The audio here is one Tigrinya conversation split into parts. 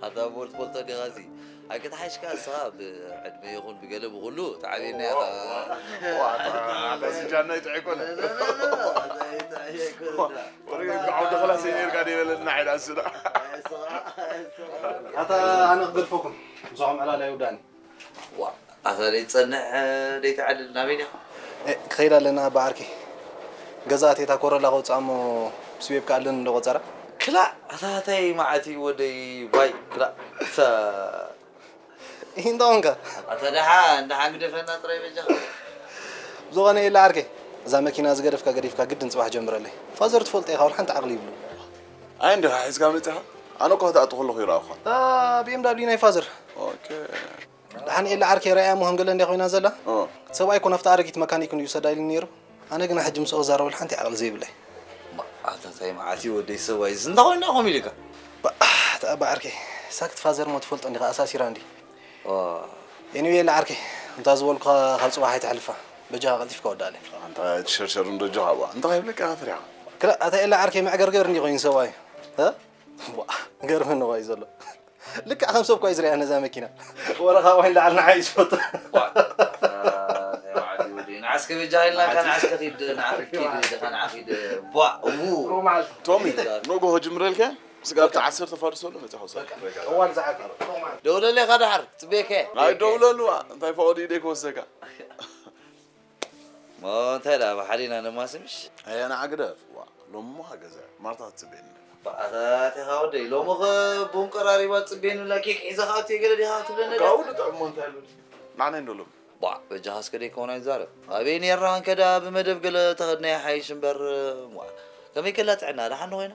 ኣታ ቦርት ፈልጦ ዲኻ እዚ ኣይከተሓሽካ ንስኻ ብዕድመ ይኹን ብገለ ብኹሉ ተዓብየና ኢኻ። ኣታ ስጃና ይጥዕ ይኮነ ዓውዲ ኸላስ ኔርካ ደበለና ዓይዳ ስዳ ኣታ ኣነ ክገድፈኩም ምስኹም ዕላል ኣይውዳእኒ ዋ ኣታ ደይትጸንሕ ደይትዓልል ናበይ ዲኻ ክኸይድ ኣለና ኣባ ዓርከይ ገዛ ኣትየ እታ ኮረላ ከውፅኣ እሞ ስቤብ ከኣልን እንዶ ቆፀራ ክላእ ኣታ ታይ መዓት እዩ ወደይ ባይ ክላእ እንታይ ኮንካ ኣታ ደሓን ደሓን ግደፈና ጥራይ በጃኻ ዝኾነ የለ ዓርከይ እዛ መኪና ዝገደፍካ ገዲፍካ ግድን ፅባሕ ጀምረለይ ፋዘር ትፈልጦ ኢኻ ወላ ሓንቲ ዓቕሊ ይብሉ ኣይ እንዲኻ ሒዝካ መፂኻ ኣነ እኮ ክትኣቱ ከለኹ ይረኣኹኻ ቢኤምዳብሊዩ ናይ ፋዘር ኦኬ ደሓን የለ ዓርከይ ረኣያ እሞ ከም ገለ እንዲያ ኮይና ዘላ ኦ እቲ ሰብኣይ እኮ ናብቲ ኣረጊት መካኒክ እዩ ሰዳ ኢሉ ነይሩ ኣነ ግና ሕጂ ምስኦ ዛረበሉ ሓንቲ ዓቕሊ ዘይብለይ ኣታ ታይ መዓት እዩ ወደይ ሰብኣይ እዚ እንታይ ኮይና ከምኡ ኢልካ ተኣባ ዓርከይ ሳክት ፋዘር እሞ ትፈልጦ እንዲኻ ኣሳሲራ እንዲ ኦ ኤኒዌ የለ ዓርከይ እንታ ዝበልኩኻ ካብ ፅባሕ ኣይተሕልፋ በጃኻ ቀልጢፍካ ወዳእለይ ኣንታ ትሸርሸር እንዶ ጆኻ ዋ እንታይ ይብለካ ኢኻ ፈሪኻ ክላ ኣታ የለ ዓርከይ መዕገርገር እንዲ ኮይኑ ሰብኣይ እ? ዋ፣ ገርመኒ ኳ እዩ ዘሎ ልክዕ ከም ሰብ ኳ እዩ ዝሪኣ ነዛ መኪና ወረ ካብ ዋይ ንላዕሊ ንዓይ እዩ ዝፈቱ ንዓስከ በጃ ኢልናካ ንዓስከ ኪድ ንዓኺድ ኪድ ኢኻ ንዓኺድ ቧ ው ቶሚ ንጎ ከጅምረልካ ስጋብ ዓሰርተ ፋርስ ዘሎ መፅእ ሓውሳ እዋን ዝዓግብ ደውለለይ ኢኻ ደሓር ፅቤከ ኣይደውለሉ እንታይ ፈቐዱ ኢደይ ክወስደካ ሞ እንታይ ደኣ ብሓደ ኢና ነማስምሽ ኣየና ዓግደፍ ዋ ሎሞ ገዛ ማርታ ትፅበየኒ በኣታቲኻ ወደይ ሎሚ ኸ ቡን ቀራሪባ ፅቤንላ ኬክ ሒዘኻ ኣትየ ገለ ዲኻ ትብለኒ ካብኡ ንጥዕሞ እንታይ ኢሉ ንዓና እንደሎም ቧዕ በጃኻ እስከ ደይከውን ኣይዛረብ ኣበይ ነርና እንከዳ ብመደብ ገለ ተኸድና ይሓይሽ እምበር ሟ ከመይ ከላ ጥዕና ደሓን ኮይና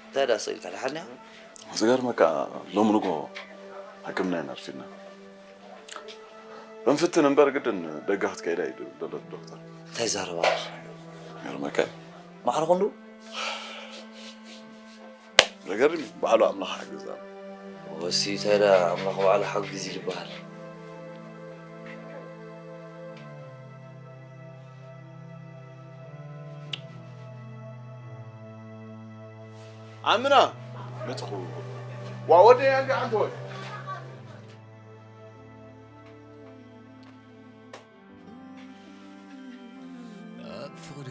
እንታይ ዳ ስኢልካ ደሓን ዲኻ? ዝገርመካ ሎሚ ንጎ ሕክምና ኢና ኣርፊድና። እንፍትን እምበር ግድን ደገ ክትከይዳ እዩ ደለት ዶክተር። እንታይ ዛረባ ኣለኻ? ይገርመካ እዩ። ማዕረ ክንዱ ዘገርም እዩ። ባዕሉ ኣምላኽ ሓግዛ። ወሲ እንታይ ዳ ኣምላኽ ባዕሉ ሓግዝ ይልበሃል። ኣምና መፅኹ ዋ ወደ ያንጋ ኣንተ ወይ ኣብ ፍቕሪ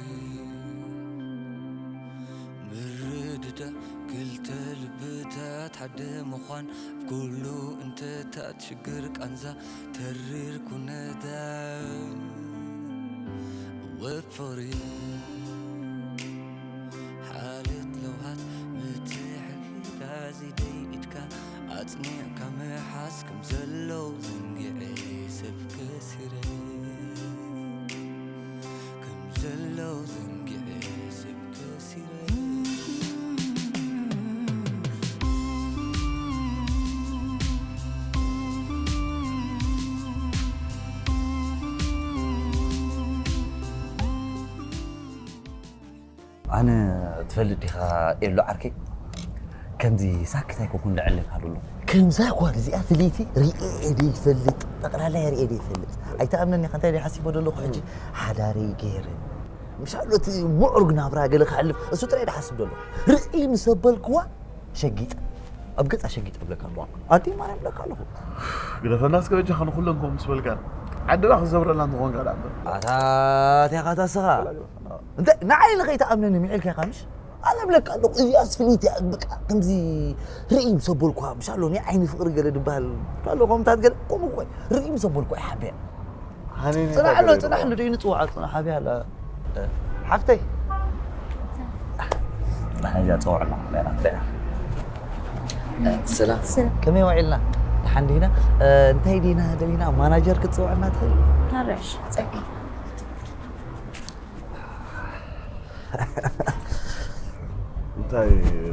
ምርድዳእ ክልተ ልብታት ሓደ ምዃን ኣብ ኩሉ እንተታት ሽግር ቃንዛ ተሪር ኩነታ ወፍሪ ሓልዮት ለውሃት ምትሕግጋዝ ኢደይ ኢድካ ኣጽኒዕካ ምሓዝ ከም ዘሎ ዘንጊዐ ሰብ ከሲረ ከም ዘሎ ዘንጊዐ ሰብ ከሲረ ኣነ ትፈልጥ ዲኻ ኤሎ ዓርከይ ከምዚ ሳክት ኣይኮንኩን ልዕለካ ዘሎ ከምዛ ጓል እዚኣ ፍልይቲ ርኤ ደይፈልጥ ጠቕላላ ርኤ ደይፈልጥ ኣይተኣምነኒ ኢኻ እንታይ ደይሓሲቦ ዘለኹ ሕጂ ሓዳረይ ገይረ ምሻሎ እቲ ምዕሩግ ናብራ ገለ ክሕልፍ እሱ ጥራይ ድሓስብ ዘሎ ርእይ ምስ ኣበልክዋ ሸጊጠ ኣብ ገጻ ሸጊጠ እብለካ ኣለኹ ኣንቲ ማርያም እብለካ ኣለኹ ግደፈና እስከ በጃኻ ንኹለን ከምኡ ምስ በልካ ዓድና ክዘብረላ እንተኾንካ ደኣ እምበር ኣታ እንታይ ኻታ ስኻ እንታይ ንዓይ ንኸይትኣምነኒ ምዒልካ ኢኻ ምሽ ኣነ እብለካ ኣለኹ እዚኣስ ፍልይቲ እያ በቃ ከምዚ ርእይ ምስ ኣበልኳ ምሻሎ ናይ ዓይኒ ፍቕሪ ገለ ድበሃል ኣሎ ከምታት ገለ ከምኡ እኮ ርእይ ምስ ኣበልኳ ይሓብያ ጽናሕ ኣሎ ጽናሕ ኣሎ ደይ ንጽውዓ ጽናሕ ሓብያ ኣላ ሓፍተይ ናሓንዚኣ ጸውዕና ሌላ ትሪኣ ሰላም ከመይ ውዒልና ደሓን ዲና እንታይ ዲና ደሊና ማናጀር ክትጽውዕና ትኽእል ታረሽ ጸጊ እንታይ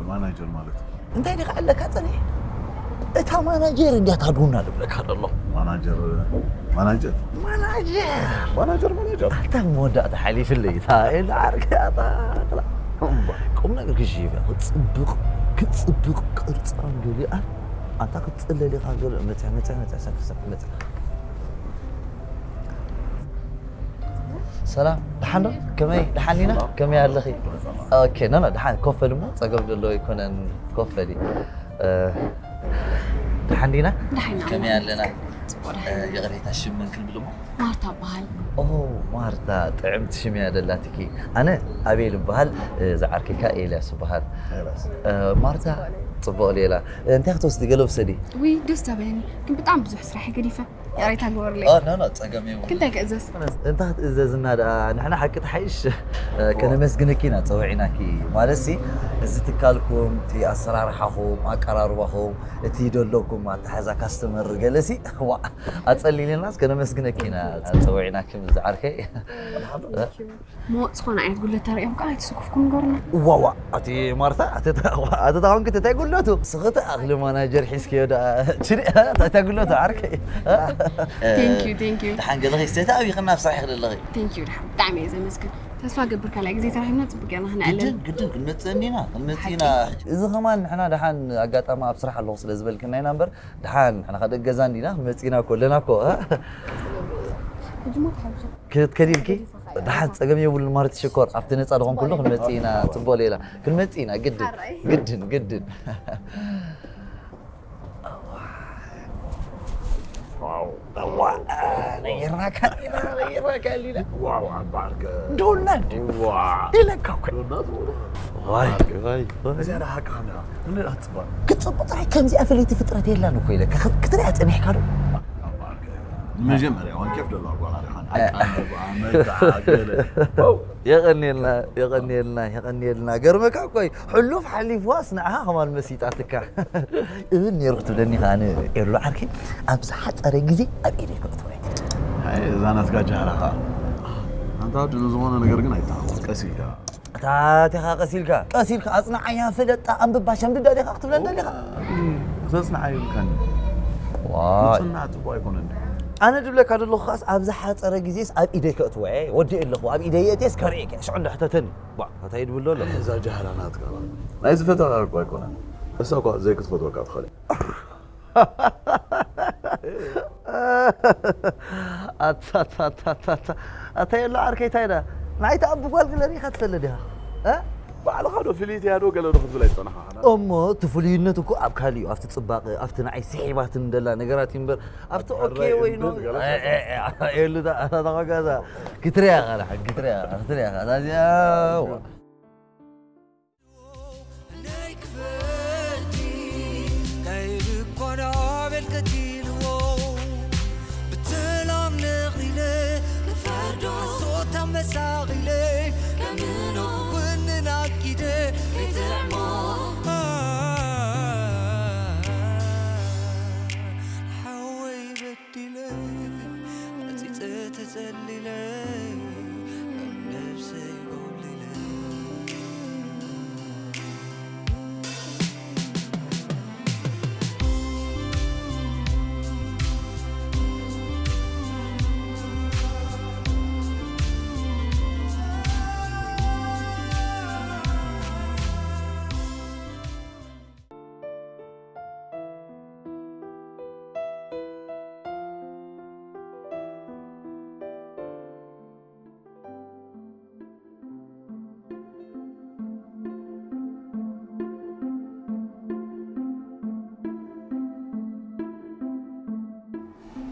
ማናጀር ማለት እንታይ ዲኻ ኣለካ ጸኒሕ እታ ማናጀር እንዲያ ታድውና ዝብለካ ዘሎ ማናጀር ማናጀር ማናጀር ማናጀር ማናጀር ኣታ መወዳእታ ሓሊፍለይ እታ ኢላ ዓርከይ ኣታ ቁም ነገር ክሽይፈ ክጽብቕ ክጽብቕ ቅርጻን ገሊኣን ኣንታ ክትጽለል ኢኻ ገለ መጽ መጽ መጽ ሰፍ ሰፍ መጽ ሰላም ደሓን ዶ? ከመይ ደሓን ኢና? ከመይ ኣለኺ? ኦኬ ኖ ኖ ደሓን ኮፍ በል እሞ ጸገም ዘሎ ኣይኮነን ኮፍ በሊ። እ፣ ደሓን ዲና? ደሓን ኢና። ከመይ ኣለና? ጽቡቕ ደሓን። እ፣ ይቕሬታ ሽም መን ክንብል እሞ? ማርታ እበሃል። ኦ ማርታ ጥዕምቲ ሽም እያ ደላትኪ። ኣነ ኣቤል እበሃል፣ እ፣ ዝዓርከይ ከኣ ኤልያስ እበሃል። ኤልያስ። እ፣ ማርታ ጽቡቕ ሌላ። እ፣ እንታይ ክትወስዲ ገለ ውሰዲ። ውይ ደስ ዳበለኒ ግን ብጣዕሚ ብዙሕ ስራሕ ገዲፈ። ይቕሬታ ግበሩለይ። ኦ፣ ኖ፣ ኖ፣ ጸገም የብሉን። ክንታይ ክእዘዝ? እንታይ ክትእዘዝና ደኣ? ንሕና ሓቂ ትሓይሽ፣ እ፣ ከነመስግነኪ ኢና ጸዊዕናኪ። ማለትሲ፣ እዚ ትካልኩም፣ እቲ ኣሰራርሓኹም፣ ኣቀራርባኹም፣ እቲ ደለኩም ኣተሓዛ ካስተመር ገለሲ፣ ዋእ፣ ኣጸሊልናስ ከነመስግነኪ ኢና ጸዊዕናኪ፣ ምስ ዝዓርከይ። እሞ ዝኾነ ዓይነት ጉድለት ተርእዮም ከኣ ኣይትስከፉ ንገሩና። ዋዋ፣ ኣቲ ማርታ፣ ኣቲ ታ-፣ ኣቲ ታኾንኪ እንታይ ጉድለቱ? ስኽቲ ኣኽሊ ማናጀር ሒዝክዮ ደኣ፣ ችሪ፣ እንታይ ጉድለቱ ዓርከይ? Thank you, thank you። ደሓን ገለኺ፣ ስተይቲ ኣቢኽና ኣብ ስራሕ ኢኺ ዘለኺ። Thank you፣ ደሓን። ብጣዕሚ እየ ዘመስግን። ተስፋ ገብር ካልኣይ ግዜ ተራኺብና ጽቡቅ ጌርና ክንዕለል። ግድን፣ ግድን፣ ክንመጽእ እንዲና፣ ክንመጽእ ኢና። ሓቂ። እዚ ኸማን ንሕና ደሓን ኣጋጣሚ ኣብ ስራሕ ኣለኹ ስለ ዝበልክና ኢና እምበር፣ ደሓን ንሕና ከደገዛ እንዲና፣ ክንመጽእ ኢና እኮ ኣለና እኮ፣ እ? ሕጂ እሞ ተሓቢኸ። ክትከዲ ኢልኪ? ደሓን ጸገም የብሉን ማርቲ ሽኮር፣ ኣብቲ ነጻ ድኾን ኩሉ ክንመጽእ ኢና፣ ጽቡቅ ሌላ። ክንመጽእ ኢና፣ ግድን፣ ሓራይ። ግድን፣ ግድን። ዋው፣ ዋው፣ ነይርናካ፣ ነይርናካ፣ ነይርናካ፣ ሊና። ዋው፣ ዓባርገ። ዶና እንዴ? ዋው። ኢለካ እኮ። ዶና ትብሎ። ዋይ፣ ዋይ፣ ዋይ። እዚኣ ደኣ ሓቅኻ እንዲኻ። እንዴ ኣትጽባእ። ክትጽብቕ ጥራይ ከምዚኣ ፍልይቲ ፍጥረት የላን እኮ ኢለካ። ክት-፣ ክትሪኣ ጸኒሕካ ዶ? ዓባርገ። ንመጀመርያ እዋን ኬፍ ደለዋ ጓል ኣሪኻን። እ። ኣቃልባ፣ መልክዓ፣ ገለ። ዋው። የቐንየልና፣ የቐንየልና፣ የቐንየልና። ገርመካ እኮ እዩ። ሕሉፍ ሓሊፍዋስ ንዓኻ ከማን መሲጣትካ። እብን ነይሩ ክትብለኒ ኸኣ ን-፣ ኤሉ ዓርከይ፣ ኣብ ዝሓጸረ ግዜ ኣብ ኢደይ ከእትዎ እየ። ኣይ፣ እዛ ናትካ ጃህራ ኸኣ። ኣንታ ወዲ ንዝኾነ ነገር ግን ኣይተሃወኽ፣ ቀስ ኢልካ። እታ ኣቲኻ ቀስ ኢልካ፣ ቀስ ኢልካ ኣጽንዓያ፣ ፍለጣ፣ ኣንብባ፣ ሸምድዳ ዲኻ ክትብለኒ ደሊኻ? እም፣ ክተጽንዓ ይብልካኒ። ዋይ። ምጽናዕ ጽቡቕ ኣይኮነን። ኣነ ድብለካ ዘለኹ ኸኣስ ኣብ ዝሓጸረ ግዜስ ኣብ ኢደይ ከእትዎ እየ። ወዲኤ ኣለኹ፣ ኣብ ኢደይ የእትየስ ከርእየካ እየ። ሽዑ እንዳሕተተኒ። ባ፣ እንታይ ድብል ኣሎ? እዛ ጃህላ ናትካ። ናይ ዝፈተኻ እኮ ኣይኮነን። እሳ እኳ ዘይክትፈትወካ ትኽእል እያ። ኣታ፣ ኣታ፣ ኣታ፣ ኣታ፣ ኣታ። ኣታ የሎ ዓርከይ እንታይ ዳ? ንዓይ ተኣቢ ጓል ግለ ሪኢኻ ትፈልጥ ዲኻ? እ? ባዕልኻ ዶ ፍልይቲ እያ ዶ ገለ ዶ ክትብል ኣይትጸናሕካን? እሞ እቲ ፍሉይነት እኮ ኣብ ካልእ እዩ። ኣብቲ ጽባቐ፣ ኣብቲ ንዓይ ስሒባትኒ ደላ ነገራት እዩ እምበር፣ ኣብቲ ኣብ ኦኬ ሕራይ ወይ ኖ፣ እንትን ገለ እ፣ እ፣ እ፣ የሉ ዳ፣ ኣታ ተኸጋዛ። ክትሪያ ኢኻ፣ ክትሪያ ኢኻ፣ ክትሪያ ኢኻ። እዛ እዚኣ፣ ዋ።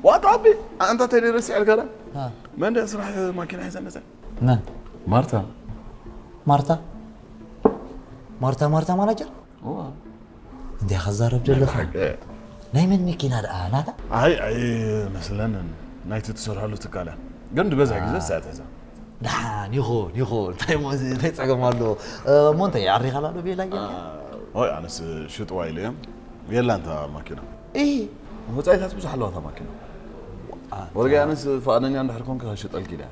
ዋት ኣቢ፣ ኣንታ ተይደ ረሲዐልካ ዳ? አ። መን ደ ስራሕ ማኪና ሒዛ መጸ? መን? ማርታ። ማርታ? ማርታ፣ ማርታ ማናጀር? እዋ። እንታይ ክዛረብ ዘለኻ? ሓቂ። ናይ መን መኪና ደኣ ናታ? ኣይ፣ ኣይመስለንን። ናይቲ ትሰርሐሉ ትካል እያ። ግን ዝበዝሐ ግዜ አ። እሳ እያ ትሕዛ። ደሓን ይኹን፣ ይኹን። እንታይ እሞ እዚ፣ እንታይ ጸገም ኣለዎ? እ፣ እሞ እንታይ፣ ኣሪኻላ ዶ ቤላ ጌርካ? ኦይ፣ ኣነስ ሽጥዋ ኢለ እዮም። የላን እታ ማኪና። እሂ። ወጻኢታት ብዙሕ ኣለዋ እታ ማኪና። ኣታ። ወርቂ ኣነስ ፍቓደኛ እንድሕር ኮንካ ክሽጠልኪ ኢለ እያ።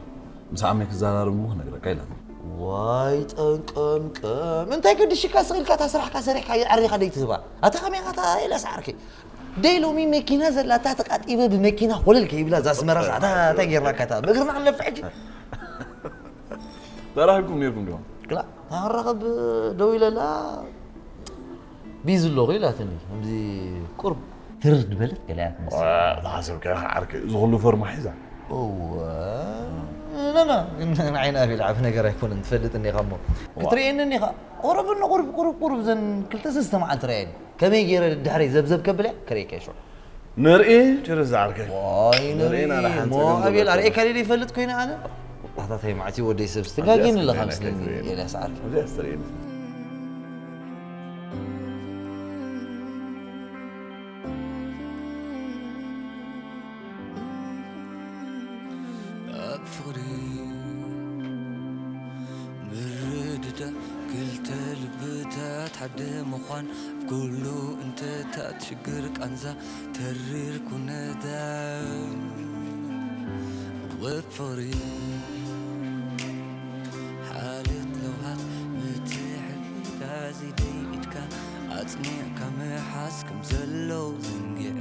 ምስ ዓመይ ክዘራረብ እሞ ክነግረካ ኢላትኒ። ዋይ ጠንቀምቀም። እንታይ ገድሽካ ስቕ ኢልካ እታ ስራሕካ ሰሪሕካ ኣዕሪኻ ደይትህባ? ኣታ ከመይ ኢኻ እታ ኢላስ ዓርከይ? ደይ ሎሚ መኪና ዘላታ ተቃጢበ ብመኪና ኮለል ከይብላ እዛ ኣስመራ ኸዓ እታ እንታይ ጌርናካ እታ ብእግርና ክንለፍዕ ሕጂ? ተራኺብኩም ኔርኩም ዲኹም? ክላ፣ እታ ክንራኸብ ደው ኢለላ። ቢዚ ኣለኹ ኢላትኒ። ከምዚ ቁርብ ትርር ዝበለት ገለ እያ ትመስል። ዝሓሰብካዮ ከዓ ዓርከይ፣ እዚ ኩሉ ፈርማ ሒዛ። እወ፣ ኖ፣ ኖ፣ ግን ንዓይ ንኣቤል ዓቢ ነገር ኣይኮነን፣ ትፈልጥኒ ኢኻ እሞ። ክትርእየኒ እኒኻ። ቁሩብ እኒ ቁሩብ፣ ቁሩብ፣ ቁሩብ ዘን ክልተ ሰለስተ መዓልቲ ርኣየኒ። ከመይ ገይረ ድሕረይ ዘብዘብ ከብለ ክርእየካ እየ ሽዑ። ንርኢ፣ ችርስ ዝዓርከይ። ዋይ፣ ንርኢ፣ ንርኢ። ናላ ሓንቲ እሞ ጸገም ኣቤል፣ ዘለካ። ኣርእየካ ድየ ይፈልጥ ኮይነ ኣነ? ኣታታይ ማዕቲ ወደይ ሰብ ስትጋጊን ኣለኻ ምስለኒ፣ ኤልያስ ዓርከይ። እዚኣ ስትርእየኒ። ኣብ ፍቕሪ ምርድዳእ ክልተ ልብታት ሓደ ምዃን ኣብ ኩሉ እንተታት ሽግር ቃንዛ ተሪር ኩነታ ወብ ፍቕሪ ሓልዮት ለውሃት ምትሕግጋዝ ኢደይ ኢድካ ኣጽኒዕካ ምሓዝ ከም ዘለዉ ዘንጊዐ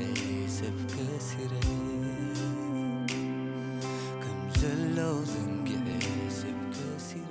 ሰብ ከሲረ ከም ዘለዉ ዘንጊዐ ሰብ ከሲረ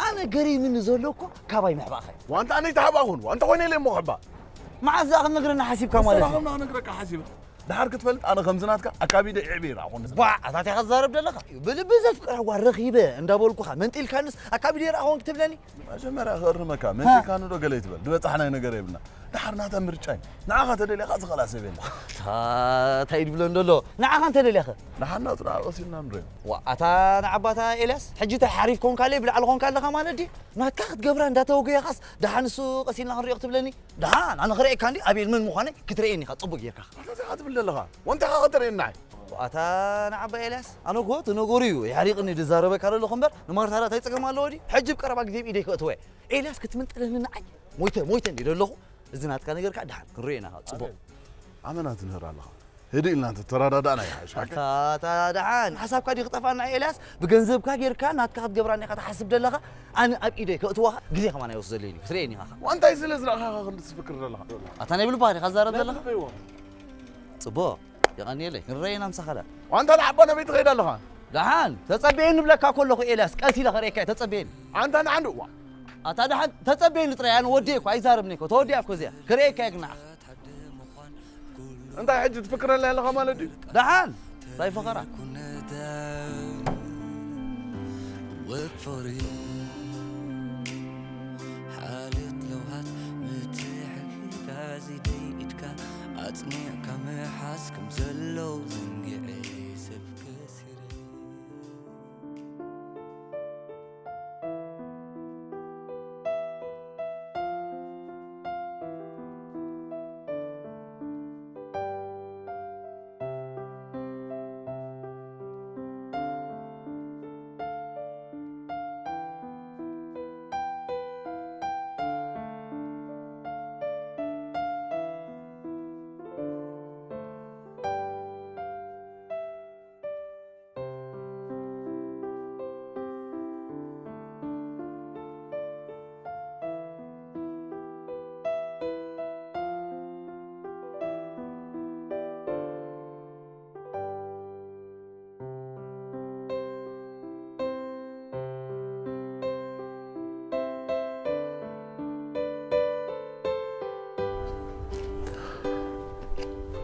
ኣነ ገሪምኒ ዘሎ እኮ ካባይ ምሕባእኻ እዩ። ዋንታ ኣነ ይተሓባኹን፣ ዋንታ ኮይነ ኢለ እሞ ክሕባእ። መዓዝ ደኣ ክትነግረና ሓሲብካ ማለት እዩ? ንሰራኹም ንኽነግረካ ሓሲበ። ድሓር ክትፈልጥ ኣነ ከምዚ ናትካ ኣካቢደ ይዕበ ይረኣኹን። ቧዕ፣ ኣታ እንታይ ኢኻ ትዛረብ ዘለኻ? ብልቢ ዘፍቅራ ጓል ረኺበ እንዳበልኩኻ መንጢልካንስ ኣካቢደ ይረኣኹን ክትብለኒ? መጀመርያ ክእርመካ፣ መጺእካኒ ዶ ገለ ይትበል፣ ዝበጻሕናዮ ነገር የብልና። ደሓር ናታ ምርጫ እዩ። ንዓኻ ተደልያኻ ዝኽእላ ሰብ የለን። ታ-፣ እንታይ ድብሎ እንደሎ? ንዓኻ እንተደልያኸ? ንሓና ጽናዕ ቀሲልና ንሪኦ። ዋ፣ ኣታ ንዓባታ ኤልያስ፣ ሕጂ እንታይ ሓሪፍ ኮንካለይ ብላዕሊ ኮንካ ኣለኻ ማለት ድዩ? ናትካ ክትገብራ እንዳተወገየኻስ፣ ደሓን እሱ ቀሲልና ክንሪኦ ክትብለኒ? ደሓን፣ ኣነ ክርእየካ እንዲ ኣቤል መን ምዃነይ ክትርእየኒ ኢኻ፣ ጽቡቕ ጌርካ። ኣታ እንታይ ኢኻ ትብል ዘለኻ? ወንታይ ኢኻ ከተርእየኒ ንዓይ? ኣታ ንዓባ ኤልያስ፣ ኣነ እኮ እቲ ነገሩ እዩ የሕሪቕኒ ዝዛረበካ ዘለኹ እምበር፣ ንማርታ እንታይ ጸገም ኣለዎ ድዩ? ሕጂ ብቀረባ ግዜ ኣብ ኢደይ ከእትዎ እየ። ኤልያስ ክትምንጥለኒ ንዓይ? ሞይተ፣ ሞይተ እንዲ ዘለኹ፣ እዚ ናትካ ነገር ከኣ ደሓን ክንሪኦ ኢና፣ ጽቡቕ። ኣመና ትምህር ኣለኻ። ህድእ ኢልና እንተተረዳዳእና ይሓይሽ፣ ሓቀይ? ኣታ፣ ኣታ ደሓን፣ ሓሳብካ ድዩ ክጠፍኣና ኤልያስ? ብገንዘብካ ጌርካ ናትካ ክትገብራኒ ኢኻ ትሓስብ ዘለኻ? ኣነ ኣብ ኢደይ ከእትወኻ ግዜ ከማን ኣይወስደለይን እዩ። ክትርእየኒ ኢኻ። ዋንታይ ስለ ዝረኣኻኻ ክንዲ ትፍክር ዘለኻ? ኣታ ናይ ብልብኻ ዲኻ ትዛረብ ዘለኻ? ጽቡቕ። የቐንየለይ። ክንረኣየና ምሳኻ ደኣ። ዋንታ ንዓባ ናበይ ትኸይድ ኣለኻ? ደሓን፣ ተጸበየኒ እብለካ እኮ ኣለኹ ኤልያስ፣ ቀስ ኢለ ከርእየካ እየ፣ ተጸበየኒ። ኣንታ ንዓንዱ፣ ዋ። ኣታ ደሓን፣ ተጸበየኒ ጥራይ፣ ኣነ ወዲየ እኮ፣ ኣይዛረብኒ እኮ፣ ተወዲኣ እኮ እዚኣ። ክርእየካ እየ ግን ንዓኻ። እንታይ ሕጂ ትፍክረለይ ኣለኻ ማለት ድዩ? ደሓን፣ እንታይ ፈኸራ? ወፍሪ ሓልዮት ለውሃት ምትሕግጋዝ ኢደይ ኢድካ ኣጽኒዕካ ምሓዝ ከም ዘለዉ ዘንጊዐ ሰብ ከሲረ።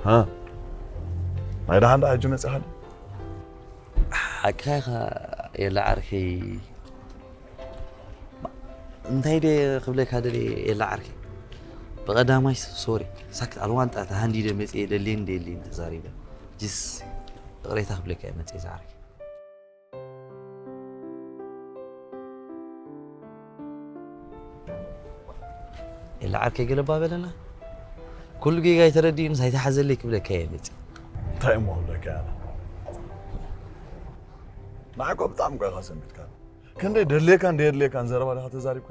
ሃ? ናይ ደሓን ደኣ ሕጂ መጺኻኒ? ሓቅኻ ኢኻ የለ ዓርከይ። እንታይ ደ ክብለካ ደልየ የለ ዓርከይ። ብቐዳማይ ሶሪ። ሳክት ኣልዋንጣ ተሃንዲደ መጽየ ደልየን ደልየን ተዛሪበ። ጅስ ይቕሬታ ክብለካ እየ መጽየ ዝዓርከይ። የለ ዓርከይ ገለባ በለና። ኩሉ ጌጋ ኣይተረዲእንስ ኣይተሓዘለይ ክብለካ እየ መጽየ። እንታይ እሞ ክብለካ እየ ኣነ? ንዓይ እኮ ብጣዕሚ እኮ ኢኻ ሰንቢድካ። ክንደይ ደድልየካን ደየድልየካን ዘረባ ዲኻ ተዛሪብካ?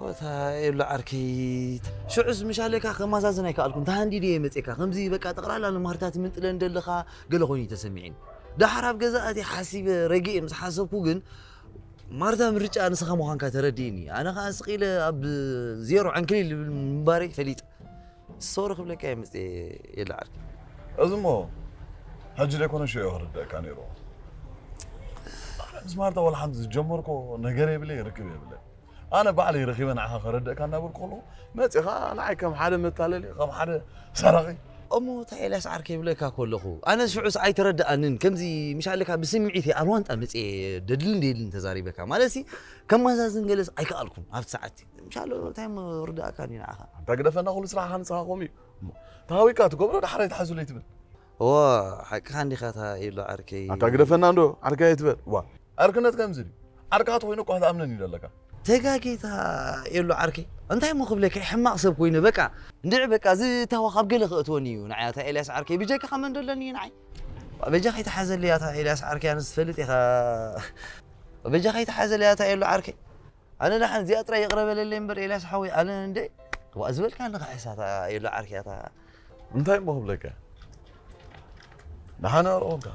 ኦታ የሎ ዓርከይ ሽዑስ ምሻለካ ከማዛዝን ኣይከኣልኩን ተሃንዲድ እየ መፅካ ከምዚ በቃ ጠቕላላ ንማርታ ትምንጥለን ደለኻ ገለ ኮይኑ ተሰሚዕኒ። ዳሓር ኣብ ገዛ ኣትየ ሓሲበ ረጊኤ ምስ ሓሰብኩ ግን ማርታ ምርጫ ንስኻ ምዃንካ ተረዲእኒ። ኣነ ከዓ ስቕ ኢለ ኣብ ዜሮ ዕንክሊል ዝብል ምንባረይ ፈሊጠ። ሶሪ ክብለካ እየ መፅየ የለ ዓርከይ። እዚ እሞ ሕጂ ዘይኮነ ሽዑ ክርደእካ ነይሩ። ኣነ ምስ ማርታ ወላ ሓንቲ ዝጀመርኮ ነገር የብለይ ርክብ የብለይ። ኣነ ባዕለይ ረኺበ ንዓኻ ከረድእካ እናበልኩ ከለኹ መፂኻ ንዓይ ከም ሓደ መታለሊ ከም ሓደ ሰራቒ። እሞ እንታይ ኤልያስ ዓርከይ ይብለካ ከለኹ ኣነ ሽዑስ ኣይተረድኣንን ከምዚ ምሻለካ ብስምዒት እየ ኣልዋንጣ መፅየ ደድልን ደድልን ተዛሪበካ ማለት ሲ ከማዛዝን ገለስ ኣይከኣልኩን ኣብቲ ሰዓት ምሻሎ እንታይ እሞ ርዳእካ ንዓኻ ኣንታ ግደፈና ኩሉ ስራሕኻ ንስኻ ከምኡ እዩ። ተሃዊካ ትገብሮ ዳሕራይ ትሓዙለይ ትብል። እዋ ሓቅኻ እንዲኻ እታ ኢሎ ዓርከይ ኣታ ግደፈና እንዶ ዓርከይ ኣይትበል ዋ። ዕርክነት ከምዚ ድዩ? ዓርካ ተኮይኑ እኳ ትኣምነን እዩ ዘለካ። ተጋጌታ የሎ ዓርከይ እንታይ እሞ ክብለካ ሕማቕ ሰብ ኮይነ በቃ እንድዒ በቃ ዝታወ ካብ ገለ ክእትወኒ እዩ ንዓይ ኣታ ኤልያስ ዓርከይ ብጀካኻ መን ደለኒ እዩ ንዓይ በጃ ከይተሓዘለይ ኣታ ኤልያስ ዓርከይ ኣነስ ትፈልጥ ኢኻ በጃ ከይተሓዘለይ ኣታ የሎ ዓርከይ ኣነ ደሓን እዚኣ ጥራይ ይቕረ በለለይ እምበር ኤልያስ ሓወይ ኣነ እንደ ዋ ዝበልካ ንኽሕሳታ የሎ ዓርክያታ እንታይ እሞ ክብለካ ደሓን ኣርኦካ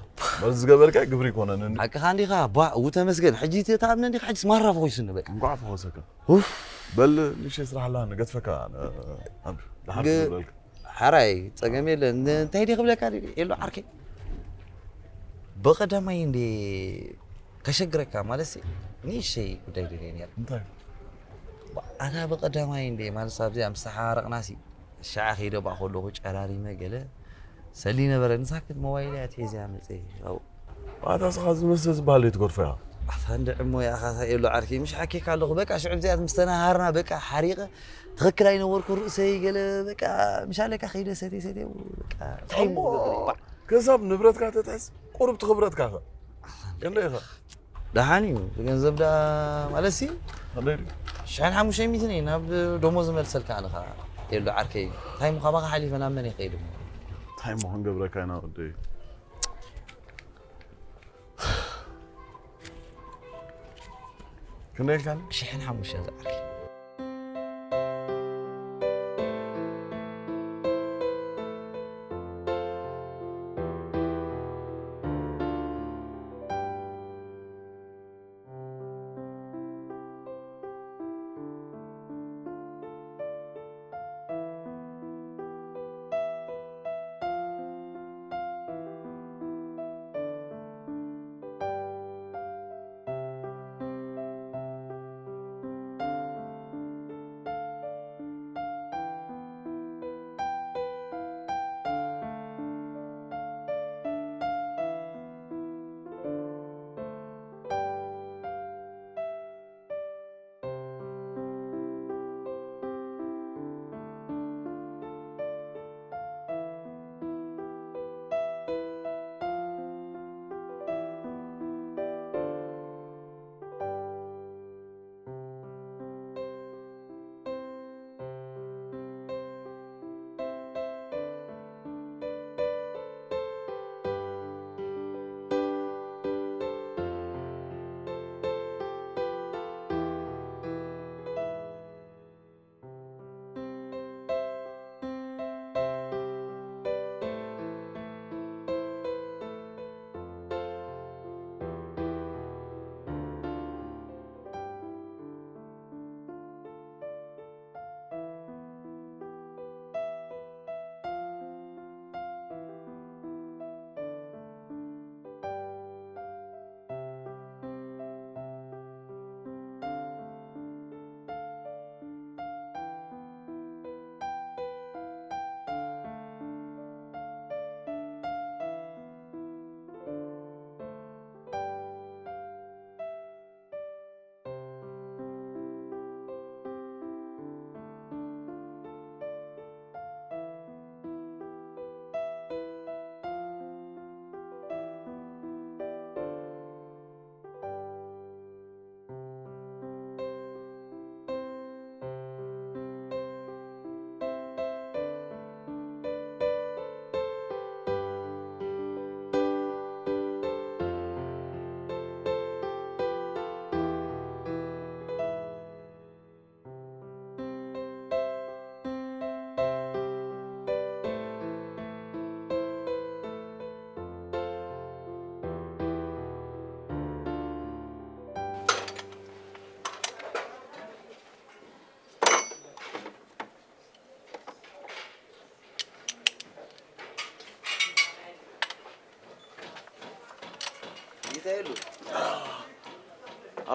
በዚ ዝገበርካ ግብሪ ይኮነን ሓቅኻ እንዲኻ ባ እው ተመስገን ሕጂ ተኣምነ እንዲኻ ሕጂ ስማራ ፈኾይስኒ በቃ እንኳዕ ፈኾሰካ በል ንሽ ስራሕ ኣላ ንገትፈካ ደሓን ግ- ዝብለልካ ሓራይ ጸገም የለን እንታይ ዲ ክብለካ ዲ? የሎ ዓርከይ በቐዳማይ እንዴ ከሸግረካ ማለት ሲ ንእሽተይ ጉዳይ ደልየ ነይረ እንታይ ኣታ በቐዳማይ እንዴ ማለት ኣብዚኣ ምስ ተሓራረቕና ሲ ሻዓ ከይደ ባእ ከለኹ ጨራሪመ ገለ ሰሊ ነበረ ንሳክት ሞባይል እያ ትሒዘያ መፀ ኣብኡ ኣታ ስኻ ዝመስለ ዝበሃል ዘይትገድፎ ኢኻ ኣታ እንድዒ እሞ ያኻ የሎ ዓርከይ ምሽ ሓኪካ ኣለኹ በቃ ሽዑ ብዚኣት ምስ ተናሃርና በቃ ሓሪቐ ትኽክል ኣይነበርኩ ርእሰይ ገለ በቃ ምሻለካ ከይደ ሰትየ ሰትየ በቃ እንታይ እሞ ክሳብ ንብረትካ ተትሕዝ ቁሩብ ትኽብረትካ ኸ ክንደይ ኢኻ ደሓን እዩ ገንዘብ ዳ ማለት ሲ ክንደይ ድዩ ሽሕን ሓሙሽተ ሚእትን እዩ ናብ ደሞዝ መልሰልካ ኣነ ኸዓ የሎ ዓርከይ እንታይ ምዃባኻ ሓሊፈ ናብ መን ይኸይድ እሞ እንታይ እሞ ክንገብረካ ኢና ወደይ ክንደይ ኢልካኒ ሽሕን ሓሙሽተን ዝዓርከይ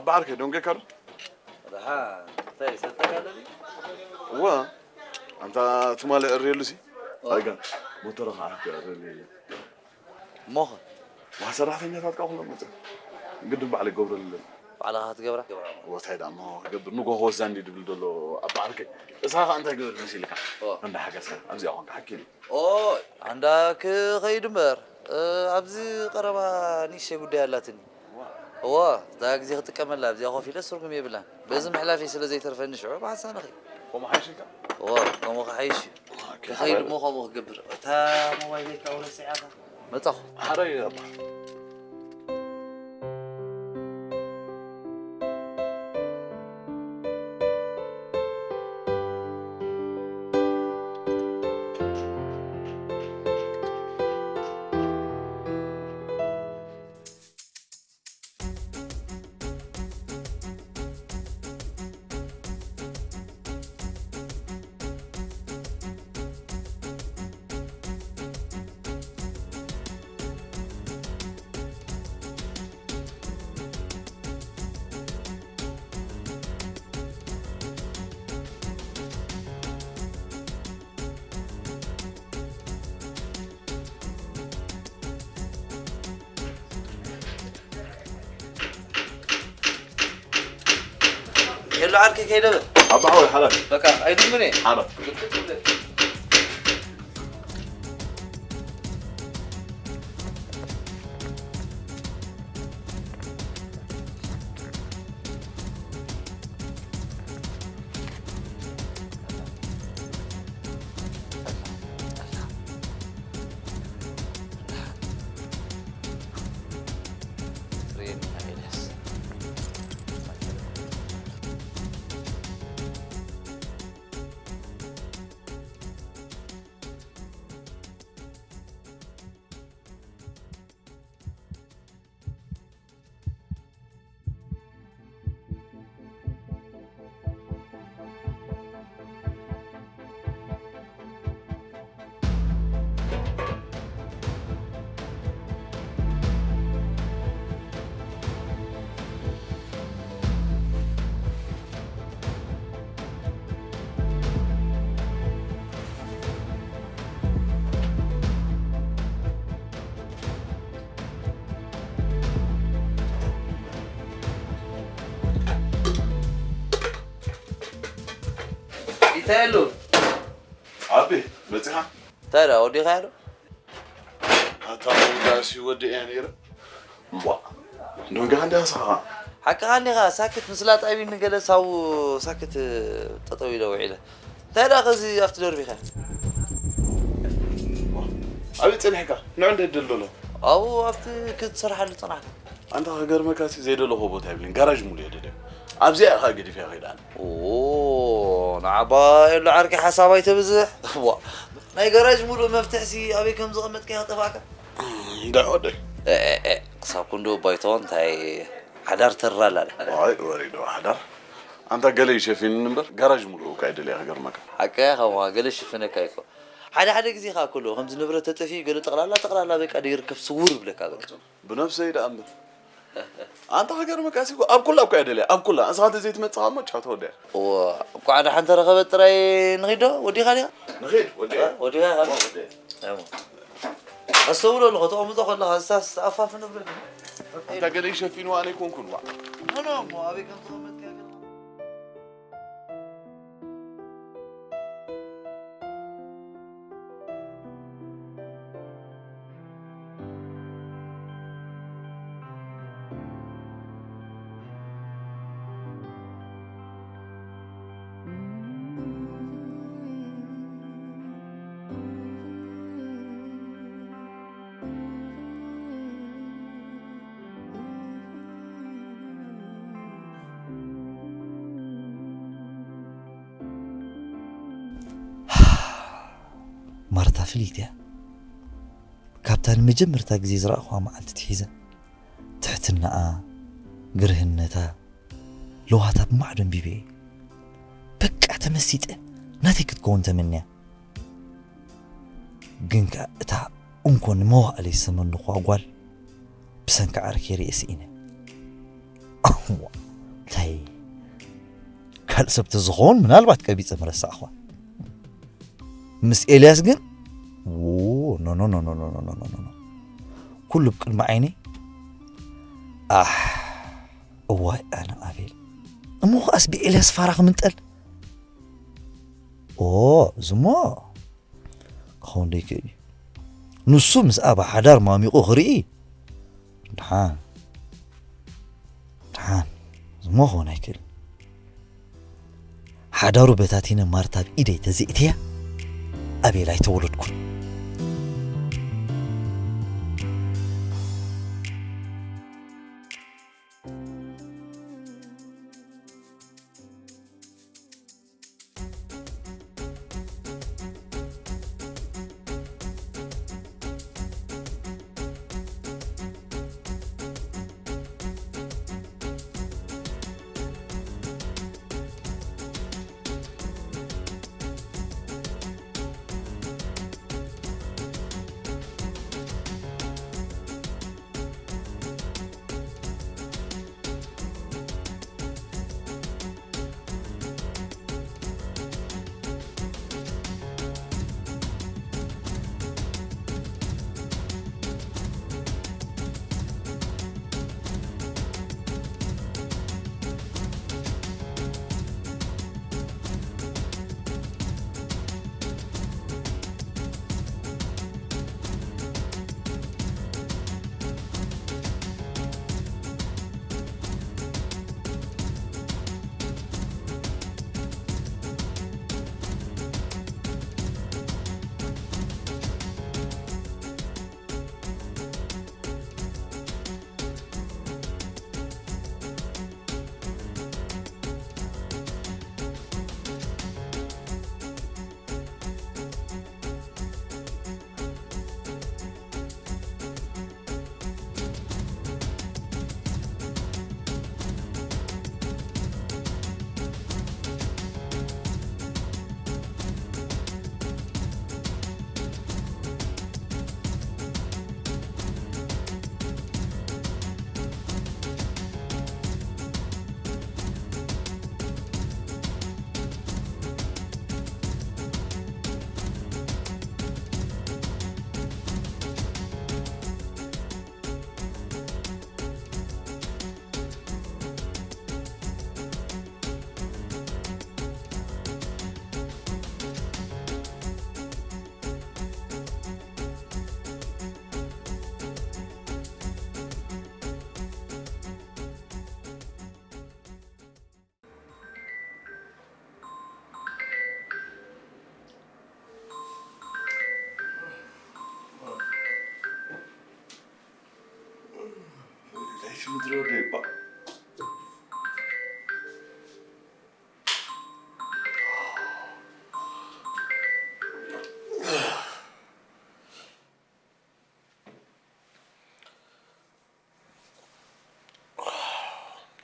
ኣባ ዓርከይ ደንጌካ ዶ? ደሓ እንታይ ሰጠካ ኣለኒ? እዋ ኣንታ ትማሊ እርየሉሲ ኣይጋ ሞተረ ከዓ እርየሉ። እሞኸ ዋ ሰራሕተኛታት ከዓ ኩሎም መፅኦም ግድን ባዕለይ ገብረሉ ኣለኒ። ባዕልኻ ክትገብራ? ወታይ ደኣ እሞ ክገብር ንጎ ክወዛ እንዲ ድብል ዘሎ ኣባ ዓርከይ። እሳ ከዓ እንታይ ግበር መሲልካ? ኦ። እንዳ ሓገዝካ ኣብዚኣ ኮንካ ሓኪም። ኦይ ኣንዳ ክኸይድ እምበር እ፣ ኣብዚ ቀረባ ንእሽተይ ጉዳይ ኣላትኒ። እዋ እዛ ግዜ ክጥቀመላ ኣብዚኣ ኮፍ ኢለ ስርጉም የብላን። በዚ ምሕላፊ ስለ ዘይተርፈኒ ሽዑ ብሓንሳብ ንኸይድ። ከምኡ ሓይሽልካ? እዋ ከምኡ ክሓይሽ እዩ። ኦኬ፣ ክኸይድ ሓራይ። እሞ ከምኡ ክገብር። እታ ሞባይለይ ካብ ረሲዓታ መጻኹ። ሓራይ ኣባ። የሎ ዓርከይ ከይደበ ኣባ ሓወይ ሓላል በቃ ኣይድምን እየ። ሓላል። እንታይ ኣሎ? ኣቢ መጺኻ? እንታይ ደኣ ወዲኻዮ ዶ? ኣታ ውዳእሲ ወዲ እያ ነይረ። እምቧ፣ ዶንጋ እንዳ ሳኻ። ሓቅኻ እንዲኻ፣ ሳክት ምስላ ጣቢኒ ገለ ሳው ሳክት ጠጠው ኢለ ውዒለ። እንታይ ደኣ ከዚ ኣብቲ ደርቢኻ? ኣበይ ጸኒሕካ? ንዑ እንደ ደሎ። ኣብኡ ኣብቲ ክትሰርሓሉ ጸናሕካ። ኣንታ ክገርመካ ሲ ዘይደለኹ ቦታ የብልን፣ ጋራዥ ሙሉ እየ ደልየ። ኣብዚኣ ኢኻ ገዲፈያ ከይዳ ኣነ። ኦ፣ ንዓባ የሎ ዓርከይ ሓሳብ ኣይተብዝሕ። ዋ፣ ናይ ጋራዥ ሙሉእ መፍትሕሲ ኣበይ ከም ዘቐመጥካዮ ክጠፍኣካ? እንዳ ወደይ። ኤ፣ ኤ፣ ኤ፣ ክሳብ ክንድኡ ባይቶ እንታይ ሓዳር ተራላለ። ዋይ፣ ወሪዶ ሓዳር። ኣንታ ገለ ይሸፊንኒ እምበር፣ ጋራዥ ሙሉእ እኳ እየ ደልየ ክገርመካ። ሓቀይ ከምኡ ገለ ይሽፍነካ እኮ። ሓደ ሓደ ግዜ ከኣ ከሎ ከምዚ ንብረት ተጠፊኡ ገለ ጠቕላላ፣ ጠቕላላ በቃ ደይርከብ ስውር ይብለካ በቃ። ብነብሰይ ደኣ እምበር። ኣንታ ክገርመካ ሲ ኣብ ኩላ እኳ እየ ደልያ፣ ኣብ ኩላ። ንስኻ እንተ ዘይትመጽኻ እሞ ቻው ተወዲኣ። እወ፣ እንኳዕ ደሓን ተረኸበት ጥራይ ንኺድ ዶ? ወዲኻ ዲኻ? ንኺድ፣ ወዲኣ። እ? ወዲኻ ኢኻ? እወ፣ ወዲኣ። እሞ። ኣስተውሎ ኣለኹ፣ ተቐምጦ ከለኻ፣ ዝታስ ኣፋፍ ንብረት። ኣንታ ገለ ይሸፊንዋ ኣነ ኣይኮንኩን፣ ዋዕ። ኖ፣ ኖ፣ እሞ ኣበይ ከም ተቐመጥካ ገለ ማርታ ፍልይቲ እያ። ካብታ ንመጀመርታ ግዜ ዝረኣኹዋ መዓልቲ ትሒዘ፣ ትሕትናኣ፣ ግርህነታ፣ ለውሃታ ብማዕዶ ኣንቢበ እየ። በቃ ተመሲጠ፣ ናተይ ክትከውን ተመንያ። ግን ከኣ እታ እንኮ ንመዋእለይ ዝሰመንኹዋ ጓል ብሰንኪ ዓርከይ ርእየ ስኢነ። እዋ፣ ካልእ ሰብ ተዝኸውን ምናልባት ቀቢጸ ምረሳዕኳ። ምስ ኤልያስ ግን፣ ዎ፣ ኖ፣ ኖ፣ ኖ። ኩሉ ብቅድሚ ዓይነይ። ኣሕ፣ እዋይ ኣነ ኣቤል። እሞ ኸኣስ ብኤልያስ ፋራ ክምንጠል? ኦ፣ እዝሞ ክኸውን ዶ ይክእል እዩ? ንሱ ምስ ኣብ ሓዳር ማሚቑ ክርኢ? ደሓን፣ ደሓን፣ እዝሞ ክኸውን ኣይክእል። ሓዳሩ በታቲነ ማርታ ኣብ ኢደይ ተዘይእትያ፣ ኣቤል ኣይተወለድኩን።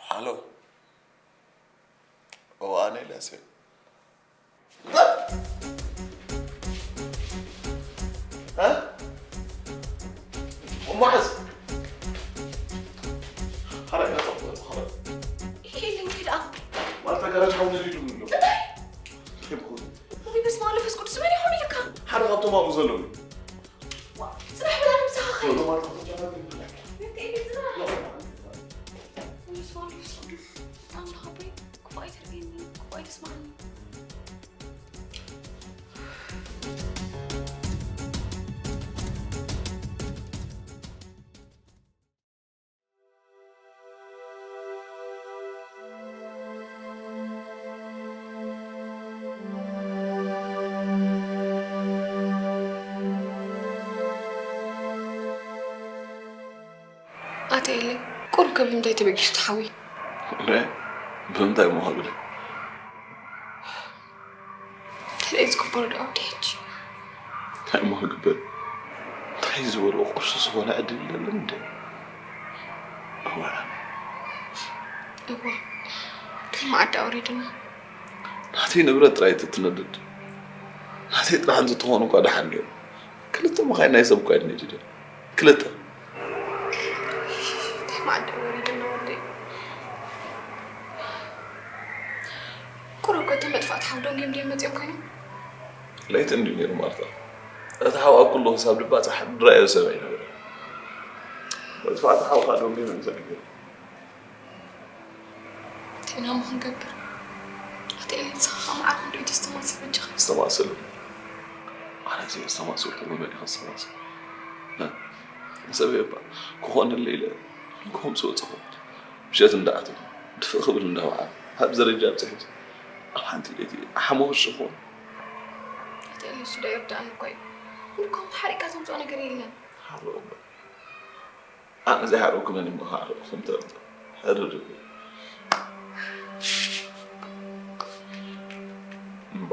ሃሎ። ኦ፣ ኣነ ኢልያስ እየ። እ? እሞ ሓዝ። ሓራይ ናጻ፣ ሓራይ። ኢለ እንታይ ደኣ? ማርታ ጋራጅ ሓው ነዲዱ ኣሎ። እንታይ? እንታይ ይኸውን? ወይ በስመ ኣብ ወመንፈስ ቅዱስ፣ መን ይኾን ኢልካ? ሓደ ካብቶም ኣብኡ ዘለዉ። ዋ፣ ጽናሕ በላ ንምሳኻ ኸይድ። ሎ፣ ማርታ፣ ተጨናነቂ። እንታይ ኢለ ጽናሕ? ሎ፣ ማርታ። በስመ ኣብ ወመንፈስ ቅዱስ። ኣምላኽ ኣቦይ፣ ክፉእ ኣይተርእየኒ፣ ክፉእ ኣይተስምዓኒ። ኣታ ኤለይ፣ ቁሩብ ከ ብምንታይ ተበጊሱ እቲ ሓዊ? እንደ፣ ብምንታይ እሞ ክብል? እንታይ ዝግበር ደኣ ወዲ ሕጂ? እንታይ እሞ ክግበር? እንታይ ዝበልኦ ቁርሲ ዝበልዐ ዕድል የለን እንደ? እዋ። እዋ። እንታይ መዓዳ ኣውሪድና? ናተይ ንብረት ጥራይ ተትነድድ። ናተይ ጥራሕ እንተትኾን እኳ ደሓን ነይሩ። ክልተ መኻይን ናይ ሰብ እኳ እየን ነዲደ። ክልተ። እንታይ መዓዳ ኣውሪድና ወደይ? ዶንጌም ድዮም መጺኦም ኮይኖም? ለይቲ እንድዩ ነይሩ ማርታ። እቲ ሓው ኣብ ኩሉ ክሳብ ልባጽሕ ዝረኣዮ ሰብ ኣይነበረን። መጥፋእቲ ሓውካ ዶንጌም እዮም ሰጊሮም። እንታይ ኢና እሞ ክንገብር? ኣቲ ኤሊ ንስኻ ከኣ መዓር ክንደይ ተስተማስል በጃኻ። ኣስተማስል? ኣነ ዘይኣስተማሰልኩ ብመን ኢኻ ተስተማስል? እ? ንሰበይ እባ ክኾነለይ ኢለ ንኮም ዝወጸኹ። ምሸት እንዳኣተኹ ድፍእ ክብል እንዳወዓለ ኣብዚ ደረጃ ኣብጺሑስ ኣብ ሓንቲ ለይቲ ሓሙኽሽ ክኾን። ኣቲ ኤሊ እሱ ዶ ይርድኣኒ እኮ እዩ። ንኮም ሓሪቕካ ተምጽኦ ነገር የለን። ሓሮ እባ። ኣነ ዘይሓረኹ መን እሞ ክሓርቕ? ሕርር እባ።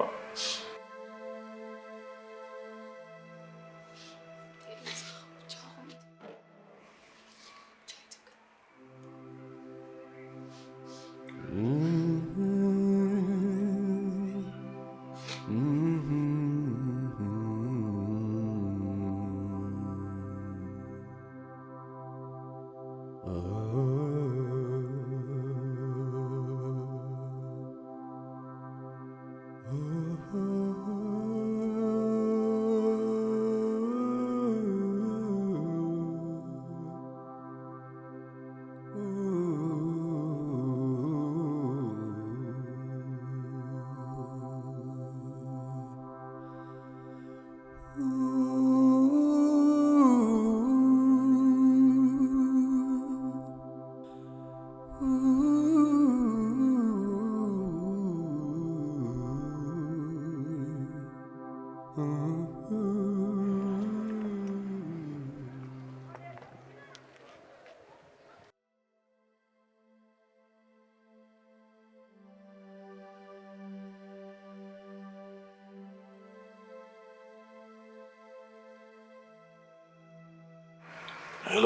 ሄሎ።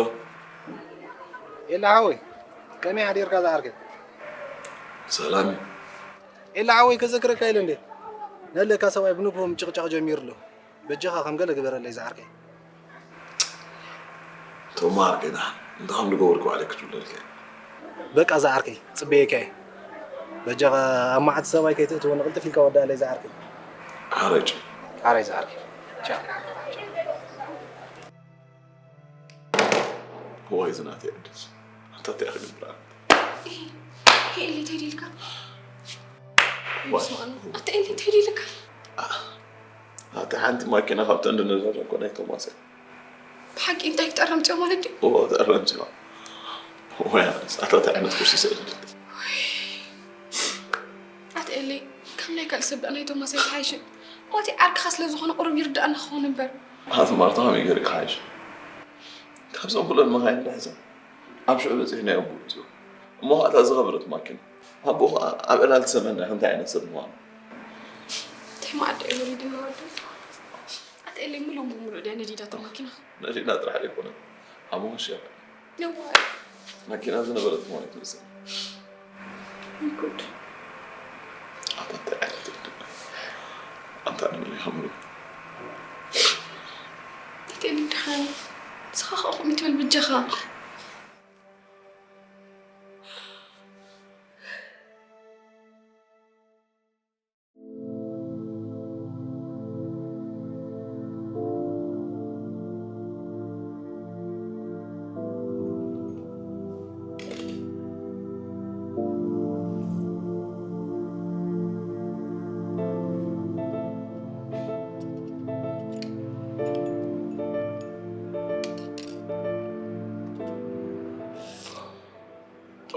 ኤላ ሓወይ፣ ከመይ ሓዲርካ ዝዓርከይ? ሰላም እዩ። ኤላ ሓወይ፣ ከዘክረካ ኢለ እንዴ? ነለካ ሰብኣይ ብንግሆ ምጭቕጫቕ ጀሚሩ ኣሎ። በጃኻ ከም ገለ ግበረለይ ዝዓርከይ። ቶማ ዓርከይ፣ ደሓን እንተ ከም ዝገበርኩ ባዕለይ ክድውለልካ እየ። በቃ ዝዓርከይ፣ ጽበየካ እየ። በጃኻ ኣብ መዓት ሰብኣይ ከይተእትወኒ ቅልጥፍ ኢልካ ወዳእለይ ዝዓርከይ። ሓረጭ። ሓራይ ዝዓርከይ። ቻው። ቻው። እዋይ ዝናተይ ዕድል። ኣንታ እንታይ ክገብራ? ኤ፣ ኤሊ እንታይ ደልካ? ዋይ። ስማዕኑ፣ ኣታ ኤሊ እንታይ ደልካ? ኣታ ሓንቲ ማኪና ካብተን ድነዘር እኮ ናይ ቶማስ እያ። ብሓቂ እንታይ ክጠረም ጽዮ ማለት ድዩ? እዎ፣ ክጠረም ጽዮ። ወይ ኣነስ፣ ኣታ እንታይ ዓይነት ቁርሲ ሰደደት? ኣታ ኤሊ፣ ከም ናይ ካልእ ሰብ ደኣ ናይ ቶማስ ኣይትሓይሽን። ማቲ ዓርክኻ ስለ ዝኾነ ቁሩብ ይርድኣና ክኸውን እምበር። ኣቲ ማርታ ከመይ ገይሩ ክሓይሽ? ካብዞም ኩለን መኻይን ልሕዘ ኣብ ሽዑ በጺሕናዮ ኣቦኡ እትዮ። እሞ ኸኣ እታ ዝኸበረት ማኪና። ኣቦኡ ኸኣ ኣብ ዕላል ሰመና ከምታይ ዓይነት ሰብ ምዃኑ። እንታይ መኣዲ እዩ ወሊድና ወዲ? ኣቲ ኤሊ ምሉእ ብምሉእ ድያ ነዲዳቶ ማኪና? ነዲድና ጥራሕ ኣይኮነን። ኣሞሽ እያ። እዋይ። ማኪና ዝነበረት ምዃኑ ትመስል። ወይ ጉድ። ኣታ እንታይ ዓይነት ውድብ? ኣንታ ንመን ኢኻ ምሉእ? ኣቲ ኤሊ ደሓን። ንስኻ ኸኣ ከምኡ ትብል ብጃኻ።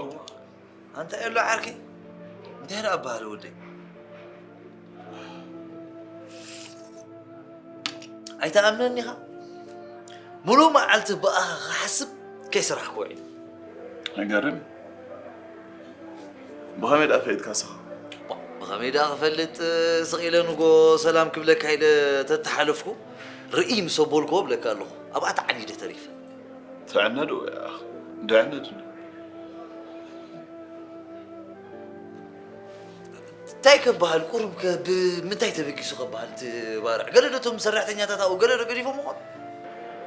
እዋ፣ ኣንታ ኤሎ ዓርከይ፣ እንታይ ደኣ በሃል ወደይ? ኣይትኣምነኒ ኢኻ? ሙሉእ መዓልቲ ብኣኻ ክሓስብ ከይሰራሕኩ ውዒለ። ኣይገርም። ብኸመይ ደኣ ፈሊጥካ ንስኻ? ባ፣ ብኸመይ ደኣ ክፈልጥ፣ ስቕ ኢለ ንጎ ሰላም ክብለካ ኢለ ተተሓለፍኩ፣ ርእይ ምስ ኣበልኩዎ እብለካ ኣለኹ፣ ኣብኣ ተዓኒደ ተሪፈ። ትዕነድ ወይ ኣኽ? ድዕነድ እንዶ። እንታይ ከበሃል? ቁሩብ ከ ብምንታይ ተበጊሱ ከበሃል እቲ ባርዕ? ገለ ዶ እቶም ሰራሕተኛታት ኣብኡ ገለ ዶ ገዲፎም ይኾኑ?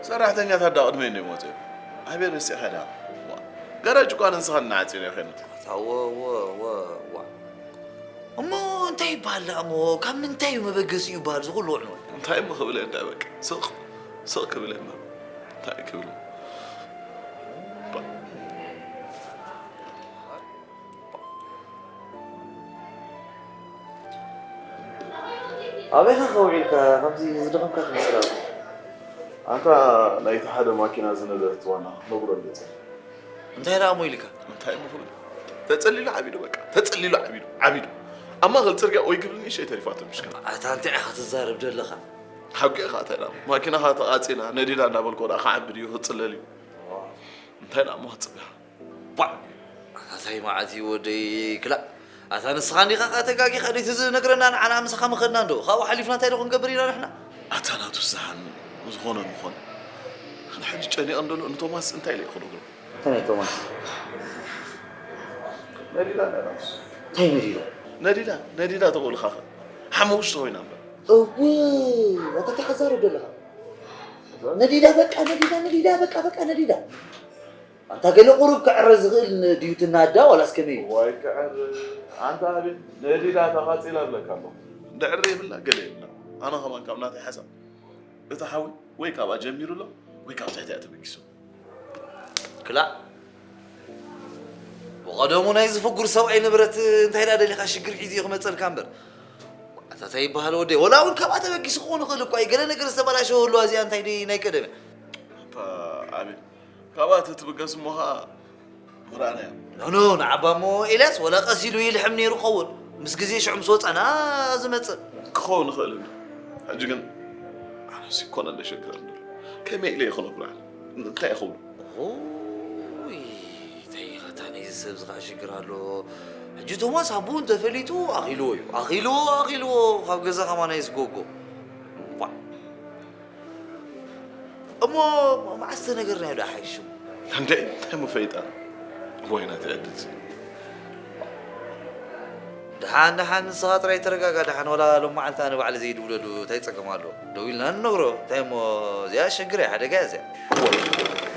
ሰራሕተኛታት ዳ ቅድመይ እንዶ ይሞቱ እዮም? ኣበይ ረሲዕካ ዳ? ዋ፣ ገራጅ እኳ ንስኻ እናዓጺነ ኮይኑት። ኣታ ወ-፣ ወ-፣ ወ-፣ ዋ። እሞ እንታይ ይበሃል ደኣ እሞ? ካብ ምንታይ እዩ መበገሲኡ ይበሃል እዚ ኩሉ ውዕሎ? እንታይ እሞ ክብል እየ እንዳ በቃ። ስቕ፣ ስቕ ክብል እየ እምበር። እንታይ ክብል? ኣበይ ኢኻ ውዒልካ? ከምዚ ዝደኸምካ ትመስል ኣባ። ኣንታ ናይቲ ሓደ ማኪና ዝነደረት ዋና ነጉረለይ ጸ። እንታይ ደኣ እሞ ኢልካ? እንታይ እሞ ክብል? ተጸሊሉ ዓቢዱ በቃ። ተጸሊሉ ዓቢዱ፣ ዓቢዱ። ኣብ ማእከል ጽርግያ ኦይ ክብል ንእሽተይ ተሪፋቶ ምሽክና። ኣታ እንታይ ኢኻ ትዛረብ ዘለኻ? ሓቂ ኢኻ እንታይ ደኣ? ማኪናኻ ተቓጺላ፣ ነዲዳ እንዳበልኮ ደኣ ክዓብድ እዩ፣ ክጽለል እዩ። እንታይ ደኣ እሞ ክጽበያ? ቧዕ! ኣታ እንታይ መዓት እዩ ወደይ ክላእ? ኣታ ንስኻ እንዲኻ ከኣ ተጋጊኻ ደይ ትዝነግረና ንዓና ምሳኻ ምኸድና እንዶ? ካብኡ ሓሊፍና እንታይ ዶ ክንገብር ኢና ንሕና? ኣታ ናቱ ዝሓን ዝኾነ ምኾነ። ኣነ ሕጂ ጨኒቐ እንደሎ ንቶማስ እንታይ ኢለ ክነግሮ? እንታይ ናይ ቶማስ? ነዲዳ እንዳናስ። እንታይ ነዲዳ? ነዲዳ፣ ነዲዳ ተበልኻኸ። ሓሙሽተ ኮይና እምበር። እው፣ ኣታ እንታይ ከዛርብ ዘለኻ? ነዲዳ በቃ፣ ነዲዳ፣ ነዲዳ፣ በቃ፣ በቃ፣ ነዲዳ። ኣንታ ገለ ቁሩብ ክዕረ ዝኽእል ን-፣ ድዩ ትናዳ ዋላስ ከመይ እዩ? ዋይ ክዕር፣ ኣንታ ኣቤት፣ ነዲዳ ተቓጺላ ኣለካ ኣለኹ። እንድዕረ የብላ፣ ገለ የብላ። ኣነ ኸማን ካብ ናተይ ሓሳብ፣ እቲ ሓዊ ወይ ካብኣ ጀሚሩ ኣሎ፣ ወይ ካብ ትሕቲ እያ ተበጊሱ። ክላእ፣ ብቐደሙ ናይዚ ፍጉር ሰብኣይ ንብረት እንታይ ደኣ ደሊኻ ሽግር ሒዙ እዩ ክመጸልካ እምበር። ኣታ እንታይ ይበሃል ወደይ? ወላ እውን ካብኣ ተበጊሱ ክኸውን ይኽእል እኳ እዩ። ገለ ነገር ዝተበላሸወ ህልዋ እዚኣ እንታይ ደይ ናይ ቀደም እያ? ኣታ ኣቤት፣ ካብኣ ተትብገስ እሞ ኸኣ ምርኣናያ። ኖ፣ ኖ፣ ንዓባ እሞ ኤልያስ ወላ ቀስ ኢሉ ይልሕም ነይሩ ክኸውን። ምስ ግዜ ሽዑ ምስ ወጻና ዝመጽእ። ክኸውን ይኽእል እዩ። ሕጂ ግን ኣነስ ይኮነለይ ሸግረኒ ዘሎ። ከመይ ኢለ ይኹን እብሎ ኣነ? እንታይ ይኸውን? ኦይ፣ እንታይ ኢኻ፣ እታ ነዚ ሰብ ዝኸዓ ሽግር ኣሎ። ሕጂ ቶማስ ኣቦኡ እንተፈሊጡ ኣኺልዎ እዩ። ኣኺልዎ፣ ኣኺልዎ፣ ካብ ገዛ ከማን ኣይስጎጎ። ቧዕ። እሞ መዓስ ተነገርናዮ ደኣ ሓይሽ እሞ? እንዴ፣ እንታይ እሞ ፈሊጣ? ወይ ናተይ ዕድልሲ። ደሓን፣ ደሓን፣ ንስኻ ጥራይ ተረጋጋ። ደሓን፣ ወላ ሎም መዓልቲ ኣነ ባዕለ ዘይድውለሉ እንታይ ጸገም ኣሎ? ደው ኢልና ንነግሮ። እንታይ እሞ፣ እዚኣ ሽግር እያ፣ ሓደጋ እያ እዚኣ። ወይ፣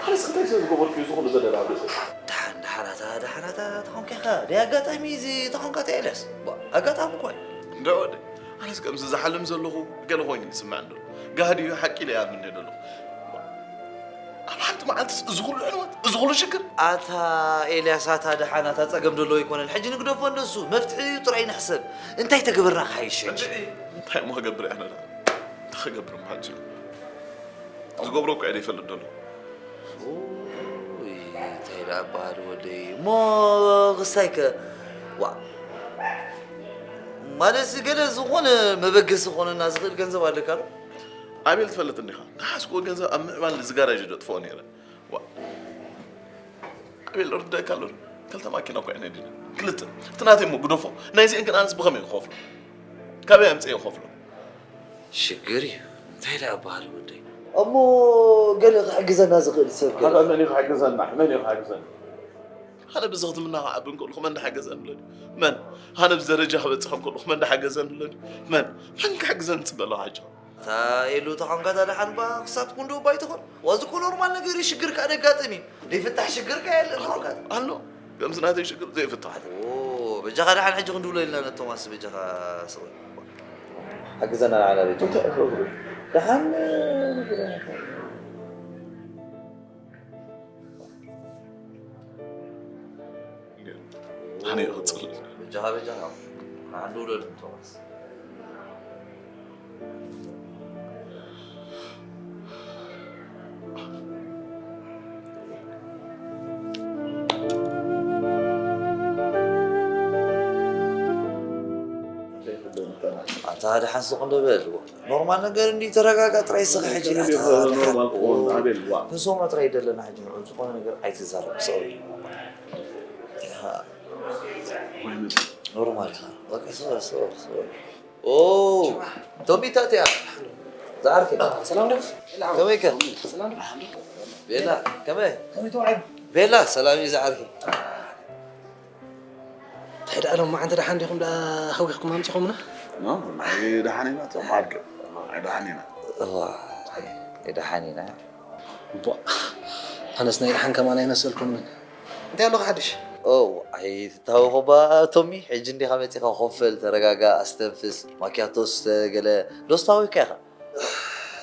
ኣነስ እንታይ ስለ ዝገበርኩ እዩ ዝኹሉ በደል ኣብ ርእሰይ? ደሓን፣ ደሓን፣ ኣታ፣ ደሓን፣ ኣታ፣ ተኾንካ ኢኻ። ደይ ኣጋጣሚ እዚ ተኾንካ፣ ኣታ ኤልያስ። ባ፣ ኣጋጣሚ እኮ እዩ። እንደ ወደ፣ ኣነስ ከምዚ ዝሓልም ዘለኹ ገለ ኮይኑ ይስምዐኒ ኣሎ። ጋህዲ እዩ፣ ሓቂ ኢለ ይኣምን እየ ዘለኹ። ኣብ ሓንቲ መዓልትስ እዚ ኩሉ ዕንወት፣ እዚ ኩሉ ሽግር? ኣታ ኤልያስ፣ ኣታ ደሓን፣ ኣታ ጸገም ደሎ ኣይኮነን። ሕጂ ንግደፎ እንደሱ፣ መፍትሒኡ ጥራይ ንሕሰብ። እንታይ ተገበርና ክሓይሽ ሕጂ? እንድዒ፣ እንታይ እሞ ክገብር እየ ኣነ ደኣ? እንታይ ክገብር እሞ ሓንሳብ? ዝገብሮ እኮ እየ ዘይፈልጥ ዘሎ። ኡይ፣ እንታይ ደኣ በሃል ወደይ። እሞ ክስታይ ከ? ዋእ። ማለትሲ ገለ ዝኾነ መበገሲ ክኾነና ዝኽእል ገንዘብ ኣለካ ዶ? ኣቤል ትፈልጥ እንዲኻ። ዝሓዝክዎ ገንዘብ ኣብ ምዕባል እዚ ጋራዥ እየ ዘጥፍኦ ነይረ። ዋእ። ኣቤል ርደካ ኣሎ። ክልተ ማኪና እኮ እየን ነዲነ። ክልተ። እቲ ናተይ እሞ ግደፎ። ናይዚአን ግን ኣነስ ብኸመይ ክኸፍሎ? ካበይ ኣምፅኤ ክኸፍሎ? ሽግር እዩ። እንታይ ደኣ በሃል ወደይ? እሞ ገለ ክሕግዘና ዝኽእል ሰብ ገለ? ኣታ መን እዩ ክሕግዘና? መን እዩ ክሕግዘና? ኣነ ብዝኽትምና ክዓቢ እንከለኹ መን ደሓገዘኒ ኣሎ ድዩ? መን? ኣነ ኣብዚ ደረጃ ክበጽሕ እንከለኹ መን ደሓገዘኒ ኣሎ ድዩ? መን? መን ክሕግዘኒ ጽበ ኣለኹ ሕጂ? እታ ኤሉ ተኾንካ እታ ደሓን እባ ክሳብ ትኩን ዶ እባ ኣይትኾን? ዋዚ እኮ ኖርማል ነገር እዩ፣ ሽግር ከኣ ደጋጥም እዩ። ዘይፍታሕ ሽግር ከኣ የለን ተኾንካ። ኣሎ። ከምዚ ናተይ ሽግር ዘይፍታሕ። ኦ፣ በጃኻ ደሓን ሕጂ ክንድውሎ ኢልና ነቶማስ በጃኻ ስቕ በል። ሓግዘና ንዓና በጃኻ። እንታይ እዩ ክገብሩ? ደሓን፣ ኣነ ይቕጽል። በጃኻ፣ በጃኻ። ንዓንዲ ውለድ ንቶማስ። ኣታ ደሓን ስቕ እንዶ በል። ኖርማል ነገር እንዲ ተረጋጋ ጥራይ ስኻ ሕጂ። ኣታ ደሓን። ኖርማል ክኾን ኣቤል ዋ። ክንሰምዖ ጥራይ ደለና ሕጂ። ዝኾነ ነገር ኣይትዛረብ። ስቕ በል። ኢኻ። ኖርማል ኢኻ። በቃ ስቕ በል፣ ስቕ በል፣ ስቕ በል። ኦ፣ ቶምቢታ እቲኣ። ዝዓርከይ። ሰላም ዶ? ከመይ ከ? ሰላም ዶ? ቤላ፣ ከመይ? ከመይ ተባዒሉ? ቤላ፣ ሰላም እዩ ዝዓርከይ። እንታይ ደኣ ሎም መዓንቲ ደሓን ዲኹም ደኣ ሃዊኽኩም ኣምጺኹምና? ኖ፣ ናይ ደሓን ኢና፣ እቶም ዓርከይ። ናይ ደሓን ኢና። እዋ፣ ናይ ደሓን ኢና። እምቧእ፣ ኣነስ ናይ ደሓን ከማን ኣይመሰልኩምን። እንታይ ኣለካ ሓድሽ? ኦ፣ ኣይትታወኾ ባ ቶሚ፣ ሕጂ እንዲኻ መጺኻ ኮፈል፣ ተረጋጋ፣ ኣስተንፍስ፣ ማኪያቶ ስተ፣ ገለ ዶስ ታዊካ ኢኻ?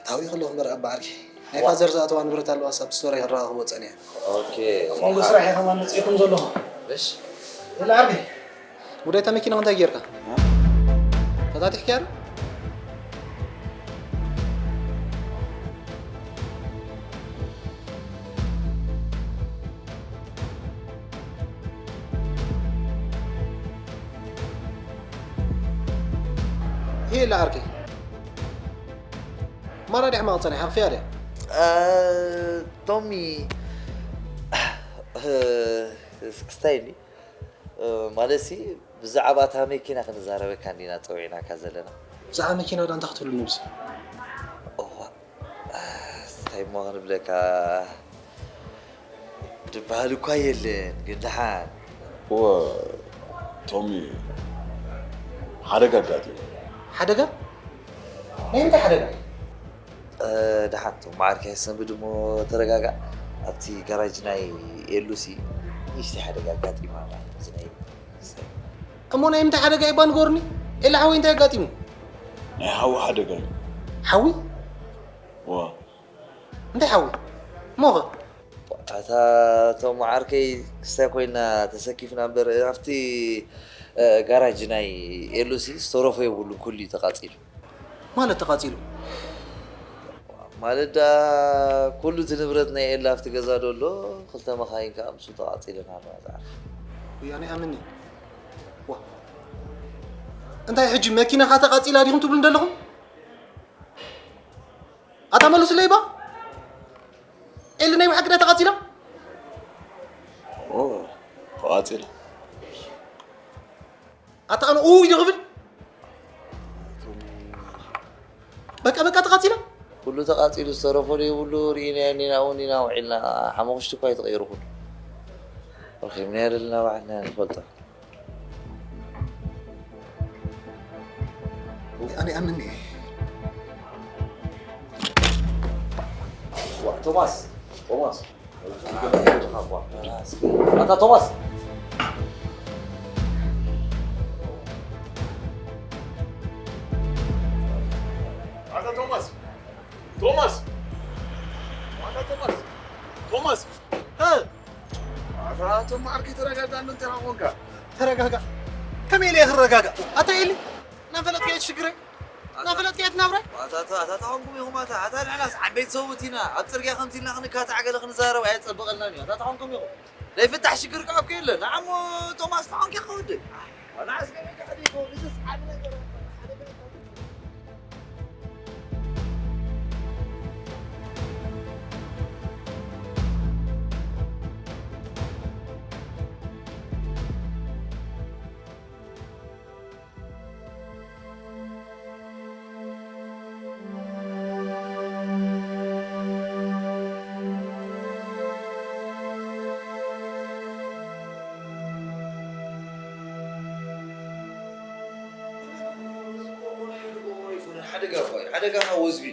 ታዊኹ ኣለኹ እምበር ኣባ ዓርኪ። ናይ ፋዘር ዝኣተዋ ንብረት ኣለዋ፣ ሳብ ስቶር ይረኸቦ ጸኒሐ። ኦኬ። ኣብ መንጎ ስራሕ እየ ከማን መጺእኩም ዘለኹ። እሺ። የለ ዓርኪ። ጉዳይታ መኪና እንታይ ጌርካ? ፈታቲሕካያ ዶ? ይሄ ለዓርከይ ማራ ዲያ ሕማቕ ጸኒሓ ክፍያ ድያ? ቶሚ፣ ክስታይ እንዲ፣ ማለትሲ፣ ብዛዕባ እታ መኪና ክንዛረበካ እንዲና ጸዊዕናካ ዘለና። ብዛዕባ መኪና ዳ እንታይ ክትብሉ ንብዚ? እዋ፣ እንታይ እሞ ክንብለካ፣ ድበሃል እኳ የለን፣ ግን ደሓን። እወ፣ ቶሚ፣ ሓደጋ ኣጋጢሙ። ሓደጋ? ናይ ምንታይ ሓደጋ? እ፣ ደሓን፣ ቶም መዓርከይ ሰንብድ እሞ ተረጋጋእ። ኣብቲ ጋራጅ ናይ ኤሉሲ ንእሽተይ ሓደጋ ኣጋጢማ ኣላ። እዚ ናይ፣ እዚ ናይ እሞ ናይ ምንታይ ሓደጋ እባ ንገሩኒ? ኤላ ሓወይ እንታይ ኣጋጢሙ? ናይ ሓዊ ሓደጋ እዩ። ሓዊ? እዋ። እንታይ ሓዊ? እሞ ኸ? ኣታ ቶም ዓርከይ ክስታይ ኮይና ተሰኪፍና እምበር፣ ኣብቲ፣ እ፣ ጋራጅ ናይ ኤሉሲ ዝተረፎ የብሉን፣ ኩሉ እዩ ተቃጺሉ። ማለት ተቃጺሉ? ማለት ደኣ ኩሉ እቲ ንብረት ናይ ኤላ ኣብቲ ገዛ ዶ ኣሎ፣ ክልተ መኻይን ከኣ ምስኡ ተቃጺለን ኣለዋ ዝዓርፍ። ወያነ ኣምኒ። ዋ። እንታይ ሕጂ መኪናኻ ተቃጺላ ዲኹም ትብሉ እንደለኹም? ኣታ መልሱለይ ባ? ኤሊ ናይ ብሓቂ ድያ ተቓጺላ? ኦ፣ ተቓጺላ። ኣታ ኣነ ኡይ ዶ ክብል? በቃ፣ በቃ ተቓጺላ? ኩሉ ተቓጺሉ ዝተረፎ ዶ ይብሉ፣ ርኢናዮ እኒና፣ እውን ኢና ውዒልና፣ ሓሙኽሽቲ እኳ እዩ ተቐይሩ ኩሉ። ረኺብናዮ ዘለና ባዕልና ንፈልጦ። ኣነ ኣምኒ። ዋ፣ ቶማስ፣ ቶማስ። ኣታ ቶማስ። ኣታ ቶማስ። ቶማስ። ኣታ ቶማስ። ቶማስ። እ? ኣታ ቶም ዓርኪ ተረጋጋ፣ ኣሎ እንታይ ኾንካ? ተረጋጋ? ከመይ ኢለ እየ ክረጋጋ? ኣታ ኤሊ፣ እናፈለጥካ እየ ሽግረይ? እናፈለጥካ እየ ትናብረይ? ኣታ፣ ኣታ፣ ኣታ፣ ኣታ ኾንኩም ኢኹም፣ ኣታ፣ ኣታ ንሕናስ ዓበይቲ ሰብኡት ኢና። ኣብ ጽርግያ ከምዚ ኢልና ክንካታዕ ገለ ክንዛረብ ኣየጸብቐልናን እዩ። ኣታ፣ ኣታ ኾንኩም ኢኹም። ናይ ፍታሕ ሽግር ከኣ እኮ የለን። ንዓሞ ቶማስ፣ ኣታ ኾንኪ ኢኻ ወደይ። ኣና ኣስገበካ ሕዲ ይኸውን። እዝስ ዓቢ ነገር፣ ሓደ ገለ ሓደጋ እኮ እዩ። ሓደጋ ካብ ወዝቢ።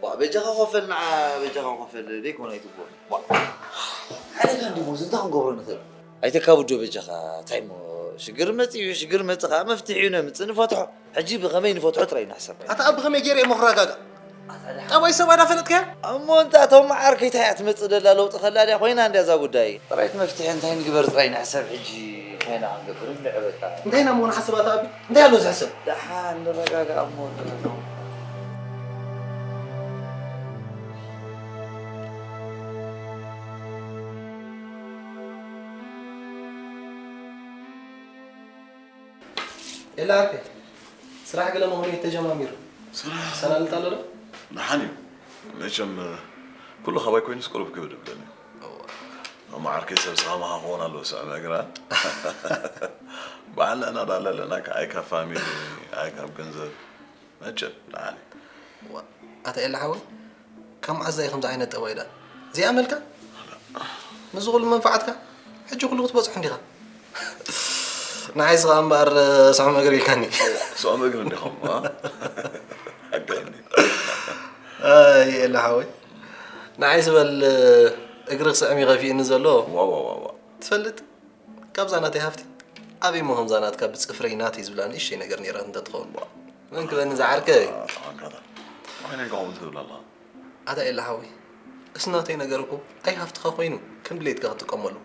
ዋ፣ በጃኻ ኮፈል ንዓ፣ በጃኻ ኮፈል፣ ደይኮነ ኣይትግበር። ዋ፣ ሓደጋ እንዲ ሞዝ፣ እንታይ ክንገብሮ ንኽእል? ኣይተካብዶ በጃኻ፣ እንታይ እሞ፣ ሽግር መጺኡ፣ ሽግር መጺ ኸዓ መፍትሒኡ ነምጽእ፣ ንፈትሖ። ሕጂ ብኸመይ ንፈትሖ ጥራይ ንሕሰብ። ኣታ ኣብ ብኸመይ ገይረ እሞ ክረጋጋእ? ኣታ ደሓን። ጠባይ ሰብ ኣዳ ፈለጥካያ? እሞ እንታ እቶም መዓርከይ እንታይ እያ ትመጽእ ደላ ለውጢ ከላ ድያ ኮይና እንድያ እዛ ጉዳይ። ጥራይ እቲ መፍትሒ እንታይ ንግበር ጥራይ ንሕሰብ ሕጂ። እንታይ ኢና ክንገብር ንልዕበካ። እንታይ ኢና እሞ ንሓስብ ኣታ ኣቢ? እንታይ ኣሎ ዝሕሰብ? ደሓን ንረጋጋእ እሞ ንረጋጋእ። ኤላ ዓርከይ፣ ስራሕ ገለ መሆኑ ተጀማሚሩ። ስራሕ? ሰላልጥ ኣሎ ዶ? ደሓን እዩ። መቸም፣ ኩሉ ካባይ ኮይኑስ ቁሩብ ክብድ ይብለኒ። እዋ። እሞ ዓርከይ ሰብ ስኻ መኻ ክኸውን ኣለዎ፣ ስዕመ ግራ። ባዕልና እናዳለለና፣ ከኣይ ካብ ፋሚሊ፣ ኣይ ካብ ገንዘብ። መቸም፣ ደሓን እዩ። ዋ፣ ኣታ ኤላ ሓወይ፣ ካብ መዓዝ እዩ ከምዚ ዓይነት ጠባይ ደኣ? ዘይኣመልካ? ምስዚ ኩሉ መንፋዓትካ፣ ሕጂ ኩሉ ክትበጽሖ እንዲኻ። ንዓይስ ኸኣ እምበኣር፣ ስዑም እግሪ ኢልካኒ። ስዑም እግሪ እንዲኹም፣ አ? ሓጋኒ። ኣይ፣ ኤላ ሓወይ። ንዓይስ በል፣ እግሪ ክስዕም እዩ ከፊእኒ ዘሎ። ዋ፣ ዋ፣ ዋ፣ ዋ። ትፈልጥ? ካብዛ ናተይ ሃፍቲ ኣበይ እሞ ከምዛ ናትካ ብጽፍረይ ናተይ ዝብላ ንእሽተይ ነገር ነይራት እንተትኸውን። መን ክበኒ ዝዓርከይ? ኣንካታ ኮይነ ከምኡ ትብል ኣለኻ። ኣታ ኤላ ሓወይ፣ እስ ናተይ ነገር እኮ ኣይ ሃፍትኻ ኮይኑ ከም ድሌትካ ክትጥቀመሉ፣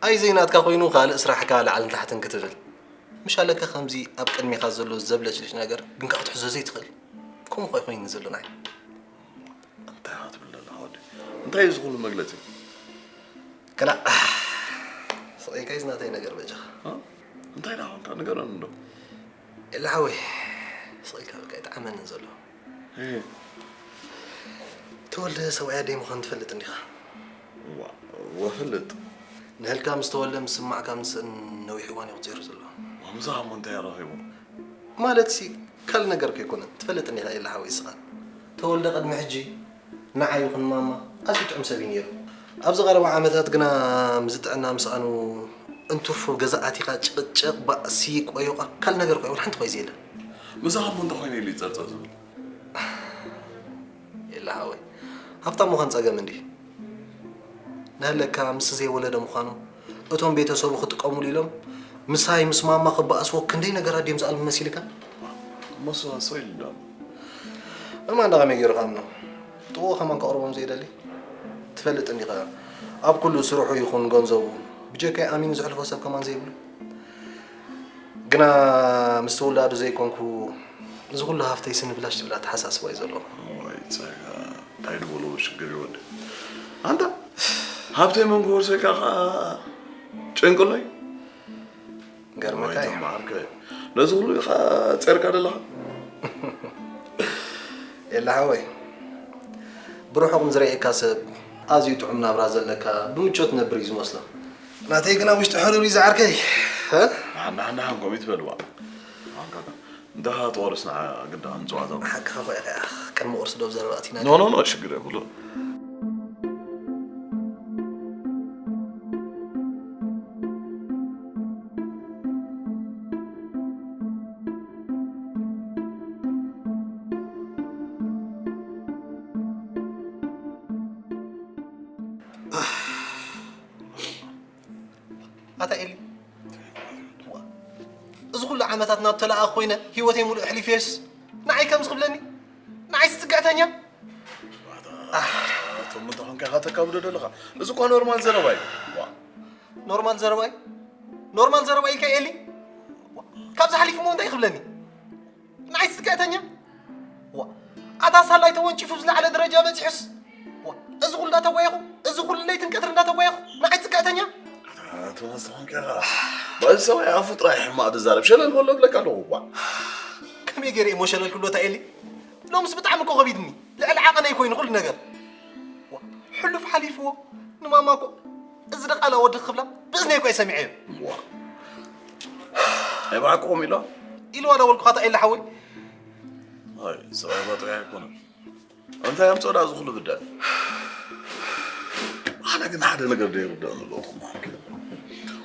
ኣይ ዘይናትካ ኮይኑ ካልእ ስራሕካ ላዕልን ታሕትን ክትብል፣ ምሽ ኣለካ ከምዚ ኣብ ቅድሚኻ ዘሎ ዘብለጭልጭ ነገር ግን ከዓ ክትሕዞ ዘይትኽእል? ከምኡ ኸ ኮይኑ ዘሎ ናይ እንታይ ኢኻ ትብል ዘለኻ ወዲ? እንታይ እዩ ዝኹሉ መግለፂ? ከላ ስቕ ኢልካ እዩ ዝናተይ ነገር በጃኻ። እ? እንታይ ኢላ ኾንካ ንገረኒ እንዶ። ኤላ ሓወይ፣ ስቕ ኢልካ በቃ ይጥዓመኒ ዘሎ። እህ፣ ተወልደ ሰብኣይ ኣደይ ምዃኑ ትፈልጥ እንዲኻ? ዋ፣ ወፍልጥ። ንህልካ ምስ ተወልደ ምስ ስማዕካ ምስእን ነዊሕ እዋን ይቑፂሩ ዘሎ። ከምዛ እሞ እንታይ ረኺቡ? ማለት ሲ ካልእ ነገር ከይኮነ ትፈልጥ እንዲኻ ኤላ ሓወይ ስኻ። ተወልደ ቅድሚ ሕጂ ንዓይ ይኹን ማማ ኣዝዩ ጥዑም ሰብ እዩ ነይሩ። ኣብዚ ቀረባ ዓመታት ግና ምስ ጥዕና ምስኣኑ እንትርፎ ገዛ ኣቲኻ ጭቕጭቕ፣ ባእሲ፣ ቆዮቓ ካልእ ነገር እኮ ወላ ሓንቲ ኮይዚ የለን። ምሳኻ እሞ እንታይ ኮይነ ኢሉ ይጸርጸር ዝብል? የለ ሓወይ፣ ሃብታም ምዃን ጸገም እንዲ። ንህለካ ምስ ዘይወለደ ምዃኑ እቶም ቤተሰቡ ክጥቀሙሉ ኢሎም ምሳይ ምስ ማማ ክበኣስዎ ክንደይ ነገራት ድዮም ዝኣልሙ መሲልካ? እሞ እሱ ሰው ይልዳሉ። እማ እንዳ ከመይ ገይሩ ክኣምኖ? ጥቕኡ ከማን ከቕርቦም ዘይደሊ? ትፈልጥ እንዲኻ፣ ኣብ ኩሉ ስርሑ ይኹን ገንዘቡ ብጀካይ ኣሚኑ ዘሕልፎ ሰብ ከማን ዘይብሉ። ግና ምስቲ ውላዱ ዘይኮንኩ እዚ ኩሉ ሃፍተይ ስንብላሽ ትብል ኣተሓሳስባ እዩ ዘለዎ። ወይ ጸጋ፣ እንታይ ድበሎ ሽግር ይወድ። ኣንታ ሃብተይ መን ክወርሶ ኢልካ ኸዓ ጭንቅሎይ? ገርመካ እዩ። ማርከ፣ ነዚ ኩሉ ኢኻ ጸርካ ዘለኻ? የለ ሓወይ፣ ብርሑቕ ንዝረኤካ ሰብ ኣዝዩ ጥዑም ናብራ ዘለካ ብምቾት ነብር እዩ ዝመስሎ። ናተይ ግና ውሽጢ ሕሩር እዩ ዝዓርከይ። እ? ንሓና ሓና ሓንኮም ይትበልዋ። ኣንካታ እንተ ተወርስና ግዳ ኣንጽዋ ዘው። ሓቅኻ እኮ ኢኻ። ቅድሚ ቁርሲ ዶ ዘረባ ኣቲና? ኖ ኖ ኖ፣ ሽግር የብሉ። ኣታ ኤሊ፣ ዋ፣ እዚ ኩሉ ዓመታት ናብ ተለኣኽ ኮይነ ህይወተይ ሙሉእ ኣሕሊፈዮስ ንዓይ ከምዚ ክብለኒ? ንዓይ ዝጽግዕተኛ? እቶም እንተ ኾንካ ኢኻ ተካብዶ ዘለኻ። እዚ እኳ ኖርማል ዘረባ እዩ። ዋ። ኖርማል ዘረባ እዩ? ኖርማል ዘረባ ኢልካ ኤሊ? ዋ፣ ካብዚ ሓሊፉ እሞ እንታይ ክብለኒ? ንዓይ ዝጽግዕተኛ? ዋ፣ ኣታ ሳላይ ተወንጪፉ ዝለዓለ ደረጃ በጺሑስ? ዋ፣ እዚ ኩሉ እንዳተጓየኹ፣ እዚ ኩሉ ለይትን ቀትሪ እንዳተጓየኹ፣ ንዓይ ዝጽግዕተኛ? እቶም ዝተኾንካ ኢኻ። በዚ ሰብኣይ ኣፉ ጥራይ ሕማቕ ዝዛረብ። ሸለል በሎ እብለካ ኣለኹ እኳ። ከመይ ገይረ እሞ ሸለል ክብሎ እታ ኤሊ? ሎምስ ብጣዕሚ እኮ ከቢድኒ። ልዕሊ ዓቐነይ ኮይኑ ኩሉ ነገር። ዋ፣ ሕሉፍ ሓሊፍዎ። ንማማ እኮ እዚ ደቓላ ወዲ ክብላ ብእዝነይ እኮ እየ ሰሚዐዮ። ዋ። ናይ ብሓቅኹም ኢሎ? ኢልዋ ዳበልኩኻ እታ ኤሊ ሓወይ። ኣይ፣ ሰብኣይ ባጥሪ ኣይኮነን። እንታይ ኣምፅኦ ዳ እዚ ኩሉ ብዳል? ኣነ ግን ሓደ ነገር ዘይርድኦም ኣለኹም።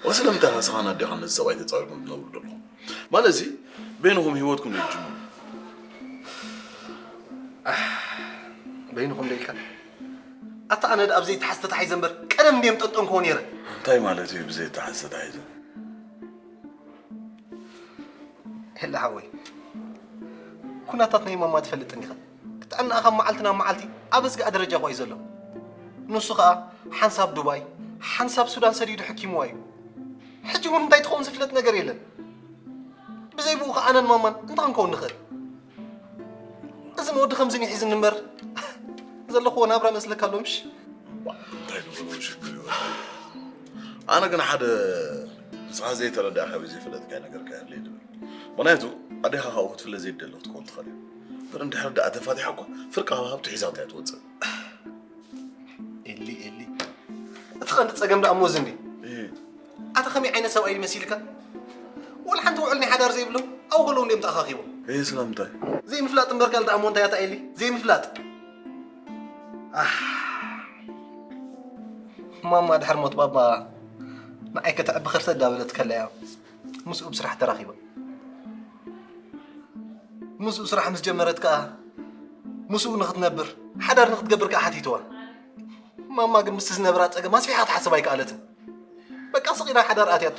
ወስለምንታይ ራስኻን ኣዴኻን ነዚ ሰብኣይ ተፃዊርኩም ትነብሩ ዘለኹም? ማለት እዚ በይንኹም ህይወትኩም ዘይትጅምሩ? በይንኹም ደልካ? ኣታ ኣነ ደኣ ብዘይተሓዝ ተታሒዘ እምበር ቀደም እንድየ ምጠንጠንክዎ ነይረ። እንታይ ማለት እዩ ብዘይተሓዝ ተታሒዘ? ሄላ ሓወይ፣ ኩነታት ናይ ማማ ትፈልጥ እንዲኻ። ጥዕናኣ ካብ መዓልቲ ናብ መዓልቲ ኣብ ኣስጋኢ ደረጃ እኳ እዩ ዘሎ። ንሱ ኸኣ ሓንሳብ ዱባይ፣ ሓንሳብ ሱዳን ሰዲዱ ሕኪምዋ እዩ። ሕጂ እውን እንታይ ትኸውን ዝፍለጥ ነገር የለን። ብዘይ ብኡ ኸኣ ኣነን ማማን እንታይ ክንከውን ንኽእል? እዝን ወዲ ከምዝን እዩ ሒዝኒ እምበር ዘለኽዎ ናብራ መስለካ ኣሎ ምሽ? እንታይ ንብሎ ሽግር እዩ። ኣነ ግን ሓደ ንስኻ ዘይተረዳእካ ወይ ዘይፈለጥካዮ ነገር ከይህሉ ይድብል። ምኽንያቱ ኣዴኻ ካብኡ ክትፍለ ዘይደሊ ክትከውን ትኽእል እዩ። እምበር እንድሕር ደኣ ተፋቲሓ እኳ ፍርቂ ሃብቱ ሒዛ እንታይ ትወፅእ? ኤሊ ኤሊ፣ እቲ ቀንዲ ጸገም ደኣ እሞ እዚ እንዲ። ኣታ ከመይ ዓይነት ሰብኣይ እዩ መሲልካ? ወላ ሓንቲ ውዕል ናይ ሓዳር ዘይብሎም ኣብኡ ከለዉ እንዲዮም ተኣኻኺቦም። እህ ስለምንታይ? ዘይምፍላጥ እምበር ካልእ ደኣ እሞ እንታይ ኣታ ኤሊ? ዘይምፍላጥ። ኣህ። ማማ ድሕሪ ሞት ባባ ንዓይ ከተዕቢ ከርተ እንዳበለት ከላ እያ ምስኡ ብስራሕ ተራኺባ። ምስኡ ስራሕ ምስ ጀመረት ከኣ ምስኡ ንኽትነብር ሓዳር ንኽትገብር ከኣ ሓቲትዋ። ማማ ግን ምስቲ ዝነበራ ጸገም ኣስፊሓ ክትሓስብ ኣይከኣለትን። በቃ ስቕ ኢላ ሓዳር ኣትያቶ።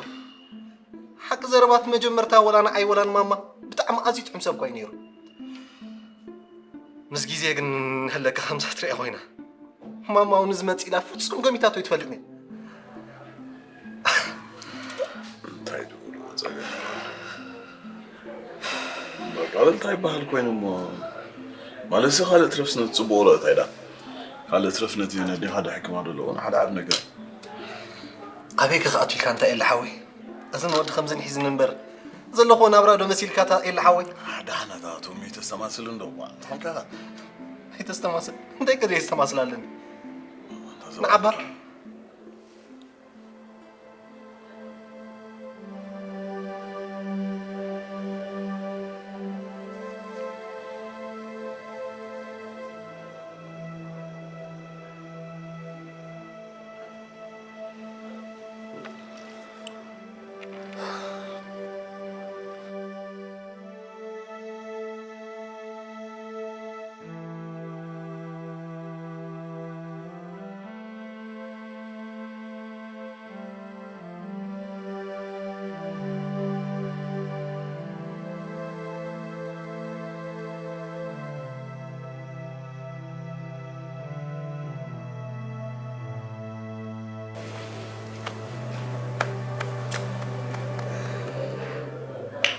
ሓቂ ዘረባ እቲ መጀመርታ ወላ ንዓይ ወላ ንማማ ብጣዕሚ ኣዝዩ ጥዑም ሰብ ኮይኑ ነይሩ። ምስ ግዜ ግን ንህለካ ከምዛ ትሪኣ ኮይና። ማማ እውን እዚ መጽእ ኢላ ፍጹም ገሚታቶ ኣይትፈልጥን እያ። እንታይ ትብሉ ጸገም? በቃ በል እንታይ ይበሃል ኮይኑ እሞ። ማለትሲ ካልእ ትረፍስ ነቲ ጽቡቕ ሎ እንታይ ዳ? ካልእ ትረፍ ነቲ ነዴኻ ደሕክማ ደሎ እውን ሓደ ዓብ ነገር። ኣበይ ከ ክኣቱ ኢልካ እንታይ የለ ሓወይ? እዝን ወዲ ከምዝን ሒዝኒ እምበር ዘለኹዎ ናብራ ዶ መሲልካ እታ ኤላ ሓወይ? ደሓን ኣታ ቶሚ ተስተማስል እንዶ እኳ። እንታይ ኮንካ? ኣይተስተማስል። እንታይ ከ የስተማስል ኣለኒ? ንዓባ።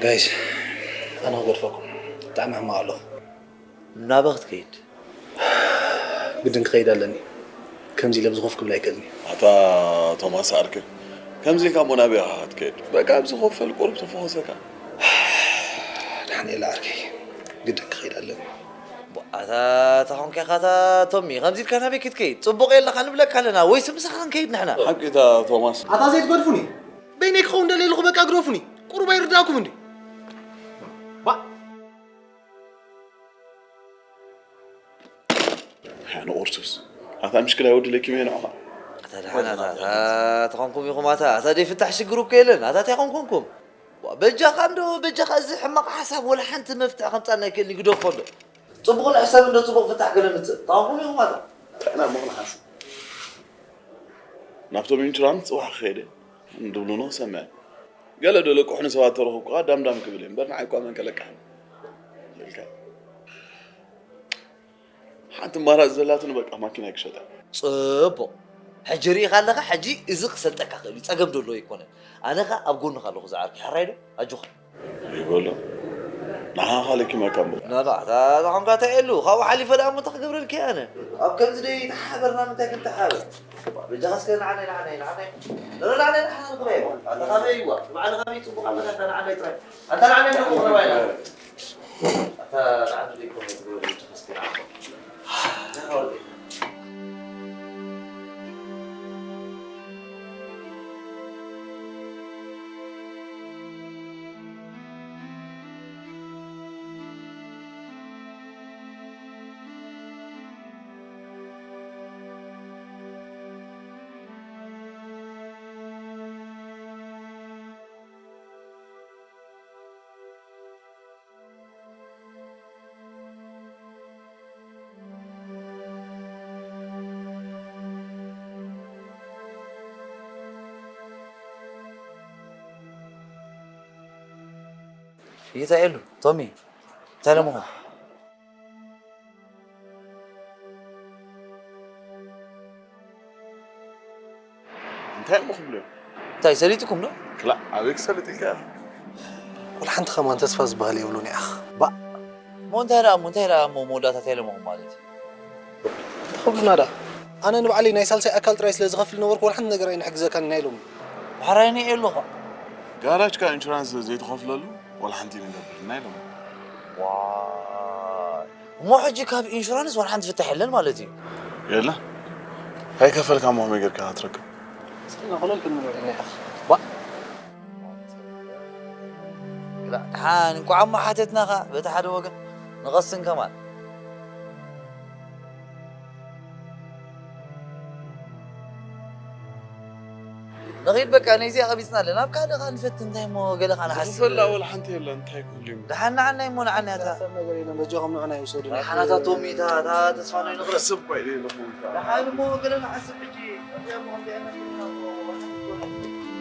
ጋይስ፣ ኣነ ክገድፈኩም። ብጣዕሚ ሕማቕ ኣለኹ። ናበ ክትከይድ? ግድን ክኸይድ ኣለኒ። ከምዚ ኢለ ብዝኾፍ ክብል ኣይክእልን እየ። ኣታ ቶማስ ዓርከይ፣ ከምዚ ኢልካ እሞ ናበይ ኢኻ ክትከይድ? በቃ ኣብዚ ኮፍ በል፣ ቁሩብ ተፈኾሰካ። ዳሕንኤል ዓርከይ፣ ግድን ክኸይድ ኣለኒ። ኣታ፣ ኣታ ኾንካ ኢኻ፣ ኣታ ቶሚ፣ ከምዚ ኢልካ ናበይ ክትከይድ? ጽቡቕ የለኻ ንብለካ ኣለና፣ ወይስ ምሳኻ ክንከይድ ንሕና? ሓቂ እታ ቶማስ። ኣታ ዘይትገድፉኒ። በይነይ ክኸውን ደልየ ኣለኹ፣ በቃ ግደፉኒ። ቁሩብ ኣይርዳእኩም እንዲ? ባ- ኣነ ቁርሱስ። ኣታ ምሽክላ ወዲ ለኪመ ንዕኻ። ኣታ ደሓን፣ ኣታ፣ ኣታ፣ ተኾንኩም ኢኹም፣ ኣታ፣ ኣታ ደይ ፍታሕ ሽግር እኮ የለን። ኣታ እንታይ ኮንኩምኩም? ዋ፣ በጃኻ እንዶ፣ በጃኻ እዚ ሕማቕ ሓሳብ ወላ ሓንቲ መፍትሒ ከምጻልና ኣይክእልን፣ ግደፎ እንዶ። ጽቡቕ ንሕሰብ እንዶ፣ ጽቡቕ ፍታሕ ገለ ምጽእ። ተኾንኩም ኢኹም፣ ኣታ። እንታይ ኢና እሞ ክንሓስብ? ናብቶም ኢንሹራንስ ጽባሕ ክኸይደ እንድብሉኖ ሰምዐ። ገለ ዶ ለቅሑኒ ሰባት ተረኽብኩ ከኣ ዳምዳም ክብል እየ እምበር ንዓይ እኳ መን ከለቅሐኒ? ኢልካ። ሓንቲ ኣማራጺ ዘላትኒ በቃ ማኪና ክሸጣ። ጽቡቕ። ሕጂ ርኢኻ ኣለኻ፣ ሕጂ እዚ ክሰልጠካ ክእል እዩ። ጸገም ዶ ኣለዎ ኣይኮነን። ኣነ ኸኣ ኣብ ጎንኻ ኣለኹ ዝዓርከይ። ሕራይ ዶ? ኣጆኻ። ይበሎ። ንዓኻ ለኪመካ እምበር። ና፣ ና፣ እታ፣ እታ ኾንካ እንታይ እሉ? ካብኡ ሓሊፈ ደኣ እሞ እንታይ ክገብረልኪ ኣነ? ኣብ ከምዚ ደይ ተሓበርና ምንታይ ክንተሓበር? በጃኻ እስከ ንዓናይ፣ ንዓናይ፣ ንዓናይ። ንረ ንዓናይ ንሓና ንኽበይ። ኣታ ካበይ እዋ? ንባዕልኻ በይ ጽቡቕ ኣለኻ፣ ኣታ ንዓናይ ጥራይ። ኣታ ንዓናይ ንኹ ንባይና። ኣታ ንዓናይ ደይ ኮነ ትገብር በጃኻ እስከ ንዓኻ። ንዓኻ ወደይ። እንታይ ኢሉ ቶሚ? እንታይ ለምኹም? እንታይ እሞ ክብሉ እዮም? እንታይ ሰሊጥኩም ዶ? ክላእ፣ ኣበይ ክሰልጥ ኢልካ ኢኻ? ወላ ሓንቲ ከማን ተስፋ ዝበሃል የብሉን ኢኻ። ባእ። እሞ እንታይ ደኣ እሞ፣ እንታይ ደኣ እሞ መወዳእታ እንታይ ለምኹም ማለት እዩ? እንታይ ክብሉና ደኣ? ኣነ ንባዕለይ ናይ ሳልሳይ ኣካል ጥራይ ስለ ዝኸፍል ነበርኩ፣ ወላ ሓንቲ ነገር ኣይንሕግዘካን ኢና ኢሎም። ብሓራይ እየ ኣለኹ። ጋራጅካ ኢንሹራንስ ዘይትኸፍለሉ፣ ወላ ሓንቲ ነገር ብልና ኢሎም። ዋይ። እሞ ሕጂ ካብ ኢንሹራንስ ዋላ ሓንቲ ፍታሕ የለን ማለት እዩ? የለ። ከይከፈልካ እሞ ከመይ ጌርካ ክትረክብ? ስለ ኾለል ክንመለስ ኢና። ባ- ደሓን፣ እንቋዕ እሞ ሓተትና ኸኣ፣ በቲ ሓደ ወገን ንቐስን ከማን። ንኺድ በቃ፣ ነዚኣ ቀቢጽና ኣለና። ኣብ ካልእ ኸኣ ንፈትን፣ እንታይ እሞ ገለ ኸኣ ንሓስብ። ዝኽፈል ወላ ሓንቲ የለን፣ እንታይ ክህሉ እዩ? ደሓን ንዓናይ እሞ ንዓናይ ኣታ። ሰብ ነገር የለን፣ በጃኹም ንዑና ይውሰዱና። ደሓን ኣታ ቶሚ፣ እታ፣ እታ ተስፋ ናይ ንቕረብ። ሰብ እኮ ኢለ ኣለኹ። ደሓን እሞ ገለ ንሓስብ ሕጂ። እዚኣ እሞ ከምዚኣ ኢና ዘለና እሞ፣ ወላ ሓንቲ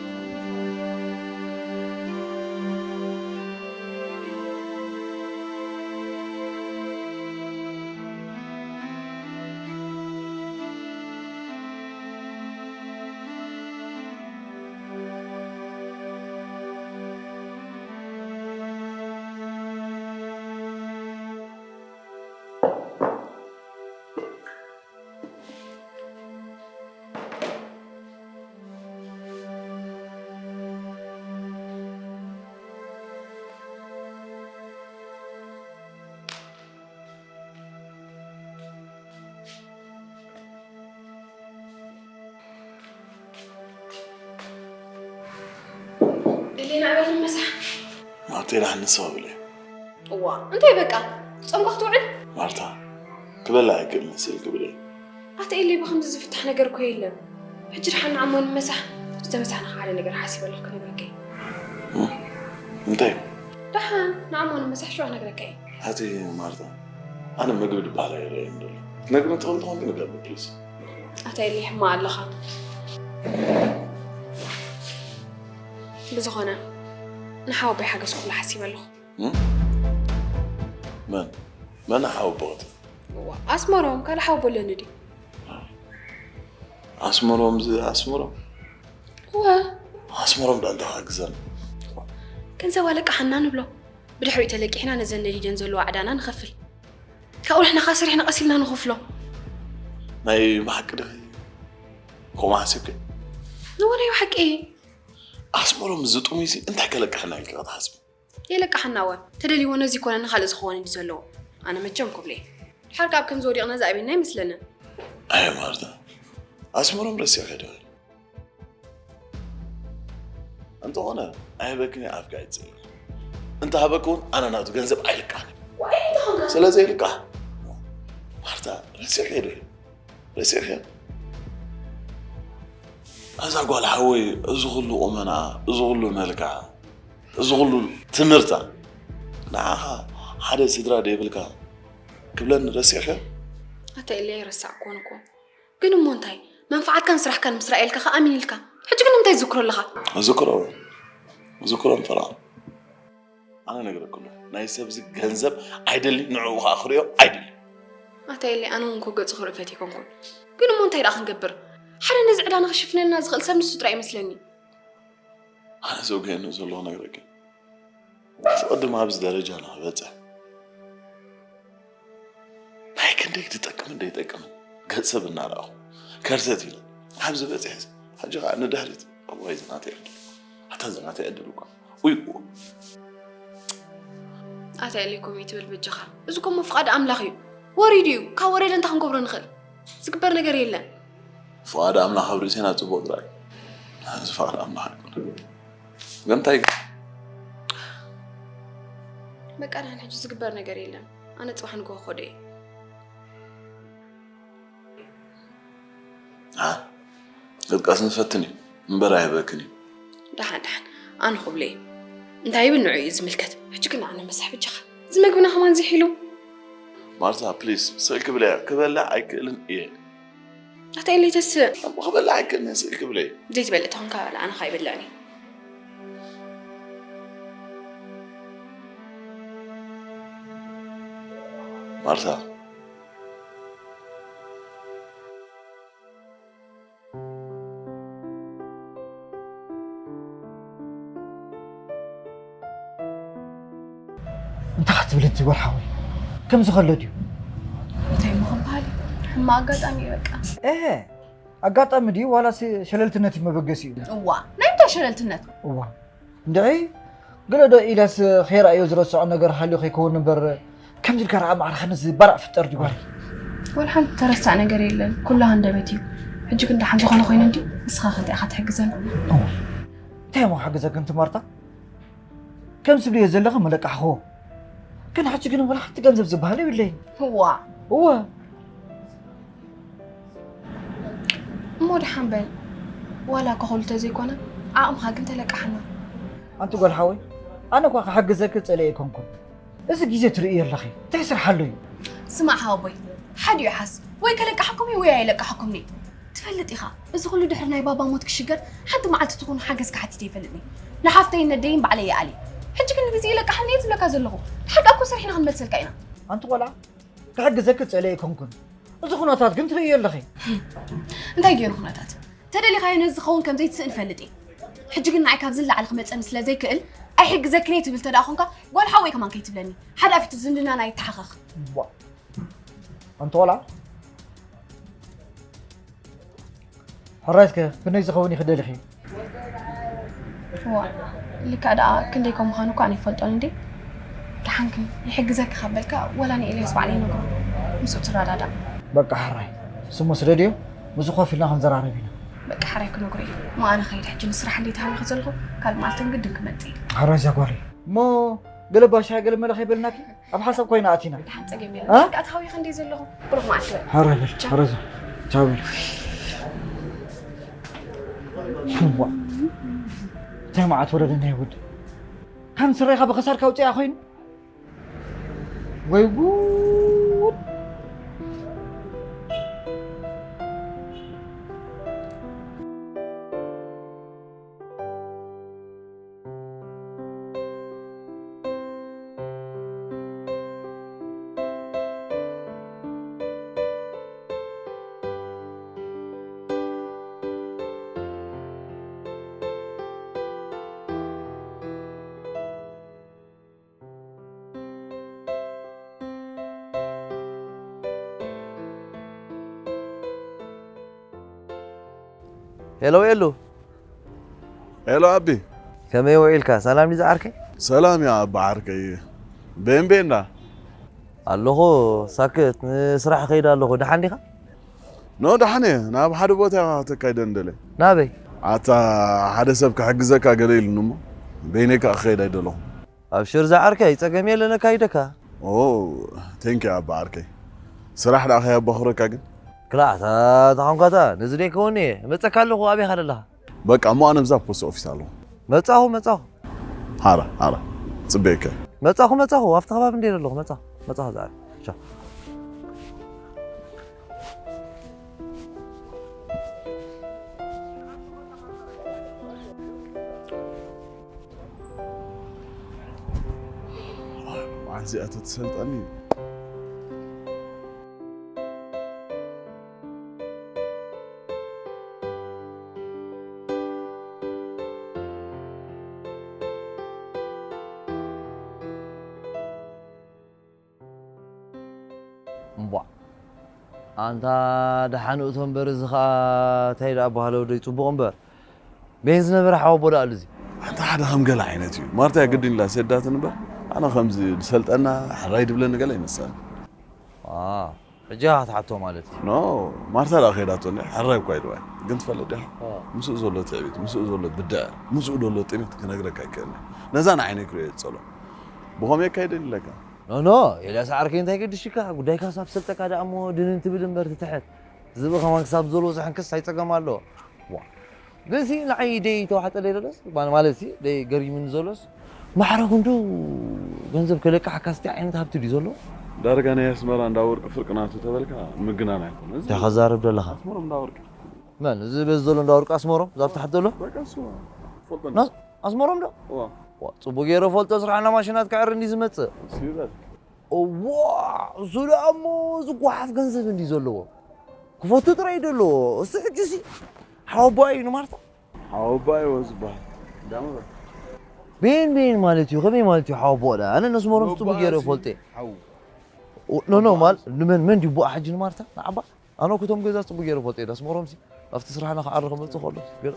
ኣተይ ደሓን ንስኺ ብለይ። እዋ እንታይ በቃ ጾምካ ክትውዕል? ማርታ፣ ክበልዕ ኣይክእልን ስል ክብለይ። ኣተ ኤለይ ብኸምዚ ዝፍታሕ ነገር እኮ የለን። ሕጂ ደሓን ንዓሞ ንመሳሕ ዝተመሳሕና ሓደ ነገር ሓሲበ ኣለኹ ክነግረካ እየ። እንታይ እዩ? ደሓን ንዓሞ ንመሳሕ ሽዋ ክነግረካ እየ። ኣቲ ማርታ፣ ኣነ ምግቢ ድበሃል ኣይረኣየን ዘሎ። ክትነግርኒ ትኽእል ተኾንኪ ንገርኒ ፕሊዝ። ኣታ ኤለይ ሕማቕ ኣለኻ። ብዝኾነ ንሓወቦይ ሓገዝ ኩሉ ሓሲበ ኣለኹ። መን መን ሓወቦት? ኣስመሮም ካልእ ሓወቦ ኣለኒ ድዩ? ኣስመሮም ዝ ኣስመሮም እወ ኣስመሮም ዳ እንታይ ክሕግዘና? ገንዘብ ኣለቃሓና ንብሎ። ብድሕሪኡ ተለቂሕና ነዘን ነዲደን ዘለዋ ዕዳና ንኸፍል። ካብኡ ንሕና ከኣ ሰሪሕና ቀስ ኢልና ንኸፍሎ። ናይ ብሓቂ ድኺ ከምኡ ሓሲብኪ? እወ ናይ ብሓቂ እየ። ኣስመሮም እዚ ጥሙይሲ እንታይ ከለቅሐና ኢልኪ ክትሓስቢ? የለቅሓና እወ። ተደልይዎ ነዚ ይኮነኒ ካልእ ዝኸውን ድዩ ዘለዎ? ኣነ መቸም ክብሎ እየ። ድሓር ከኣ ኣብ ከምዚ ወዲቕና ዝኣበየና ኣይመስለንን። ኣየ ማርታ፣ ኣስመሮም ረሲዕኪ ዶ? እንተኾነ ኣይህበክን እየ ኣፍኪ ኣይትፅእዮ። እንተሃበኪ እውን ኣነ ናቱ ገንዘብ ኣይልቃሕን እየ። ስለ ዘይልቃሕ ማርታ ረሲዕኪ ዶ? ረሲዕኪ? እዛ ጓል ሓወይ እዚ ኩሉ ቁመና፣ እዚ ኩሉ መልክዓ፣ እዚ ኩሉ ትምህርታ ንዓኻ ሓደ ስድራ ደይብልካ ክብለኒ ረሲዕኪ? ኣታ ኤሊ ኣይረሳዕኩዎን እኮ። ግን እሞ እንታይ መንፍዓትካን ስራሕካን ምስ ረኣየልካ ከኣ ኣሚን ኢልካ። ሕጂ ግን ንምንታይ ትዝክሮ ኣለኻ? እዝክሮ እዝክሮ ምፈራ ኣነ ነግረክሎ ናይ ሰብዚ ገንዘብ ኣይደሊ ንዕኡ ከዓ ክሪኦ ኣይደሊ። ኣታ ኤሊ ኣነ እውን እኮ ገጹ ክርኢ ፈትየ ኮንኩን። ግን እሞ እንታይ ደኣ ክንገብር? ሓደ ነዚ ዕዳ ንኽሽፍነልና ዝኽእል ሰብ ንሱ ጥራይ ይመስለኒ። ኣነ ዘውግየኒ ዘለኹ ነግረኪ ኣስቐድም ኣብዚ ደረጃ ንኽበፅሕ ናይ ክንደይ ዝጠቅምን ዘይጠቅምን ገንዘብ እናረኣኹ ከርተት ኢለ ኣብዚ በፂሐ ሕጂ ከዓ ንድሕሪት እዋይ ዝናተይ ዕድል ኣታ ዝናተይ ዕድል እኳ ውይ ኣታ ኤሊ ኮም ትብል በጃኻ እዚ ኮሞ ፍቓድ ኣምላኽ እዩ ወሪዱ እዩ ካብ ወረደ እንታይ ክንገብሮ ንኽእል ዝግበር ነገር የለን ፍቓድ ኣምላኽ ኣብ ርእሴና ፅቡቕ ጥራይ እዚ ፍቓድ ኣምላኽ ኣይኮነ ግን እንታይ በቃ ድሓን ሕጂ ዝግበር ነገር የለን ኣነ ፅባሕ ንግሆ ክኸዶ እየ ክትቃስን ዝፈትን እዩ እምበር ኣይህበክን እዩ ደሓን ደሓን ኣነ ክብሎ እየ እንታይ ይብል ንዑ እዩ ዝምልከት ሕጂ ግን ኣነ መሳሕ ብጃኻ እዚ መግብና ከማን ዝሒሉ ማርታ ፕሊስ ስእል ክብለያ ክበልዕ ኣይክእልን እየ ኣታ ኢለይ ተስእ እሞ ክበልዕ ኣይክእልን እየ ስእል ክብለይ ዘይትበልዕ ተኾንካ በላ ኣነ ኸኣ ይበልዕኒ ማርታ እንታይ ክትብል እቲ ጓል ሓወይ ከምዚ ከሎ ድዩ እንታይ ምኽን በሃሊ ሕማ ኣጋጣሚ እዩ በቃ እሀ ኣጋጣሚ ድዩ ዋላስ ሸለልትነት እዩ መበገሲኡ እዋ ናይ እንታይ ሸለልትነት እዋ እንድዒ ገለ ዶ ኢላስ ከይረኣዮ ዝረስዖ ነገር ሃልዩ ከይከውን እምበር ከምዚ ኢልካ ረኣ ማዕረ ከምዚ ባራዕ ፍጠር ድዩ ጓል ወላ ሓንቲ ተረሳዕ ነገር የለን ኩሉ ሃንደበት እዩ ሕጂ ግን ደሓን ዝኾነ ኮይኑ እንዲ ንስኻ ከ እንታይ ኢኻ ትሕግዘና እንታይ እሞ ክሕግዘክን ትማርታ ከም ዝብልዮ ዘለኺ መለቃሕኽዎ ግን ሕጂ ግን ወላ ሓንቲ ገንዘብ ዝበሃል የብለይን እዋ እወ እሞ ደሓን በል ዋላ እኳ ኩሉ ተዘይኮነ ዓቕምኻ ግን ተለቃሓና ኣንቲ ጓል ሓወይ ኣነ እኳ ክሕግዘኪ ጸሊኤ ኣይኮንኩን እዚ ግዜ ትርእዮ ኣለኺ እንታይ ስራሕ ኣሎ እዩ ስማዕ ሓወቦይ ሓዲኡ ይሓስ ወይ ከለቃሓኩም እዩ ወይ ኣይለቃሓኩም እዩ ትፈልጥ ኢኻ እዚ ኩሉ ድሕሪ ናይ ባባ ሞት ክሽገር ሓንቲ መዓልቲ ትኹን ሓገዝ ክሓቲት ኣይፈልጥን እየ ንሓፍተይን ነደይን ባዕለይ ይኣልየ ሕጂ ግን ንግዜ ይለቃሓኒ እየ ዝብለካ ዘለኹ ሓቂ እኮ ሰሪሕና ክንመልሰልካ ኢና ኣንቲ ቆልዓ ክሕግዘኪ ጸሊኤ ኣይኮንኩን እዚ ኩነታት ግን ትርእዮ ኣለኺ እንታይ ገይሩ ኩነታት ተደሊኻዮ ነዚ ዝኸውን ከም ዘይትስእን እፈልጥ እየ ሕጂ ግን ንዓይ ካብዚ ንላዕሊ ክመፀኒ ስለ ዘይክእል ኣይሕግዘክን እየ ትብል ተደኣ ኾንካ ጓል ሓወይ ከማን ከይትብለኒ ሓደ ኣፊቱ ዝምድናና ይተሓኸኽ ኣንተ ቆልዓ ሕራይትከ ክንደይ ዝኸውን እዩ ክደልኺ ዋ ልክዕ ደኣ ክንደይ ከም ምዃኑ እኳ ኣነ ይፈልጦን እንዴ ደሓንክ ይሕግዘኪ ካብ በልካ ወላ ንኤልያስ ባዕለይ ነግሮ ምስኡ ትረዳዳ በቃ ሕራይ ስሙ ስደድዮ ምስኡ ኮፍ ኢልና ክንዘራረብ ኢና በቃ ሕራይ ክነግሮ እዩ እሞ ኣነ ኸይድ ሕጂ ንስራሕ እንዴ ተሃዊኸ ዘለኹ ካልእ መዓልቲ ንግድን ክመጽእ እዩ ሕራይ እዛ ጓለይ እሞ ገለ ባሻ ገለ መለ ከይበልናኪ ኣብ ሓሳብ ኮይና ኣቲና። ደሓን ጸገም የለን። እ? ደሓን ከኣ ተሃዊኸ እንድየ ዘለኹ። ብሩኽ መዓልቲ በል። ሐረ በል፣ ቻው። ሐረ ዞ። ቻው በል። ሽዋ። እንታይ መዓት ወረደና ይውድ። ከም ስረኻ ብኸሳድካ ውጽያ ኮይኑ። ወይ ጉድ። ሄሎ ኤሉ። ሄሎ ኣቢ። ከመይ ውዒልካ? ሰላም ድዩ ዝዓርከይ? ሰላም እያ ኣባ ዓርከይ። ቤን ቤን ዳ? ኣለኹ ሳክት፣ ንስራሕ ከይድ ኣለኹ። ደሓን ዲኻ? ኖ፣ ደሓን እየ። ናብ ሓደ ቦታ እየ ከተካይደኒ ደለ። ናበይ? ኣታ ሓደ ሰብ ክሕግዘካ ገለ ኢሉኒ እሞ በይነይ ከኣ ክኸይድ ኣይደለኹ። ኣብሽር ዝዓርከይ፣ ጸገም የለን፣ ኣካይደካ። ኦ፣ ቴንክ ዩ ኣባ ዓርከይ። ስራሕ ደኣ ከየባኽረካ ግን። ክላእ፣ እታ፣ እታ ኾንካታ፣ ነዚ ደይከውን እየ። እመጸካ ኣለኹ፣ ኣበይ ኢኻ ዘለኻ? በቃ፣ እሞ ኣነ ብዛ ፖስት ኦፊስ ኣለኹ። መጻኹ፣ መጻኹ። ሃራ፣ ሃራ። ጽበየካ። መጻኹ፣ መጻኹ። ኣብቲ ከባቢ እንድየ ዘለኹ፣ መጻኹ። መጻኹ ዝዓርከይ። ቻው። መዓት እዚኣ ተትሰልጠኒ። እምቧ። ኣንታ ደሓን እቶ እምበር፣ እዚ ኸኣ እንታይ ደኣ በሃሎ ደይ ጽቡቕ እምበር። ቤን ዝነበረ ሓወቦ ደኣ ኣሉ እዚ። ኣንታ ሓደ ከም ገለ ዓይነት እዩ። ማርታ እያ ግድን ኢላ ሰዳትን እምበር፣ ኣነ ከምዚ ዝሰልጠና ሕራይ ድብለኒ ገለ ኣይመሰለኒ። ኣ፣ ሕጂ ኢኻ ትሓቶ ማለት እዩ። ኖ፣ ማርታ ደኣ ከይዳቶ እንድያ፣ ሕራይ እኳ ኢልዋ እዩ። ግን ትፈልጥ ዲኻ? ኣ። ምስኡ ዘሎ ትዕቢት፣ ምስኡ ዘሎ ብድዐ፣ ምስኡ ዘሎ ጥሜት ክነግረካ ኣይክእልን እየ። ነዛ ንዓይነይ ክርእዮ ዝጸሎ። ብኸመይ የካይደኒ ኢለካ? ኖ፣ ኖ፣ ኤልያስ ዓርከይ እንታይ ገድሽካ? ጉዳይካ ክሳብ ዝሰልጠካ ደኣ እሞ ድንን ትብል እምበር ትትሕት። ዝብኢ ከማን ክሳብ ዘሎ ዝሕንክስ እንታይ ጸገም ኣለዎ? ዋ። ግን ሲ ንዓይ ደይ ተዋሕጠለይ ዘሎስ፣ ማ-፣ ማለት ሲ ደይ ገሪሙኒ ዘሎስ፣ ማዕረ ክንዱ ገንዘብ ከለቃሕካ ስቲ ዓይነት ሃብቲ ድዩ ዘሎ? ዳርጋ ናይ ኣስመራ እንዳ ወርቂ ፍርቂ ናቱ ተበልካ ምግናን ኣይኮነ። እዚ እንታይ ከዛርብ ዘለኻ? ኣስመሮም እንዳ ወርቂ። መን? እዚ በዚ ዘሎ እንዳ ወርቂ ኣስመሮም? እዛ ኣብ ታሕቲ ዘሎ? በቃ እሱ ፈልጦ። ናስ-፣ ኣስመሮም ዶ? እዋ። ዋ፣ ጽቡቅ ገይረ ፈልጦ፣ ስራሕና ማሽናት ክዕሪ እንዲ ዝመጽእ። እሱ ይበል። እዋ፣ እሱ ደኣ እሞ ዝጓሓፍ ገንዘብ እንዲ ዘለዎ። ክፈቱ ጥራይ ደሎ። እሱ ሕጂ ሲ ሓወቦኣ እዩ ንማርታ። ሓወቦኣ እዩ ዝበሃል። ዳሞ በል። ቤን ቤን ማለት እዩ፣ ከመይ ማለት እዩ ሓወቦኣ ደኣ? ኣነ ነስመሮም ጽቡቅ ገይረ ፈልጦ። ሓው። ኖ፣ ኖ፣ ማል-፣ ንመን፣ መን ድዩ ቦኣ ሕጂ ንማርታ? ንዓባ? ኣነ ኩቶም ገዛ ጽቡቅ ገይረ ፈልጦ እየ። ኣስመሮምሲ ኣብቲ ስራሕና ክዓሪ ክመጽእ ከሎ ገለ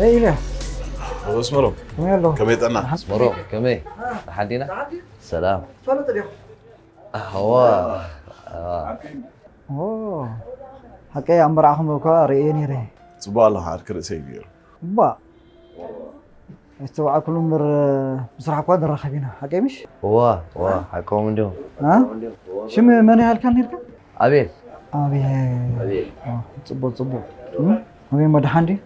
ኤይ ኢልያስ። ኣቶ ኣስመሮም። ከመይ ኣለኹ? ከመይ ጥዕና? ኣስመሮም፣ ከመይ? ደሓን ዲና? ደሓን ድዩ? ሰላም። ትፈልጥ ዲኹ? ኣዋ። ኣዋ። ኦ፣ ሓቀይ ኣብ መርዓኹም እኳ ርእየ ነይረ። ጽቡቕ ኣለኻ፣ ዓርኪ ርእሰይ እዩ ነይሩ። እባ፣ ኣይተባዕኩሉ እምበር፣ ብስራሕ እኳ ንራኸብ ኢና። ሓቀይ ምሽ? እዋ፣ እዋ፣ ሓቆም እንዲዮም። አ? ሽም መን ኢኻ ኢልካ ነይርካ? ኣቤል። ኣቤል። ኣቤል። ኦ፣ ጽቡቕ፣ ጽቡቕ። እም? ኣቤል እሞ ደሓን ድዩ?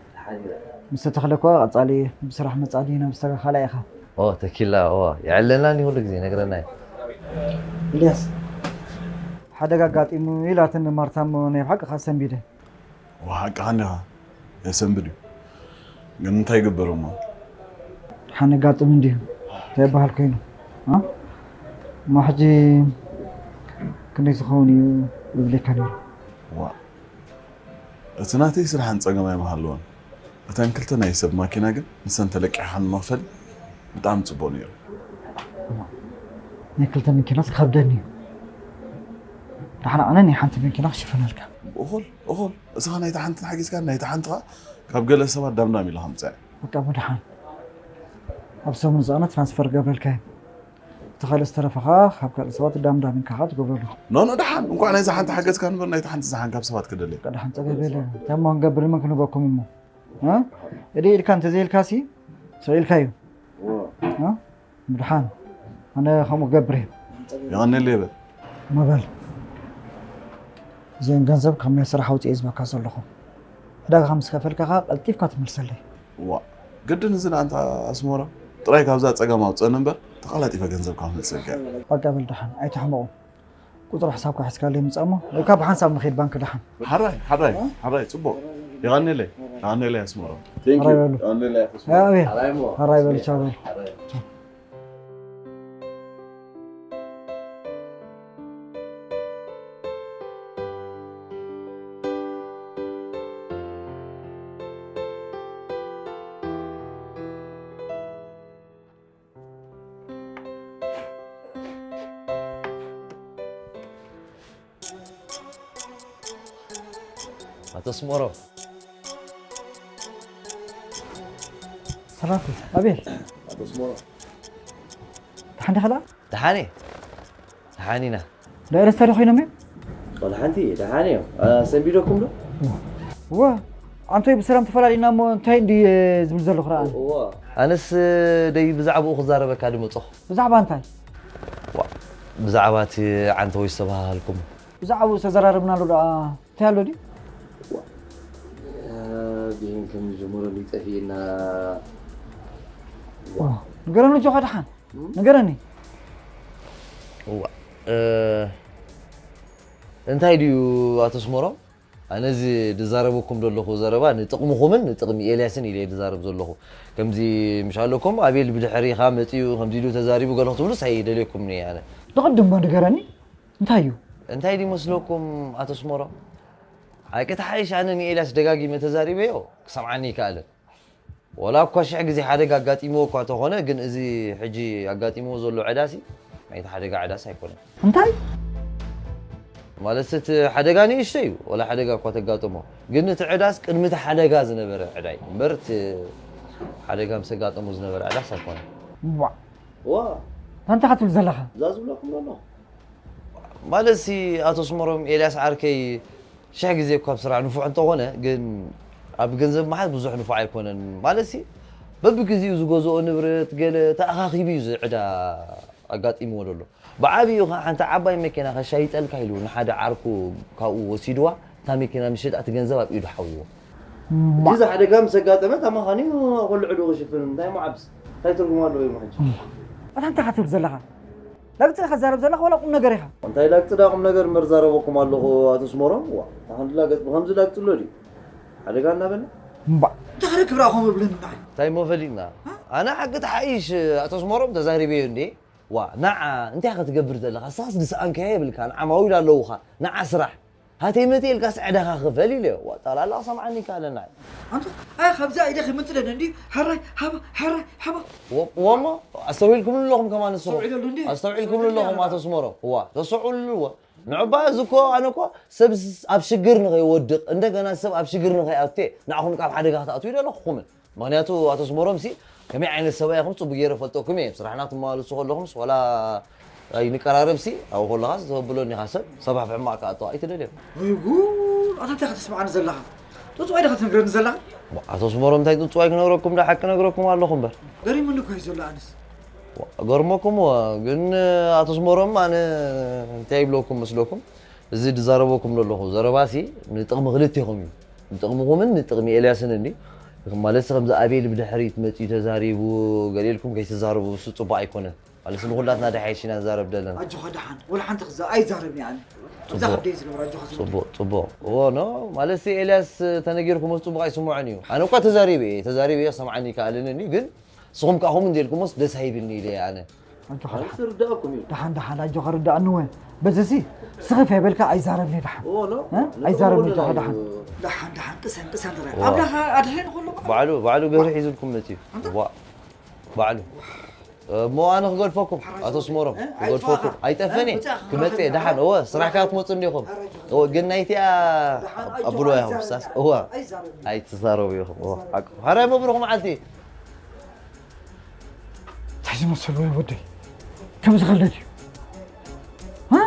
ምስ ተተኽለ እኳ ቀጻሊ ብስራሕ መጻሊ ኢና ብዝተኻኻላ ኢኻ። ኦ፣ ተኪላ፣ ኦ፣ የዕለና እንዲ ኩሉ ግዜ፣ ነግረና እዩ። ኢልያስ፣ ሓደጋ ኣጋጢሙ ኢላትኒ ማርታ እሞ ናይ ብሓቂ ከኣ ሰንቢደ። ዋ፣ ሓቅኻ እንዲኻ። የሰንብድ እዩ። ግን እንታይ ይግበር እሞ? ደሓን የጋጥም እንድዩ እንታይ ይበሃል ኮይኑ? እ? እሞ ሕጂ ክንደይ ዝኸውን እዩ ይብለካ ነይሩ? ዋ፣ እቲ ናተይ ስራሕን ጸገም ኣይምሃለዎን። እተን ክልተ ናይ ሰብ ማኪና ግን ንሰን ተለቂሕካ ንምኽፈል ብጣዕሚ ጽቡቕ ነይሩ። ናይ ክልተ መኪናስ ክኸብደኒ እዩ። ደሓን ኣነ ናይ ሓንቲ መኪና ክሽፍነልካ። እኹል፣ እኹል። እስኻ ናይታ ሓንቲ ሓጊዝካ ናይታ ሓንቲ ኸኣ ካብ ገለ ሰባት ዳምዳም ኢለ ከምጽእ። በቃ መድሓን። ኣብ ሰሙን ዝኣነ ትራንስፈር ገብረልካ እየ። እቲ ካልእ ዝተረፈ ኸኣ ካብ ካልእ ሰባት ዳምዳም ኢልካ ኸኣ ትገብረሉ። ኖ፣ ኖ፣ ደሓን። እንኳዕ ናይዛ ሓንቲ ሓገዝካ እምበር ናይታ ሓንቲ ዝሓን ካብ ሰባት ክደልየ። በቃ ደሓን ጸገብ የለን። እንታይ እሞ ክንገብር መን ክንህበኩም እሞ? እ? እዲ ኢልካ እንተዘይልካሲ ስቕ ኢልካ እዩ። እ? ምድሓን። ኣነ ከምኡ ክገብር እየ። የቐንየለይ በል። እሞ በል። እዚአን ገንዘብ ካብ ናይ ስራሕ ኣውፅኤ ዝህበካ ዘለኹ። ዕዳጋ ምስ ከፈልካ ኸዓ ቀልጢፍካ ትመልሰለይ። ዋ፣ ግድን እዚ ንኣንታ ኣስመራ ጥራይ ካብዛ ጸገም ኣውፅአኒ እምበር ተቐላጢፈ ገንዘብ ካብ መልሰልካ እየ። በቃ በል ደሓን፣ ኣይትሕመቑ። ቁፅሪ ሕሳብካ ሒዝካለይ ምጻእ እሞ፣ ወይ ካብ ሓንሳብ ንኸይድ ባንክ ደሓን። ሓራይ፣ ሓራይ፣ ሓራይ፣ ጽቡቕ። የቐንየለይ፣ የቐንየለይ ኣስመራ። Thank you። ሓራይ በሉ። የቐንየለይ ኣስመራ። ኣቤል፣ ሓራይ እሞ። ሓራይ በሉ፣ ቻው በሉ። ሓራይ። ኣቶ ስሞሮ። ሰላም፣ ኣቤል። ኣቶ ስሞሮ። ደሓን ዲኻ ደኣ? ደሓን እየ። ደሓን ኢና። ዳይረክተር ኮይኖም እዮም? ወላ ሓንቲ፣ ደሓን እዮም። አ፣ ሰንቢደኩም ዶ? እወ፣ ኣንቶይ ብሰላም ተፈላሊና እሞ እንታይ እንድዩ ዝብል ዘለኹ ረኣ። እወ። ኣነስ ደይ ብዛዕባኡ ክዛረበካ ድመጸኹ። ብዛዕባ እንታይ? ዋ፣ ብዛዕባ እቲ ዓንተወይ ዝተባሃሃልኩም። ብዛዕባኡ ዝተዘራረብናሉ ደኣ እንታይ ኣሎ ድዩ? ዋ፣ አ፣ ብሄን ከም ዝጀመረሉ ይጠፍእና። ዋ፣ ንገረኒ ኣጆኻ ደሓን። እም? ንገረኒ። እዋ፣ እ፣ እንታይ ድዩ ኣቶ ስመሮም? ኣነ እዚ ድዛረበኩም ዘለኹ ዘረባ ንጥቕምኹምን ንጥቕሚ ኤልያስን ኢለ እየ ድዛረብ ዘለኹ። ከምዚ ምሽ ኣለኩም፣ ኣቤል ብድሕሪኻ መጺኡ ከምዚ ኢሉ ተዛሪቡ ገለ ክትብሉስ ኣይደልየኩምን እየ ኣነ። ንቕድም እሞ ንገረኒ፣ እንታይ እዩ? እንታይ ድዩ መስለኩም ኣቶ ስመሮም? ኣይ፣ ከተሓይሽ ኣነ ንኤልያስ ደጋጊመ ተዛሪበዮ፣ ክሰምዓኒ ኣይከኣለን። ወላ እኳ ሽሕ ግዜ ሓደጋ ኣጋጢምዎ እኳ ተኾነ፣ ግን እዚ ሕጂ ኣጋጢምዎ ዘሎ ዕዳሲ ናይቲ ሓደጋ ዕዳስ ኣይኮነን። እንታይ? ማለት እቲ ሓደጋ ንእሽቶ እዩ፣ ወላ ሓደጋ እኳ ተጋጠሞ፣ ግን እቲ ዕዳስ ቅድሚ እቲ ሓደጋ ዝነበረ ዕዳ እዩ እምበር፣ እቲ ሓደጋ ምስ ኣጋጠሞ ዝነበረ ዕዳስ ኣይኮነን። ዋ! ዋ! እንታይ ኢኻ ትብል ዘለኻ? እዛ ዝብለኩም ዘሎ። ማለት ሲ ኣቶ ስመሮም፣ ኤልያስ ዓርከይ ሽሕ ግዜ እኳ ኣብ ስራሕ ንፉዕ እንተኾነ፣ ግን ኣብ ገንዘብ ምሓዝ ብዙሕ ንፉዕ ኣይኮነን። ማለት ሲ በብግዜኡ ዝገዝኦ ንብረት ገለ ተኣኻኺቡ እዩ እዚ ዕዳ ኣጋጢምዎ ዘሎ። ብዓብዩ ኸዓ ሓንቲ ዓባይ መኪና ከሻይጠልካ ኢሉ ንሓደ ዓርኩ ካብኡ ወሲድዋ፣ እታ መኪና ምስ ሸጣ እቲ ገንዘብ ኣብ ኢዱ ሓውይዎ። እዛ ሓደጋ ምስ ኣጋጠመት ኣማኻኒ ኩሉ ዕዱ ክሽፍን እንታይ ምዓብስ? እንታይ ትርጉም ኣለዎ እዩ ሕጂ? ኣታ እንታይ ኢኻ ትብል ዘለኻ? ላግጺ ኢኻ ትዛረብ ዘለኻ ዋላ ቁም ነገር ኢኻ? እንታይ ላግጺ ዳ ቁም ነገር እምበር ዛረበኩም ኣለኹ ኣቶ ስመሮም? ዋ፣ እታ ክንዲ ላገጽ ብኸምዚ ላግጺ ኣሎ ድዩ? ሓደጋ እናበለ? እምባእ። እንታይ ክረክብ ደኣ ከምኡ ይብለኒ ንዓይ? እንታይ እሞ ፈሊጥና? ኣነ ሓቂ ተሓይሽ ኣቶ ስመሮም ተዛሪበዮ እንዴ? ዋ፣ ንዓ እንታይ ኢኻ ትገብር ዘለኻ? ንስኻስ ዝሰኣንካዮ የብልካን፣ ዓማዊል ኣለዉኻ፣ ንዓ ስራሕ። ሃተይ መተይ ኢልካስ ዕዳኻ ክፈል ኢለዮ። ዋ፣ ጠቕላላ ክሰምዓኒ ይከኣለና። ኣንታ፣ ኣይ፣ ካብዛ ኢደ ከይምንጥለኒ እንዲ፣ ሕራይ፣ ሃባ፣ ሕራይ፣ ሃባ። ወ-፣ ወሞ፣ ኣስተውዒልኩምሉ ኣለኹም ከማን ንስኹም። ኣስተውዒለሉ እንዲ። ኣስተውዒልኩምሉ ኣለኹም ኣቶ ስመሮም። ዋ፣ ተሰውዕሉ፣ ዋ። ንዑባ፣ እዚ እኮ፣ ኣነ እኮ ሰብ ስ-፣ ኣብ ሽግር ንኸይወድቕ፣ እንደገና ሰብ ኣብ ሽግር ንኸይኣቱ፣ ንዓኹም ካብ ሓደጋ ክትኣትዉ ይደለኹምን። ምኽንያቱ ኣቶ ስመሮም ሲ ከመይ ዓይነት ሰብኣይ ኢኹም ጽቡቅ ገይረ ፈልጠኩም እየ። ስራሕና ትመላለሱ ከለኹምስ ዋላ ኣይንቀራረብ ሲ ኣብኡ ከለኻስ ተብሎኒ ኢኻ ሰብ ሰባሕ ብሕማቕ ክኣትዋ ኣይትደልዮም። ወይ ጉድ! ኣታ እንታይ ከተስምዓኒ ዘለኻ? ጽጹዋይ ዲኻ ትነግረኒ ዘለኻ? ኣቶ ስመሮም እንታይ ጽጹዋይ ክነግረኩም ዳ ሓቂ ነግረኩም ኣለኹ እምበር። ገሪሙኒ እኮ እዩ ዘሎ ኣነስ። ገርመኩም እወ፣ ግን ኣቶ ስመሮም ኣነ እንታይ ይብለኩም መስለኩም? እዚ ዝዛረበኩም ዘለኹ ዘረባሲ ንጥቕሚ ክልቴኹም እዩ። ንጥቕምኹምን ንጥቕሚ ኤልያስን እንዲ። ማለትሲ ከምዚ ኣቤል ብድሕሪት መጺኡ ተዛሪቡ፣ ገለ ኢልኩም ከይትዛረቡ፣ እሱ ጽቡቕ ኣይኮነን። ማለትሲ ንኹላትና ደሓይሽ ኢና ንዛረብ ዘለና። ኣጆኻ ደሓን፣ ወላ ሓንቲ ክዛ ኣይዛረብን እየ ኣነ። እዛ ጽቡቕ። ክደይ ዝነብር ኣጆኻ ዝመት። ጽቡቕ፣ ጽቡቕ። እዎ፣ ኖ፣ ማለትሲ ኤልያስ ተነጊርኩምስ ጽቡቕ ኣይስምዖን እዩ። ኣነ እኳ ተዛሪበ እየ፣ ተዛሪበ እየ፣ ክሰምዓኒ ይከኣልን እንዲ፣ ግን ንስኹም ከኣ ከምኡ እንተልኩሞስ ደስ ኣይብልኒ ኢለ ኣነ። ኣጆኻ ደሓን። ደሓን፣ ደሓን፣ ኣጆኻ ርዳእኒ ወ። በዚሲ ስኽፍ የበልካ ኣይዛረብኒ ደሓን። እ? ኣይዛረብኒ ኣጆኻ ደሓን። ደሓን፣ ደሓን፣ ቅሰን፣ ቅሰን ትረአ። ዋ። ኣምላኽ ኣድሕን ኩሉ። ባዕሉ፣ ባዕሉ ገሩ ሒዙልኩም መጺኡ። ዋ። ባዕሉ። እሞ ኣነ ክገድፈኩም፣ ኣቶ ስመሮም፣ እ? ክገድፈኩም። ኣይጠፍእን እየ። እ? ብጻ ክመጽእ እየ፣ ደሓን። እወ፣ ስራሕ ከኣ ክትመጹ እንዲኹም። እወ፣ ግን ናይቲኣ ደሓን፣ ኣጆኻ ኣብልዋ ኢኹም፣ ኣይዛረብን። እወ። ኣይዛረብን። ኣይትዛረቡ ኢኹም። እወ፣ ኣይዛረብን። ሓራይ መብርኹም መዓልቲ። እንታይ ዝመስል ወይ ወደይ? ከምዚ ከለ ድዩ? እ?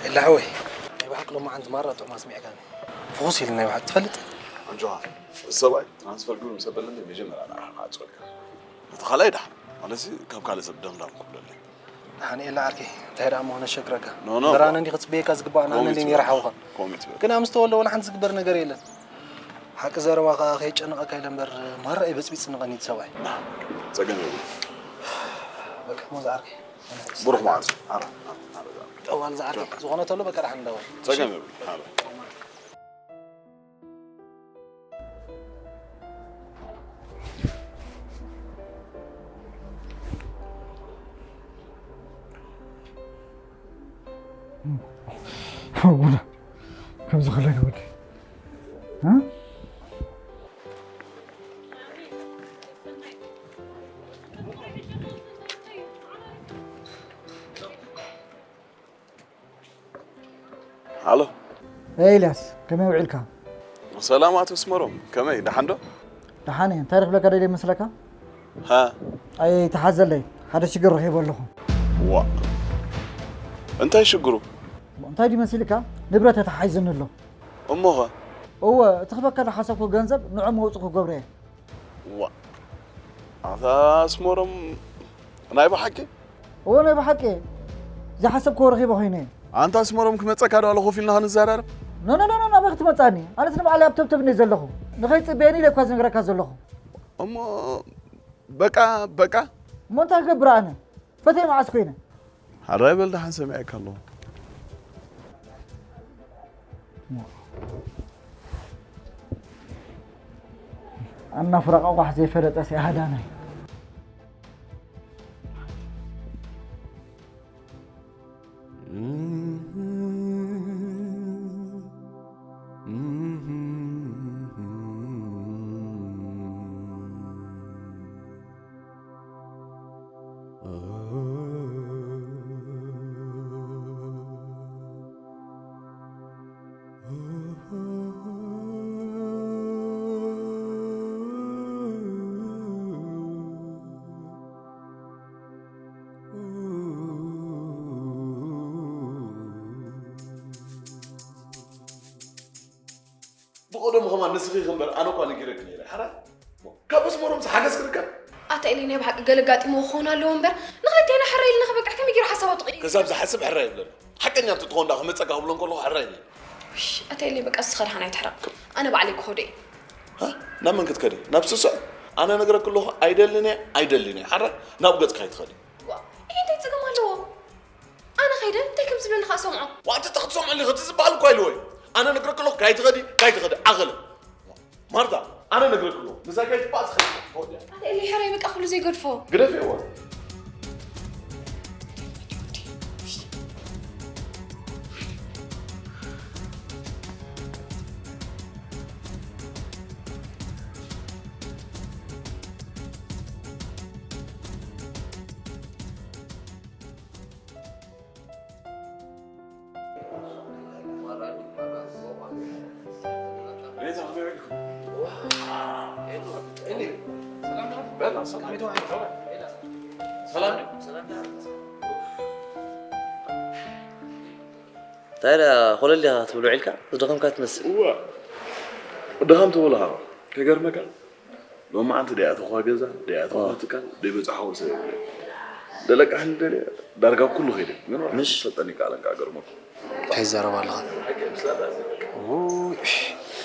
ኢላ ሓወይ፣ ናይ ብሓቂ ሎማዓንቲ ማራ ጥዑም ኣስሚዕካኒ። ፍኹስ ኢሉ ናይ ብሓቂ ትፈልጥ? ኣጆኻ፣ እዚ ሰብኣይ ትራንስፈር ግብሩ ምስ ኣበለኒ መጀመርያ ንዓኻ ክዓጽወልካ። እቲ ካልኣይ ደሓን፣ ማለትሲ ካብ ካልእ ሰብ ደምዳም ክብለለይ። ደሓን ኤላ ዓርከይ፣ እንታይ ደኣ ምኾነ ሸግረካ? ኖ፣ ኖ፣ እምበር ኣነ እንዲ ክጽበየካ ዝግባእ፣ ኣነ ኮሚት እንዲ ነይረ በል። ሓውኻ። ኮሚት በል። ግን ኣብ ምስተወልደ ወላ ሓንቲ ዝግበር ነገር የለን። ሓቂ ዘረባ ከኣ ከየጨንቐካ ኢለ እምበር፣ ማራ እዩ በጽቢጽኒ ቀኒት ሰብኣይ። ና፣ ጸገም የብሉን። በቃ፣ ሞዝ ዓርከይ። ብሩኽ መዓልቲ። ኣረ፣ ኣረ፣ ኣረ፣ ኣረ። ጠዋል ዝዓርከይ። ዝኾነ ተሎ በቃ ደሓን እንዳበል። ጸገም የብሉን። ኣረ። ወደ ከምዚ ከለኒ ወዲ፣ እ? ሃሎ። ኤልያስ፣ ከመይ ውዒልካ? ሰላም ኣቶ ኣስመሮም፣ ከመይ፣ ደሓን ዶ? ደሓን እየ። እንታይ ክብለካ ደልየ መስለካ? ሃ? ኣይትሓዘለይ፣ ሓደ ሽግር ረኺበ ኣለኹ። ዋእ፣ እንታይ ሽግሩ? እንታይ ድዩ መሲልካ? ንብረት ተታሓሒዙኒ ኣሎ። እሞኸ? እወ፣ እቲ ክበካ ዝሓሰብኩ ገንዘብ ንዑ መውፅእ ክገብሮ እየ። ዋእ፣ ኣታ ኣስመሮም፣ ናይ ብሓቂ? እወ፣ ናይ ብሓቂ። ዝሓሰብክዎ ረኺበ ኮይነ። ኣንታ ኣስመሮም፣ ክመጸካ ዶ ኣሎ ኮፍ ኢልና ክንዘራረብ? ኖ፣ ኖ፣ ኖ፣ ኖ፣ ናበይ ክትመጻኒ? ኣነስ ንባዕለይ ኣብ ተብተብ እየ ዘለኹ። ንኸይጽበየኒ ኢለ እኳ ዝነግረካ ዘለኹ። እሞ በቃ፣ በቃ? እሞ እንታይ ክገብር ኣነ? ፈተይ መዓስ ኮይነ? ሓራይ በል፣ ደሓን ሰሚዐካ ኣለኹ። ኣናፍራ ቋቋሕ ዘይፈለጠ ሲ ሃዳናይ። ብቐደሙ ከማን ንስኺ ኢኺ እምበር ኣነ እኳ ነጊረኪ ነይረ። ሓራይ ካብ ኣስመሮምስ ሓገዝ ክርከብ? ኣታ ኤሊ ናይ ብሓቂ ገለ ኣጋጢምዎ ክኸውን ኣለዎ እምበር ንኽልቴና ሕራይ ኢልና ክበቅዕ ከመይ ገይሩ ሓሳባቱ ቀይሩ? ክሳብ ዝሓስብ ሕራይ ይብለኒ። ሓቀኛ እንተትኾን ደኣ ክመጸካ ክብሎ እንከለኹ ሕራይ ኢለኒ። እሽ፣ ኣታ ኤሊ በቃ እስኻ ደሓን ኣይትሕረቕ። ኣነ ባዕለይ ክኸዶ እየ። ሃ? ናብ መን ክትከዲ? ናብ ስሱዕ? ኣነ ነግረኪ ኣለኹ ኣይደልን እየ፣ ኣይደልን እየ። ሓራይ ናብ ገጽካ ኣይትኸዲ። ዋ፣ ይሄ እንታይ ጸገም ኣለዎ? ኣነ ኸይደ እንታይ ከም ዝብለኒ ኸኣ ሰምዖ። ዋእ፣ ኣቲ ተኽትሰምዖ ኣለኺ፣ እቲ ዝበሃል እኮ ኢልዎ እዩ። ኣነ ነግረኪ ኣለኹ፣ ካይትኸዲ፣ ካይትኸዲ፣ ዓኸለ። ማርታ፣ ኣነ ነግረኪ ኣለኹ፣ ንዛ ጋይ ትባእ ዝኸዲ፣ ተወዲኣ። ኣነ እሊ ሕራይ በቃ ኩሉ ዘይገድፎ። ግደፍዎ። እንታይ ደኣ ኮለል ዲኻ ክትብል ውዒልካ? ዝደኸምካ ትመስል። እዋ፣ ድኻም ትብልኻ። ከገርመካ፣ ሎማዓንቲ ደይኣተኹዋ ገዛ፣ ደይኣተኹዋ ትካል፣ ደይበጻሕኹዎ ሰብ የብለይን። ደለቃሕኒ ደልየ ዳርጋ ኩሉ ከይደ። ግን ዋላ ምሽ? ሰጠኒ ቃል እንካ ገርመኩም። እንታይ ትዛረብ ኣለኻ? ውይ፣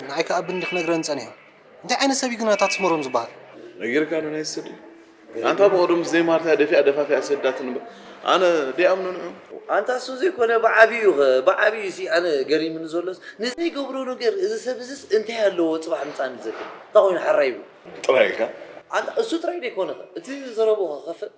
ንዓይ ከኣ ብንዲ ክነግረኒ ጸኒሑ። እንታይ ዓይነት ሰብ እዩ ግን ኣታ ኣስመሮም ዝበሃል? ነጊርካ ዶ ናይ ስዲ? ኣንታ ብቐደም ዘይማርታ ደፊኣ ደፋፊኣ ሰዳትን እምበር ኣነ ደይኣምኖ ንዑ። ኣንታ እሱ ዘይኮነ ብዓብዩ ኸ ብዓብዩ ሲ ኣነ ገሪምኒ ዘሎስ ንዘይገብሮ ነገር እዚ ሰብ እዝስ እንታይ ኣለዎ ፅባሕ ምፃኒ ዘብል እንታይ ኮይኑ ሓራይ ይብሉ ጥራይ ኢልካ ኣንታ እሱ ጥራይ ደይኮነ ኸ እቲ ዘረቦ ኸኸፍእ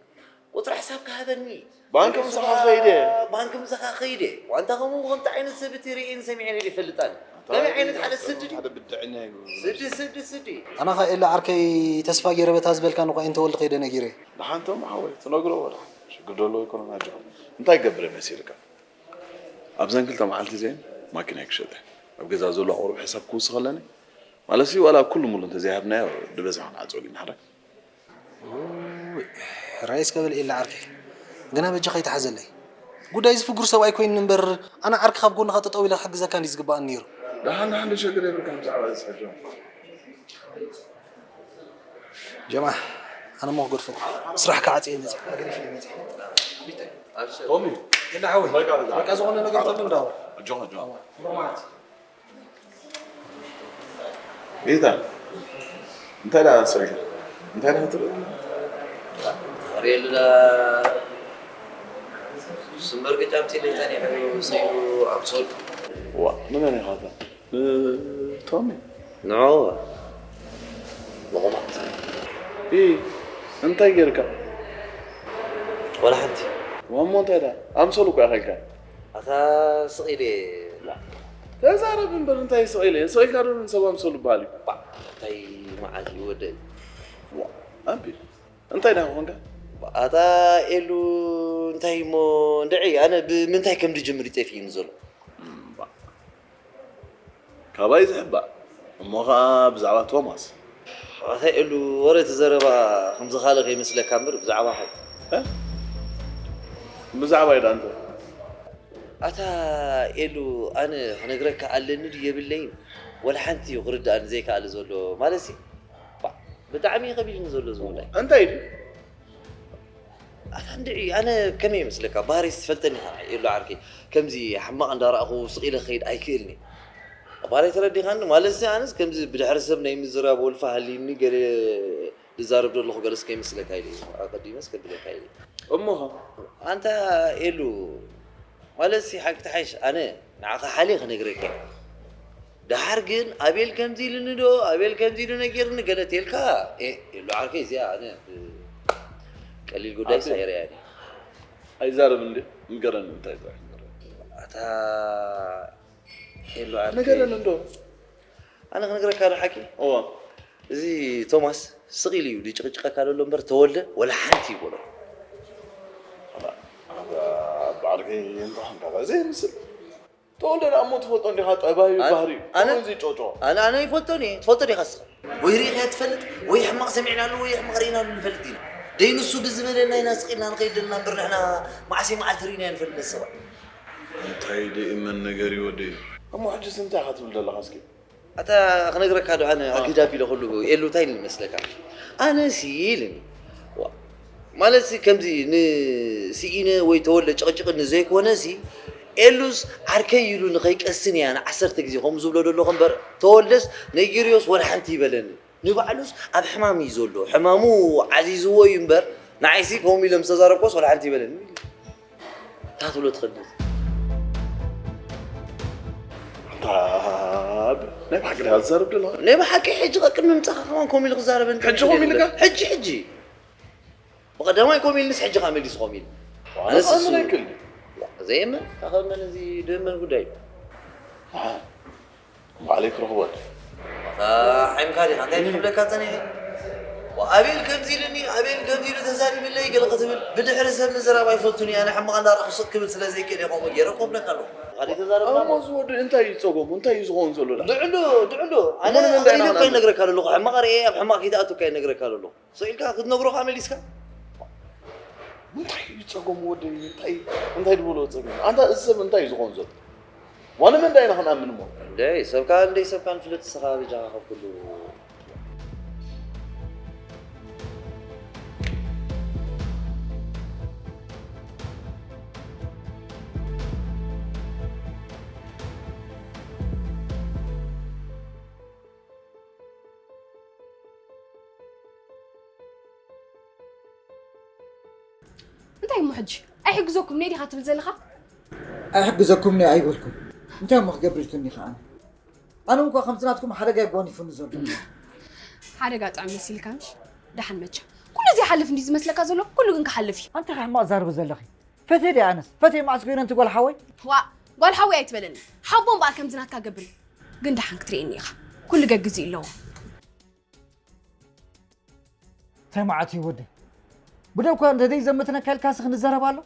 ቁፅሪ ሕሳብ ክሃበኒ ባንክ ምሳኻ ኸይደ ባንክ ምሳኻ ኸይደ ዋንታ ከምኡ ከምቲ ዓይነት ሰብ እቲ ርእየን ሰሚዐን ይፈልጣን ከመይ ዓይነት ሓደ ስዲ ድዩ ሓደ ብድዕኛ እዩ ስዲ ስዲ ስዲ ኣነ ኸ ኤላ ዓርከይ ተስፋ ገይረ በታ ዝበልካኒ እኳ ኢንተወልድ ከይደ ነጊረ። ደሓን ቶም ሓወይ ትነግሮ ወላ ሽግር ደሎ ኣይኮነን ኣጆኻ። እንታይ ክገብር እየ መሲልካ? ኣብዘን ክልተ መዓልቲ እዚአን ማኪናይ ክሸጠ እየ። ኣብ ገዛ ዘሎ ኣቑሩብ ሕሳብ ክውስኸለኒ ማለትሲ ዋላ ኩሉ ሙሉ እንተዘይሃብናዮ ዝበዝሐ ክንዓፅወሉ ኢና ሕራይ። ራይ እስከ በል ኤላ ዓርከይ ግና በጃኻ ይትሓዘለይ። ጉዳይ እዚ ፍጉር ሰብኣይ ኮይኑኒ እምበር ኣነ ዓርክኻ ኣብ ጎንኻ ጠጠው ኢለ ክሕግዘካ እንድዩ ዝግበኣኒ ነይሩ። ደሓን ደሓን ዶ ሸግር የብልካን ብዛዕባ እዚ ሕጂ። ጀምዓ ኣነ እሞ ክገድፈኩም ስራሕ ክዓፅየ መፅእ ኣገዲፈ መፅእ ቶሚ የላ ሓወይ በቃ ዝኾነ ነገር ተሉ እንዳበል ኣጆኻ ኣጆኻ ሎማዓት ጌታ እንታይ ደኣ ሰሪሑ እንታይ ደኣ ትብል ሬል ዳ ስምበር ገጫምቲ ለይታን ይሕብሩ ሰይዱ ኣምሶል ዋ ንመን ኢኻ ንቶሚ ንዑ ንቑማት ኢ እንታይ ጌርካ ወላ ሓንቲ ዋሞ እንታይ ዳ ኣምሰሉ እኮ ኢኻ ኢልካ ኣታ ስቕ ኢለ ላ ተዛረብ እምበር እንታይ ስቕ ኢለ ስቕ ኢልካ ዶ ንሰብ ኣምሰሉ በሃል እዩ ባ እንታይ መዓት እዩ ወደይ ዋ ኣቢል እንታይ ዳ ኮንካ ኣታ ኤሉ እንታይ እሞ እንድዒ ኣነ ብምንታይ ከም ድጅምር ይጠፍእኒ ዘሎ ካባይ ዝሕባእ እሞ ኸዓ ብዛዕባ ቶማስ። ኣታ ኤሉ ወረ እቲ ዘረባ ከምዚ ካልእ ከይመስለካ እምበር ብዛዕባ ሓቂ። እ? ብዛዕባይ ደኣ እንታይ? ኣታ ኤሉ ኣነ ክነግረካ ኣለኒ ድዩ የብለይን ወላ ሓንቲ እዩ ክርድኣኒ ዘይከኣለ ዘሎ ማለትሲ ባ- ብጣዕሚ እዩ ከቢድኒ ዘሎ እዚ ጉዳይ። እንታይ ድዩ? ኣታ እንድዒ ኣነ ከመይ ይመስለካ ባህርይስ ትፈልጠኒ ኢኻ ኤሉ ዓርከይ ከምዚ ሕማቕ እንዳረኣኹ ስቕ ኢለ ክኸይድ ኣይክእልን እየ ባህርይ ተረዲኻኒ ማለትሲ ኣነስ ከምዚ ብድሕሪ ሰብ ናይ ምዝራብ ወልፊ ሃልይኒ ገለ ዝዛረብ ዘለኹ ገለስ ከይመስለካ ኢለ እየ ኣቐዲመስ ከብለካ ኢለ እየ እሞኸ ኣንታ ኤሉ ማለትሲ ሓቂ ትሓይሽ ኣነ ንዓኻ ሓልየ ክነግረካ እየ ደሓር ግን ኣቤል ከምዚ ኢሉኒ ዶ ኣቤል ከምዚ ኢሉ ነጊርኒ ገለ ተልካ ኤ የሎ ዓርከይ እዚኣ ኣነ ቀሊል ጉዳይ ኣቤል። ሳይረያ እያ ኣይዛረብ እንዲ ንገረኒ እንታይ ጥራሕ ንገረኒ ኣታ የሎ ዓርከይ ንገረኒ እንዶ ኣነ ክነግረካ ዶ ሓቂ እዋ እዚ ቶማስ ስቕ ኢሉ እዩ ዝጭቕጭቐካ ዘሎ እምበር ተወልደ ወላ ሓንቲ ይበሎ በዓልከይ እንታይ ሓንካታ ዘይምስል ተወልደ ደኣ እሞ ትፈልጦ እንዲኻ ጠባዩ ኣነ- ባህሪኡ ኣነ- ከምዚ ጮጮ ኣነ ኣነ ይፈልጦን እየ ትፈልጦ ዲኻ ስኻ ወይ ርኢኻዮ ትፈልጥ ወይ ሕማቕ ሰሚዕናሉ ወይ ሕማቕ ርኢናሉ ንፈልጥ ኢና ደይ ንሱ ብዝበለና ኢና ስቕ ኢልና ንኸይድ ዘለና እምበር ንሕና መዓሰይ መዓልቲ ርኢናዮ ንፈልጥ ነዚ ሰብኣይ እንታይ ደይ እመን ነገር ይወደይ እሞ ሕጅስ እንታይ ኢኻ ትብል ዘለኻ እስኪ ኣታ ክነግረካ ዶ ኣነ ኣጊዳ ቢለ ኩሉ ኤሉ እንታይ ኢልኒ መስለካ ኣነ ሲ ኢልኒ ዋ፣ ማለት ሲ ከምዚ ንስኢነ ወይ ተወልደ ጭቕጭቕኒ ዘይኮነ ሲ ኤሉስ ዓርከይ ኢሉ ንኸይቀስን እያ ንዓሰርተ ግዜ ከምኡ ዝብሎ ደለኹ እምበር ተወልደስ ነጊርዮስ ወላ ሓንቲ ይበለኒ ንባዕሉስ ኣብ ሕማም እዩ ዘሎ ሕማሙ ዓዚዝዎ እዩ እምበር ንዓይሲ ከምኡ ኢለ ምስ ተዛረብኮስ ወላ ሓንቲ ይበለኒ እታ ትብሎ ትኽእል ኣንታ ናይ ብሓቂ ዲኻ ትዛረብ ዘለኻ? ናይ ብሓቂ ሕጂ ቐቅድሚ ምምጻኻ ከማን ከምኡ ኢሉ ክዛረበኒ ሕጂ ከምኡ ኢልካ? ሕጂ ሕጂ ብቐዳማይ ከምኡ ኢልንስ ሕጂ ከኣ መሊሱ ከምኡ ኢሉ ኣነስ ኣነ እሱ ኣይክእልን ዘየመን ኣኸመን እዚ ደመን ጉዳይ እዩ ባዕለይ ክረኽቦ ሓይምካ ዲኻ እንታይ ክብለካ ጸኒሐ ኣቤል ከምዚ ኢሉኒ ኣቤል ከምዚ ኢሉ ተዛሪብለይ ገለ ክትብል ብድሕሪ ሰብ ምዝራብ ኣይፈቱን እየ ኣነ ሕማቕ እንዳረኹ ስቕ ክብል ስለ ዘይክእል እየ ከምኡ ገይረ ክብለካ ኣለኹ ካልእ ተዛረብና እሞ ዝወዲ እንታይ እዩ ጸገሙ እንታይ እዩ ዝኸውን ዘሎ ዳ ድዕሉ ድዕሉ ኣነ እሞ ንምንታይ ኣነ ኢና እኮ ይነግረካ ኣለኹ ሕማቕ ርኤ ኣብ ሕማቕ ከይትኣቱ እኮ ይነግረካ ኣለኹ ስቕ ኢልካ ክትነግሮ ከኣ መሊስካ እንታይ እዩ ጸገሙ ወደይ እንታይ እንታይ ዝበሎ ጸገሙ ኣንታ እዚ ሰብ እንታይ እዩ ዝኾን ዘሎ ዋነ መን ዳይና ክንኣምን እሞ እንደይ ሰብካ እንደይ ሰብካ ንፍለጥ ንስኻ በጃኻ ካብ ኩሉ እንታይ እሞ ሕጂ ኣይሕግዘኩም እየ ዲኻ ትብል ዘለኻ? ኣይሕግዘኩም እየ ኣይበልኩም። እንታይ እሞ ክገብር ኢልክኒ ኸዓ? ኣነ እንኳ ከምቲ ናትኩም ሓደጋ ይጓኒፉኒ ዘሎ። ሓደጋ ጥዑም መሲልካ ምሽ? ደሓን መቸም። ኩሉ እዚ ይሓልፍ እንዲ ዝመስለካ ዘሎ ኩሉ ግን ክሓልፍ እዩ። ኣንታ ሕማቕ ዛርቢ ዘለኺ። ፈትየ ድየ ኣነስ? ፈትየ መዓስ ኮይነ እንቲ ጓል ሓወይ? ዋ፣ ጓል ሓወይ ኣይትበለኒ። ሓቦ እምበኣር ከምዚ ናትካ ገብር እዩ። ግን ደሓን ክትርእየኒ ኢኻ። ኩሉ ገግዝ እዩ ኣለዎ። እንታይ መዓት እዩ ወደይ? ብደው እኳ እንተ ዘይዘምትነካ ኢልካስ ክንዘረብ ኣሎ?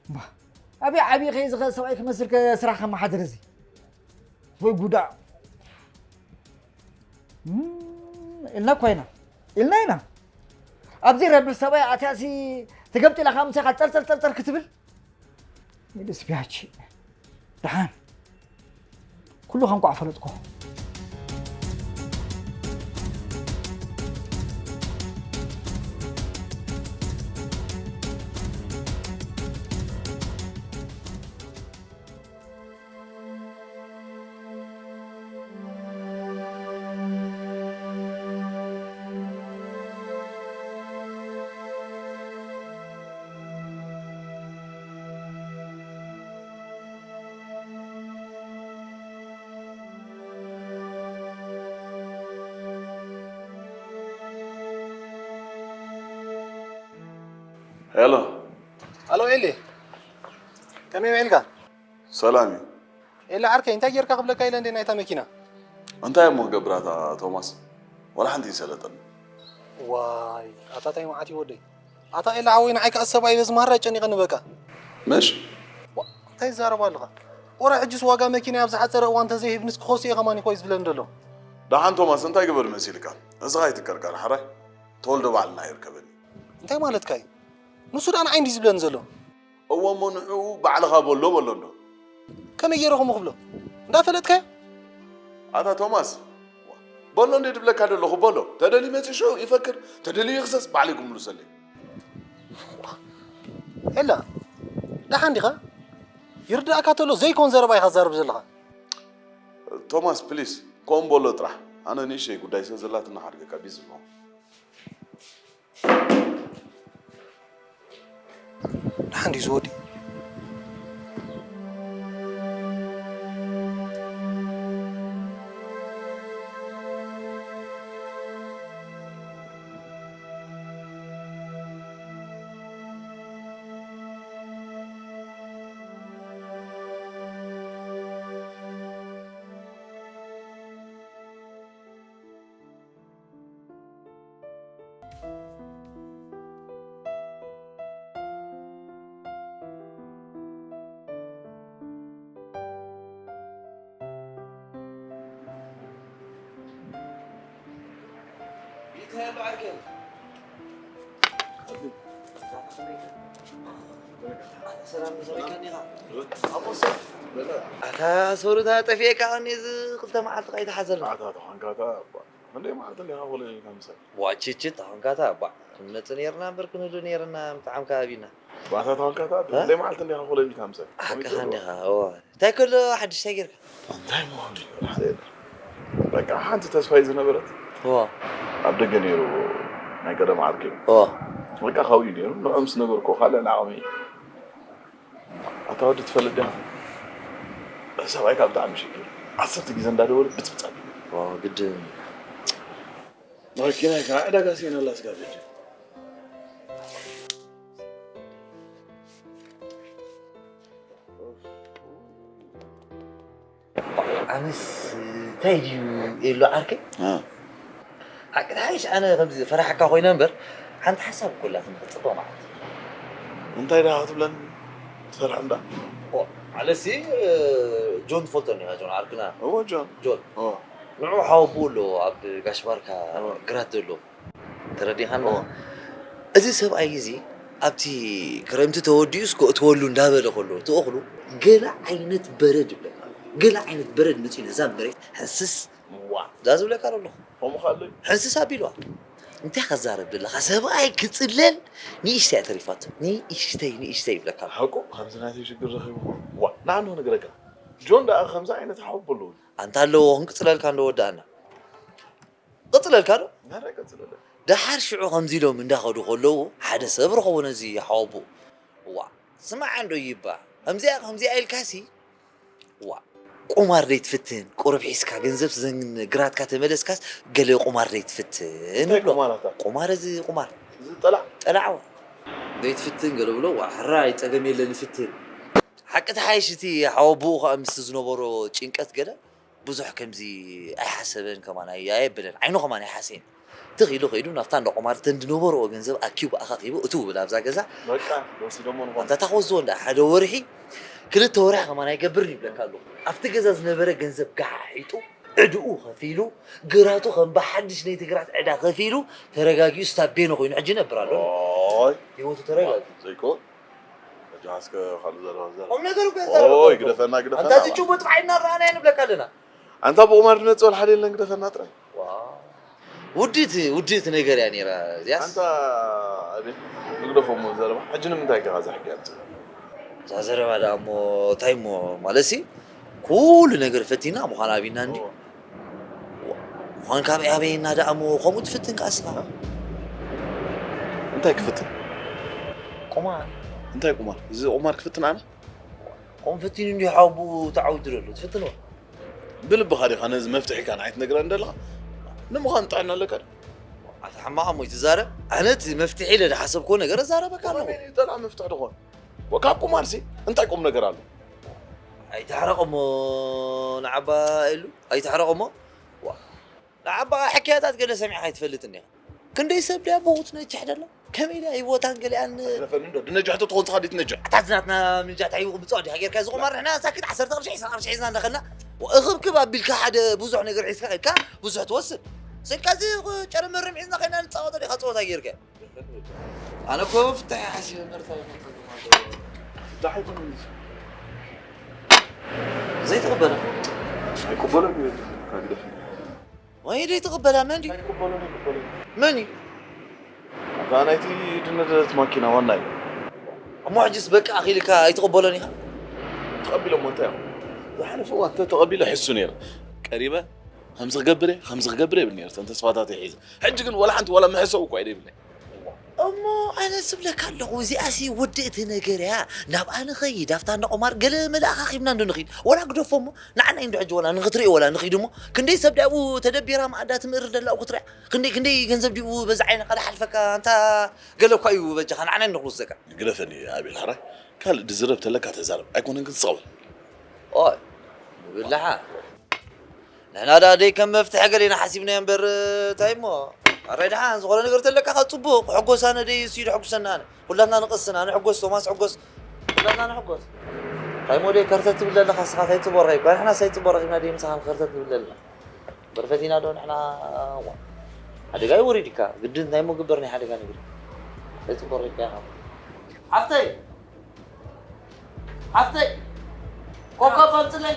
ባ፣ ኣበይ ዓብዪ ከይ ዝኸ ሰብኣይ ክመስል ከ ስራሕ ከመሓድር እዚ? ወይ ጉዳ። እም፣ ኢልና እኳ ኢና። ኢልና ኢና። ኣብዚ ረብሕ ሰብኣይ ኣትያሲ ተገምጢላ ካብ ምሳኻ ጸርጸር ጸርጸር ክትብል? ኢልስ ቢያቺ። ደሓን። ኩሉ ከንቋዕ ፈለጥኩ። ሄሎ። ኣሎ ኤሊ፣ ከመይ ውዒልካ? ሰላም እዩ። ኤላ ዓርከይ፣ እንታይ ጌርካ ክብለካ ኢለ እንዴ ናይታ መኪና? እንታይ እሞ ክገብር ኣታ ቶማስ? ዋላ ሓንቲ ይሰለጠኒ። ዋይ፣ ኣታ ታይ መዓት እዩ ወደይ። ኣታ ኤላ ሓወይ፣ ንዓይ ከኣ ሰብኣይ በዚ ማራ ጨኒቐኒ በቃ። ምሽ? ዋ፣ እንታይ ትዛረብ ኣለኻ? ወረ ሕጅስ ዋጋ መኪና ኣብ ዝሓጸረ እዋን ተዘይሂብንስ ክኸሶ እየ ከማን እኮ እዩ ዝብለኒ ዘሎ። ደሓን ቶማስ፣ እንታይ ግበር መሲልካ? እዚ ኸኣ ኣይትከርካር፣ ሓራይ? ተወልደ ባዕልና ይርከበኒ። እንታይ ማለትካ እዩ? ንሱ ደኣ ንዓይ እንዲዩ ዝብለኒ ዘሎ። እወ እሞ ንዕኡ ባዕልኻ በሎ በሎ እንዶ። ከመይ ገይረ ከምኡ ክብሎ? እንዳፈለጥካዮ? ኣታ ቶማስ፣ በሎ እንደ ድብለካ ደለኹ በሎ። ተደልዩ መጺኡ ሽዑ ይፈክር፣ ተደልዩ ይኽሰስ፣ ባዕሉ ይግምሉ ሰለይ። ኤላ፣ ደሓን ዲኻ? ይርዳእካ ተሎ ዘይኮን ዘረባ ኢኻ ትዛረብ ዘለኻ። ቶማስ፣ ፕሊስ፣ ከምኡ በሎ ጥራሕ። ኣነ ንእሽተይ ጉዳይ ስለ ዘላትና ሓድገካ ቢዚ ኣለኹ። ደሓን ድዩ ዝወዲ? ኣታ ሶሩታ ጠፊኤካ እኔ እዚ ክልተ መዓልቲ ከይተሓዘልና። ኣታ ተኾንካታ እባ። ክንደይ መዓልቲ እንዲኻ ኮለል ኢልካ ምሳይ? ዋ፣ ችችት፣ ኣሁን ካታ፣ ባ፣ ክንመጽእ ነይርና እምበር ክንህሉ ነይርና፣ ምጥዓምካ ኣቢና። ባታ ተኾንካታ፣ እ? ክንደይ መዓልቲ እንዲኻ ኮለል ኢልካ ምሳይ? ሓቅኻ እንዲኻ፣ እዋ። እንታይ ከሎ ሓድሽ እንታይ ጌርካ? እንታይ ምዃኑ እዩ፣ ሓደ የለን። በቃ፣ ሓንቲ ተስፋይ ዝነበረት፣ እዋ። ኣብ ደገ ነይሩ፣ ናይ ቀደም ዓርከይ። እዋ። በቃ፣ ካብኡ እዩ ነይሩ፣ ንዑ ምስ ነበርኩ፣ ካልእ ንዓቕመይ። ኣታ ወዲ ትፈልጥ ዲኻ? ሰብኣይካ ብጣዕሚ ሽግር። ዓሰርተ ግዜ እንዳደወለ ብጽብጻብ። ዋው፣ ግድን። መኪናይ ከዓ ዕዳጋ ስኢነላ ስጋብ ሕጂ። ኣነስ እንታይ ድዩ የሎ ዓርከይ? እ። ሓቂ ተሓይሽ ኣነ ከምዚ ፈራሕካ ኮይነ እምበር ሓንቲ ሓሳብ እኮ ኣላትኒ ክጽበ ማለት። እንታይ ደኣ ክትብለኒ ትፈርሕ እንዳ? ኦ፣ ኣነሲ፣ እ፣ ጆን ትፈልጦ እንዲኻ፣ ጆን ዓርክና? እወ፣ ጆን። ጆን። እወ። ንዑ ሓወቦኡ ኣሎ ኣብ ጋሽ ባርካ እወ። ግራት ዘሎ። ተረዲኻና? እወ። እዚ ሰብኣይ እዚ ኣብቲ ክረምቲ ተወዲኡስ ከእትወሉ እንዳበለ ከሎ፣ እቲ እኽሉ ገለ ዓይነት በረድ ይብለካ ኣሎ። ገለ ዓይነት በረድ መጺኡ ነዛ መሬት ሕንስስ ዋ፣ እዛ ዝብለካ ዘለኹ። ከምኡ ከ ኣሎ እዩ። ሕንስስ ኣቢልዋ። እንታይ ከዛረብ ዘለኻ? ሰብኣይ ክጽለል ንእሽተይ እያ ተሪፋቶ። ንእሽተይ፣ ንእሽተይ ይብለካ ኣሎ። ሓቁ፣ ከምዚ ናተይ ሽግር ረኺቡ። ዋ፣ ንዓኑ ንግረካ። ጆን ደኣ ከምዚ ዓይነት ሓወቦ ኣለዎ። ኣንታ ኣለዎ፣ ክንቅጽለልካ እንዶ ወዳእና። ቅጽለልካ ዶ? ናረ ቀጽለለ። ደሓር ሽዑ ከምዚ ኢሎም እንዳኸዱ ከለዉ ሓደ ሰብ ረኸቦ ነዚ ሓወቦኡ። እዋ፣ ስማዕ እንዶ ይባ፣ ከምዚኣ ከምዚኣ ኢልካሲ፣ እዋ፣ ቁማር ደይትፍትን፣ ቁሩብ ሒዝካ ገንዘብ ዘን ግራትካ ተመለስካስ ገለ ቁማር ደይትፍትን እንታይ ይብሎ። ቁማር ኣታ? ቁማር እዚ ቁማር። እዚ ጠላዕ? ጠላዕ እዋ። ደይትፍትን ገለ ብሎ፣ እዋ፣ ሕራይ ጸገም የለን ይፍትን። ሓቂ ተሓይሽ እቲ ሓወቦኡ ከኣ ምስቲ ዝነበሮ ጭንቀት ገለ ብዙሕ ከምዚ ኣይሓሰበን ከማን ኣይ-፣ ኣየብለን። ዓይኑ ከማን ኣይሓሰየን። ትኽ ኢሉ ከይዱ ናብታ እንዳ ቁማር እተን ዝነበርኦ ገንዘብ ኣኪቡ ኣኻኺቡ እትው ብል ኣብዛ ገዛ። በቃ፣ ወሲዶሞ ንኾን። ኣንታ እታ ክወስድዎ እንዳ ሓደ ወርሒ፣ ክልተ ወርሒ ከማን ኣይገብርን ይብለካ ኣለኹ። ኣብቲ ገዛ ዝነበረ ገንዘብ ገሓሒጡ፣ ዕድኡ ከፊሉ፣ ግራቱ ከም ብሓድሽ ነይቲ ግራት ዕዳ ከፊሉ፣ ተረጋጊኡ ስታቤኖ ኮይኑ ሕጂ ይነብር ኣሎ። ኦይ። ህይወቱ ተረጋጊኡ። ዘይኮን። ሕጂ ሓስከ ካልእ ዘረባ ዘረባ። ቁም ነገር እኮ ኦይ፣ የዛረበካ ግደፈና፣ ግደፈና። ኣንታ እዚ ጭቡጥ ጥራሕ ኢና ረኣናዮ ንብለካ ኣለና። ኣንታ ብቑማር ድመጽእ ወላ ሓደ የለን፣ ግደፈና ጥራይ። ዋው። ውድእቲ፣ ውድእቲ ነገር እያ ነይራ እዚኣስ። ኣንታ ኣቤት፣ ንግደፎ እሞ ዘረባ። ሕጂ ንምንታይ ኢኻ እዛ ሕጊ ኣምጽእ? እዛ ዘረባ ደኣ እሞ እንታይ እሞ ማለትሲ፣ ኩሉ ነገር ፈቲና ምዃን ኣቢና እንዲ። እዎ። ዋ፣ ምዃን ካብ ኣበየና ደኣ እሞ ከምኡ ትፍትን ከኣ እስኻ? እንታይ ክፍትን? ቁማር። እንታይ ቁማር? እዚ ቁማር ክፍትን ኣነ? ከምኡ ፈቲኑ እንዲዩ ሓወቦኡ ተዓዊቱ ዘሎ። ትፍትንዎ? ብልብኻ ዲኻ ነዚ መፍትሒ ኢልካ ንዓይ ትነግረኒ ዘለኻ? ንምዃኑ ጥዕና ኣለካ ድዩ? ኣታ ሕማቕ እሞ ይትዛረብ። ኣነ እቲ መፍትሒ ኢለ ዝሓሰብክዎ ነገር እዛረበካ ኣለኹ። ከመይ ኢሉ ጠልዓ መፍትሒ ድኾን? ወ-፣ ካብ ቁማርሲ እንታይ ቁም ነገር ኣሎ? ኣይትሕረቕ እሞ ንዓባ ኢሉ፣ ኣይትሕረቕ እሞ። ዋ፣ ንዓባ ሕክያታት ገለ ሰሚዕኻ ኣይትፈልጥን ኢኻ። ክንደይ ሰብ ድያ ብኡ ትነጅሕ ደላ? ከመይ ድያ ህይወታን ገሊኣን? ግደፈኒ እንዶ፣ ድነጅሕ ተትኾን ስኻ ድዩ ትነጅሕ? ኣታ እዚ ናትና ምንጃ እንታይ ይብሉ ብፅዋ ዲኻ ጌርካ እዚ ቁማር ንሕና ሳክት ዓሰርተ ቅርሺ፣ ዕስራ ቅርሺ ሒዝና እንዳኸድና፣ እኽብክብ ኣቢልካ ሓደ ብዙሕ ነገር ሒዝካ ከድካ ብዙሕ ትወስድ። ስልካ እዚ ጨረመርም ሒዝና ከይና ንፃወቶ ዲኻ ፀወታ ጌርካ? ኣነ እኮ ፍታሕ ሓሲበ መርታ ይመጣ። ፍታሕ ይኹን እንጂ። ዘይትቕበላ? ኣይቅበሎን እዩ፣ ካብ ግደፍ። ወይ ዘይትቕበላ መን ድዩ? ኣይቅበሎን፣ ኣይቅበሎን። መን እዩ? ኣታ ናይቲ ድነደለት ማኪና ዋና እዩ። እሞ ሕጅስ በቃ ኣኺልካ ኣይትቕበሎን ኢኻ? ተቐቢሎ እሞ እንታይ ይኹን? ዝሓለፈ እዋን እንተ ተቐቢለ ሕሱ ነይረ። ቀሪበ ከምዚ ክገብር እየ፣ ከምዚ ክገብር እየ ይብል ነይረ። እተን ተስፋታት እየ ሒዘ። ሕጂ ግን ወላ ሓንቲ ዋላ መሕሰዊ እኳ እዩ ዘይብለይ። እሞ ኣነ ዝብለካ ኣለኹ፣ እዚኣሲ ውድእቲ ነገር እያ። ናብኣ ንኸይድ፣ ኣብታ እንዳ ቁማር ገለ መለ ኣኻኺብና እንዶ ንኸይድ። ወላ ግደፎ እሞ፣ ንዓና እዩ እንዶ ሕጂ ወላ ንኽትሪኦ ወላ ንኸይድ እሞ፣ ክንደይ ሰብ ድያ ኣብኡ ተደቢራ መኣዳ ትምእሪ ደላ ኣብኡ ክትሪኣ? ክንደይ፣ ክንደይ ገንዘብ ድዩ በዛ ዓይንኻ ዝሓልፈካ? ኣንታ ገለ እኳ እዩ በጃኻ፣ ንዓና እዩ ንኽንወስደካ። ግደፈኒ ኣቤል ሕራይ፣ ካልእ ድዝረብ ተለካ ተዛረብ፣ ኣይኮነን ግን ስቕ በል። ኦይ፣ ብላሓ። ንሕና ደኣ ደይ ከም መፍትሒ ገለ ኢና ሓሲብናዮ እምበር፣ እንታይ እሞ? ኣረ ደሓን፣ ዝኾነ ነገር ተለካ ኸ ጽቡቕ፣ ሕጎስ ኣነ ደይ እሱ እዩ ደሕጉሰና ኣነ። ኩላትና ንቐስን፣ ኣነ ሕጎስ፣ ቶማስ ሕጎስ፣ ኩላትና ንሕጎስ። እንታይ እሞ ደይ ከርተት ትብል ዘለኻ ንስኻ፣ እንታይ ጽቡቕ ረኺብካ? ንሕናስ እንታይ ጽቡቕ ረኺብና ደይ ምሳኻ ከርተት ንብል ዘለና? እምበር ፈቲና ዶ ንሕና? ዋ። ሓደጋ እዩ ወሪድካ፣ ግድን እንታይ እሞ ግበር ናይ ሓደጋ ነገር? እንታይ ጽቡቕ ረኺብካ ኢኻ? ሓፍተይ! ሓፍተይ! ኮካ ኣምጽለይ!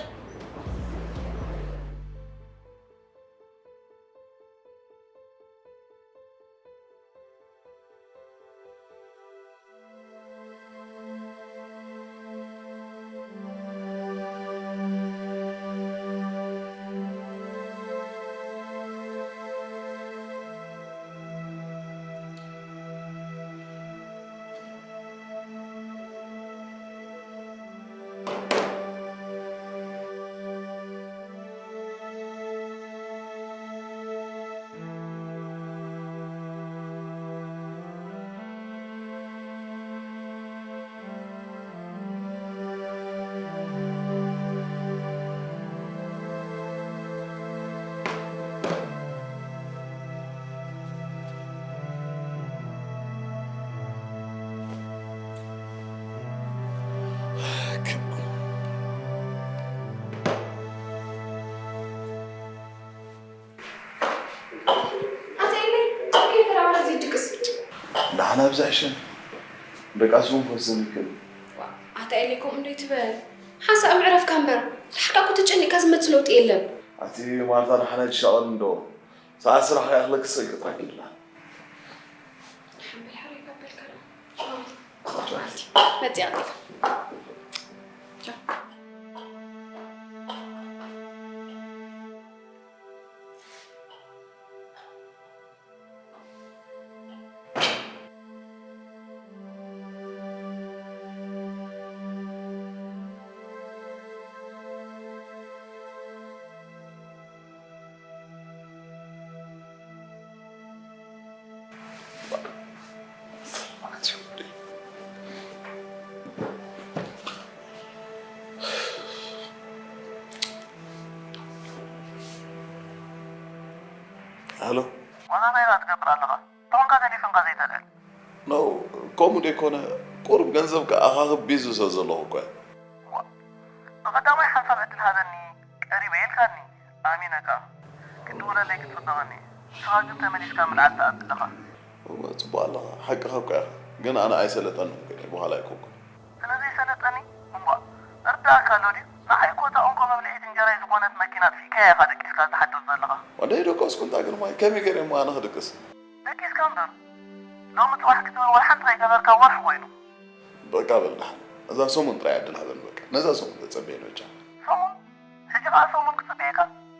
ኣታ ኤለይ፣ ኦኬ፣ ተራ ወላ ዘይድቅስ። ንዓና ብዝሕሸን ደቃስ እውን ክወስን ይክእል። ኣታ ኤለይ፣ ከምኡ እንዶ ይትበል። ሓንሳእ ምዕረፍካ እምበር፣ ተሓቃኩ ተጨኒቅካ ዝመጽእ ለውጢ የለን። ኣቲ ማርታ፣ ንሓና ይሻቐል እንዶ። ሰዓት ስራሕ ከይኣኽለኪ ስቕ ኢልኪ ትረኪብላ። ሓምበል ሓረይ ካበልካ ዶ? ቻው። መጽያ ቀልጢፋ። ቻው። ኣሎ። ዋላ ናይራ ትገብር ኣለኻ? ተኾንካ ቴሌፎንካ ዘይተልዕል? ኖ፣ ከምኡ ደይኮነ፣ ቁሩብ ገንዘብ ከኣኻኽብ ቢዚ ስለ ዘለኹ እኮ እየ። ዋ፣ ብቐዳማይ ሓንሳብ ዕድል ሃበኒ፣ ቀሪበ ኢልካኒ፣ ኣሚነ ከኣ። ክትድውለለይ ክትፍቕደኒ፣ ንስኻ ግን ተመሊስካ ምልዓል ትኣቱ ኣለኻ። እወ፣ ጽቡቕ ኣለኻ፣ ሓቅኻ እኮ ኢኻ። ግን ኣነ ኣይሰለጠንን እኮ እየ፣ በኋላ ኣይኮንኩን። ስለ ዘይሰለጠኒ፣ እምቧእ፣ እርዳእካ ኣሎ ድዩ? ንዓይ እኮ እታ እንኮ መብልዒት እንጀራይ ዝኾነት መኪና ኣጥፊእካያ ኢኻ ደቂስካ ትሓድር ዘለኻ። ወደይ ደቆስኩ፣ እንታ ግርማይ፣ ከመይ ገይረ እሞ ኣነ ክድቅስ? ደቂስካ እምበር፣ ሎሚ ጽባሕ ክትብል ወላ ሓንቲ ከይገበርካ ወርሒ ኮይኑ። በቃ በል ደሓን፣ እዛ ሰሙን ጥራይ ዕድል ሃበኒ በቃ። ነዛ ሰሙን ተጸበየኒ በጃኻ። ሰሙን? ሕጂ ከኣ ሰሙን ክጽበየካ?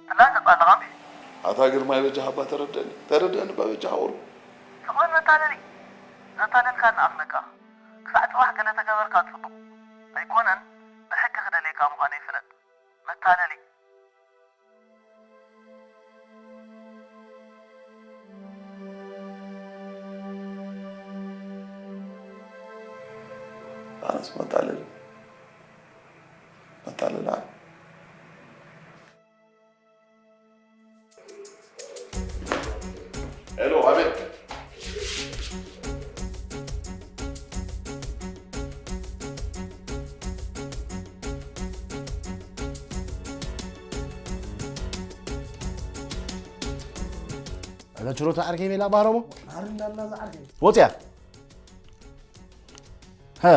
ትላገጽ ኣለኻ እምቢ? ኣታ ግርማይ በጃኻ እባ ተረደኒ። ተረደኒ እባ በጃኻ ቁሩብ። ስቕ በል መታለሊ። ዘታለልካኒ ኣኽለካ። ክሳዕ ጽባሕ ገለ ተገበርካ ጽቡቕ። ኣይኮነን፣ ብሕጊ ክደልየካ ምዃነይ ፍለጥ። መታለሊ። ኣነስ መታለሊ፣ መታለሊ። ሄሎ፣ ኣቤት። ኣለ ችሮታ ዓርከይ ሜላ ባህሮሞ? ኣረ እንዳላ ዝዓርከይ። ወጽያ። ሀ።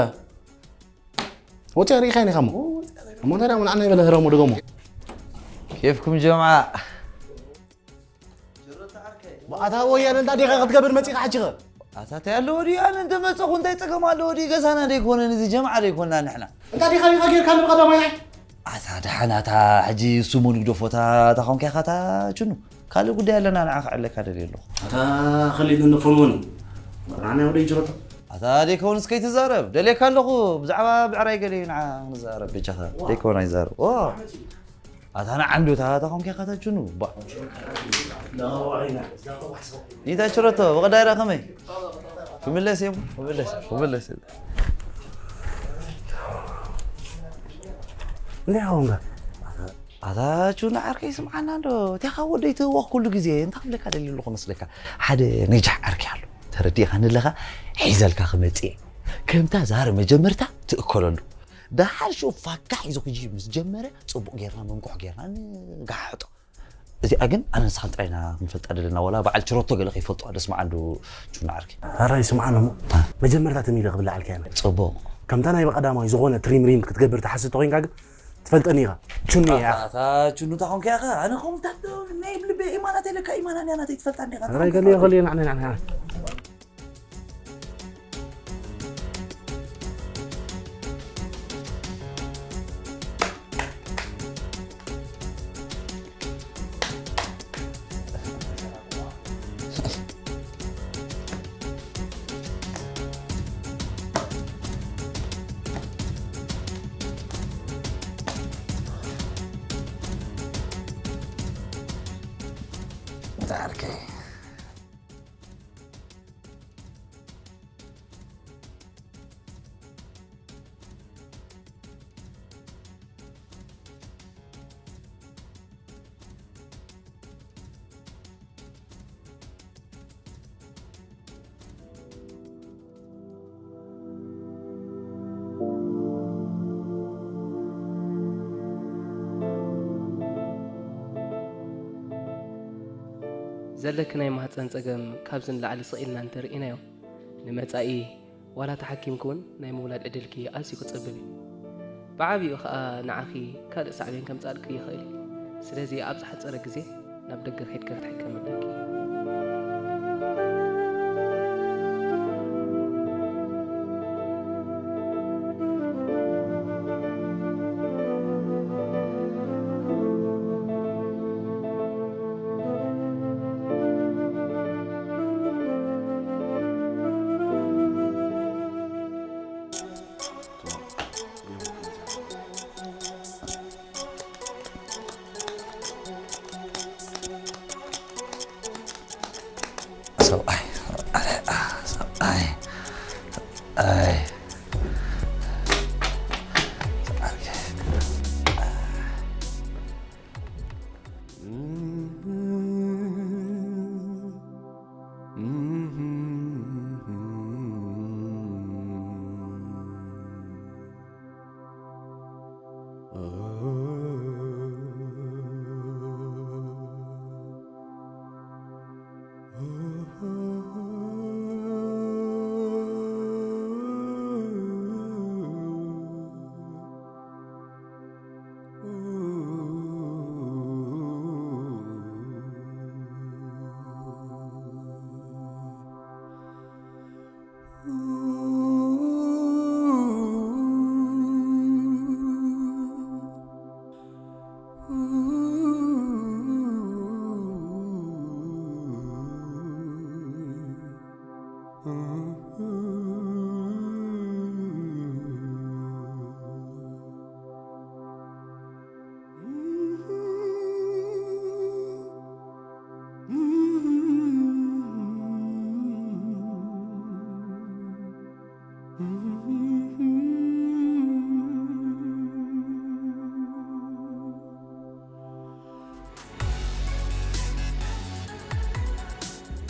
ወጽያ ሪኢኻኒ ኸሞ? እሞ እንታይ ደኣ ንዓና ይበለ ህረሞ ድገሞ? ኬፍኩም ጀምዓ። ኣታ ወያነ እንታይ ዲኻ ክትገብር መጺኻ ሕጂ ኸ? ኣታ እንታይ ኣለዎ ድዩ? ኣነ እንተመጸኹ እንታይ ጸገም ኣለዎ ድዩ? ገዛና ደይኮነን እዚ ጀምዓ ደይኮንና ንሕና። እንታይ ዲኻ ዲኻ ጌርካ ንብቐዳማይ ኣይ? ኣታ ደሓን ኣታ ሕጂ ስሙ ንግደፎ እታ እታ ኾንካ ኢኻ እታ ችኑ። ካልእ ጉዳይ ኣለና ንዓ ክዕለካ ደልየ ኣለኹ። ኣታ ኸሊል ንፎን ወኒ። ንዓና ወደ ይጅረቶ። ኣታ ደይከውንስ ከይትዛረብ ደልየካ ኣለኹ። ብዛዕባ ብዕራይ ገለ እዩ ንዓ ክንዛረብ በጃኻ። ደይከውን ኣይዛረብ። ኦ። ኣታ ንዓ እንዶ እታ እታ ኾንካ ኢኻ እታ ችኑ። ባ። ኒታ ችረቶ ብቐዳይራ ከመይ? ክምለስ እዮም። ክምለስ። ክምለስ። እንታይ ኾንካ? ኣታ ቹና ዓርከይ ስምዓና እንዶ፣ እቲኻ ወደይ ትህወኽ ኩሉ ግዜ፣ እንታይ ክብለካ ደልየ ኣለኹ መስለካ? ሓደ ነጃሕ ዓርከይ ኣሎ፣ ተረዲእኻኒ ኣለኻ? ሒዘልካ ክመጽእ እየ። ከምታ ዛር መጀመርታ ትእከለሉ። ደሓር ሽዑ ፋካ ሒዙ ክጂ ምስ ጀመረ፣ ጽቡቕ ጌርና መንቁሕ ጌርና ንጋሓሕጦ። እዚኣ ግን ኣነ ንስኻን ጥራይ ኢና ክንፈልጣ ደለና፣ ዋላ በዓል ችሮቶ ገለ ከይፈልጦ፣ ደስ መዓንዱ ቹና ዓርከይ። ኣራይ ስምዓና እሞ፣ መጀመርታ ተሚለ ክብልዓልካ እየ። ጽቡቕ። ከምታ ናይ ብቐዳማይ ዝኾነ ትሪም ሪም ክትገብር ትሓስብ ተኾይንካ ግን፣ ትፈልጠኒ ኢኻ። ቹኒ እያ። ኣታ፣ ኣታ፣ ቹኑ እታ ኾንካ ኢኻ። ኣነ ኸም እንታይ ዶ ናይ ልበይ ኢማናት የለካ፣ ኢማና እያ ናተይ ትፈልጣ እንዲኻ። ኣራይ ገለ፣ ገለ፣ ንዓነ፣ ንዓነ፣ ንዓነ። ዳርከይ። ዘለኪ ናይ ማህጸን ጸገም ካብዚ ንላዕሊ ስቕ ኢልና እንተርኢናዮ፣ ንመጻኢ ዋላ ተሓኪምኪ እውን ናይ ምውላድ ዕድልኪ ኣዝዩ ክጸብብ እዩ። ብዓቢኡ ኸኣ ንዓኺ ካልእ ሳዕቤን ከምጽኣልኪ ይኽእል እዩ። ስለዚ ኣብ ዝሓጸረ ግዜ ናብ ደገ ከይድኪ ክትሕከሚ ኣለኪ። ሰብኣይ፣ ሰብኣይ፣ ኣይ።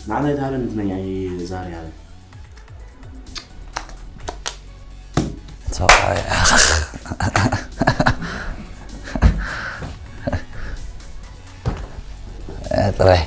ንዓናይ ተሃበኒ ትነኛ ዛሬ ያለ ሰብኣይ ጥራይ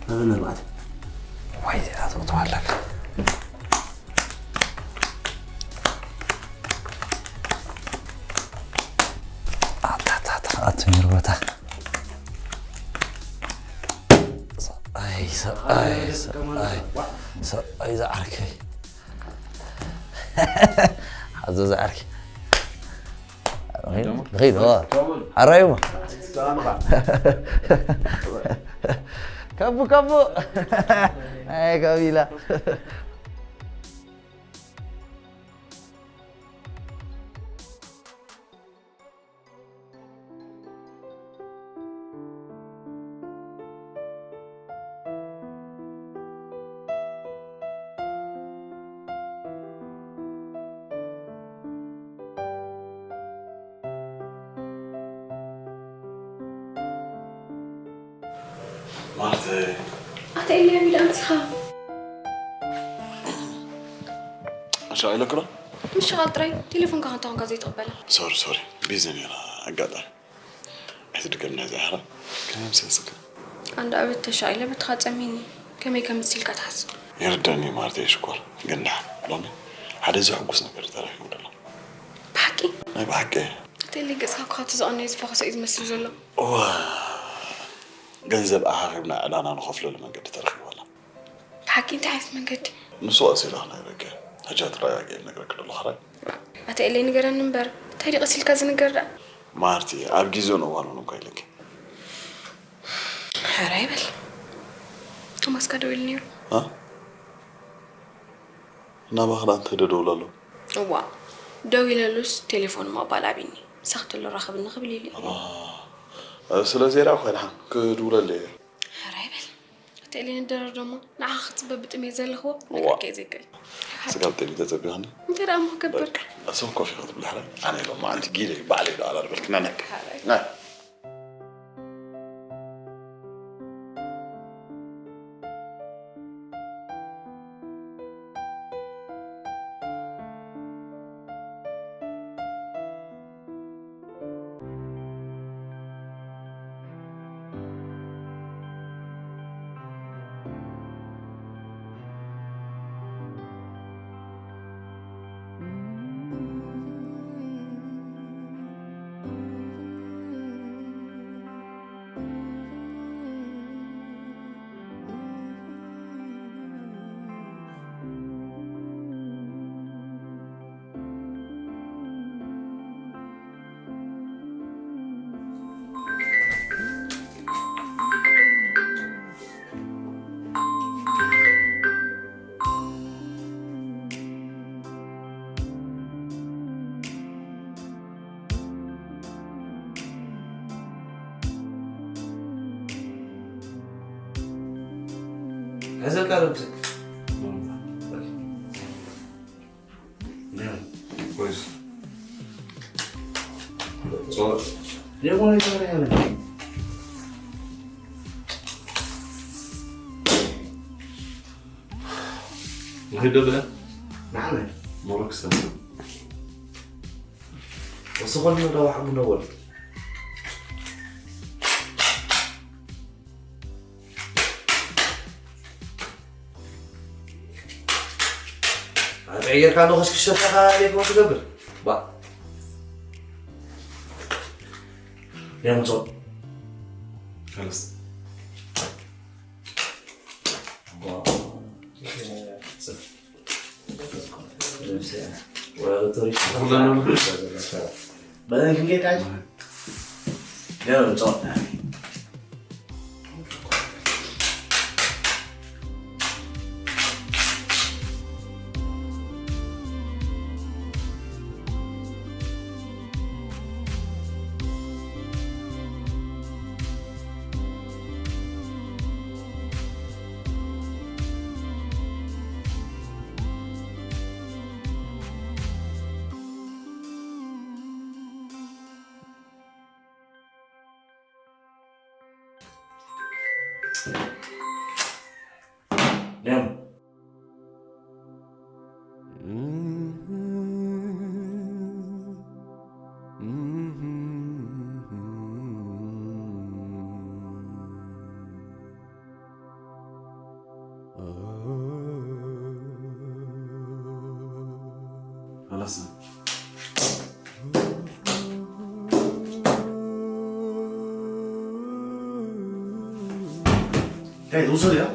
ተበን ኣርባዕተ ወይ ዚኣ ትቕጥዋ ኣለካ ኣታታታ ኣትሚር ቦታ ሰብኣይ ሰብኣይ ሰብኣይ ሰብኣይ ዝዓርከይ ሓዞ ዝዓርከይ ንኺድ ዋ ሓራይ ሞ ከቡ ከቡ ናይ ከቢላ ማርተ ኣታ ኤልያ ቢል ኣምሲኻ ኣሻቒለክሎ ምሽቓል ጥራይ ቴሌፎንካ ከንታ ኮንካ ዘይትቕበላ ሶሪ ሶሪ ቢዚ ነይራ ኣጋጣሚ ኣይትድገምና እዚኣ ሕራ ከመይ ምሰልስካ ኣንዳ ኣበት ተሻቒለ በትኻ ጸሚኒ ከመይ ከም ዝስልካ ትሓስብ ይርደኒ ማርተ ሽኮር ግን ደሓን ሎሚ ሓደ ዘሕጉስ ነገር ተረኺቡ ደሎ ብሓቂ ናይ ብሓቂ ተሊ ገጽካ እኳ እቲ ዝቐነዩ ዝፈኸሰ እዩ ዝመስል ዘሎ እዋ ገንዘብ ኣኻኺብና ዕዳና ንኸፍለሉ መንገዲ ተረኺቡ ኣላ ብሓቂ እንታይ ዓይነት መንገዲ ንሱ ቀሲላ ክነግረኪ ሕጂ ኣትረጋጊ ነግረኪ ደሎ ሕራይ ኣተ ኤለይ ንገረኒ እምበር እንታይ ድዩ ቀሲልካ ዝንገር ደኣ ማርቲ ኣብ ግዜኡን እዋኑን እኮ ኢለኪ ሕራይ በል ቶማስካ ደው ኢሉ ነይሩ እ? ናባኽላ እንታይ ደደውለሉ እዋ ደው ኢለሉስ ቴሌፎን ምቕባል ኣቢኒ ምሳኽ ተሎ ራኸብኒ ክብል ኢሉ እዩ ስለዚ ራ ኮይንሓን ክድውለለ እየ ሕራይ በል ኣተ ኤለይ ንደረር ደሞ ንዓኻ ክፅበ ብጥሜት ዘለኽዎ ነግረካ እየ ዘይክእል ስጋብ ጥሜት ተፀቢኻኒ እንታይ ደኣ እሞ ክገብር ሰብ ኮፊ ክትብል ሕራይ ኣነ ኢሎም መዓንቲ ጊደ ባዕለይ ዶ ኣላርበልክና ነክ ናይ Essa cara, você. Não. Pois. Só. Eu vou entrar nela. Não é bebê? Nada. Moro que sente. Você quando não dá o rabo na hora. Até aí, cara, não resquista a cara ali, como tu lembra? Bah. Lembra só. Carlos. Bah. Bana kim geldi? Gel oğlum, tamam. خلاص. Hey, uzun ya.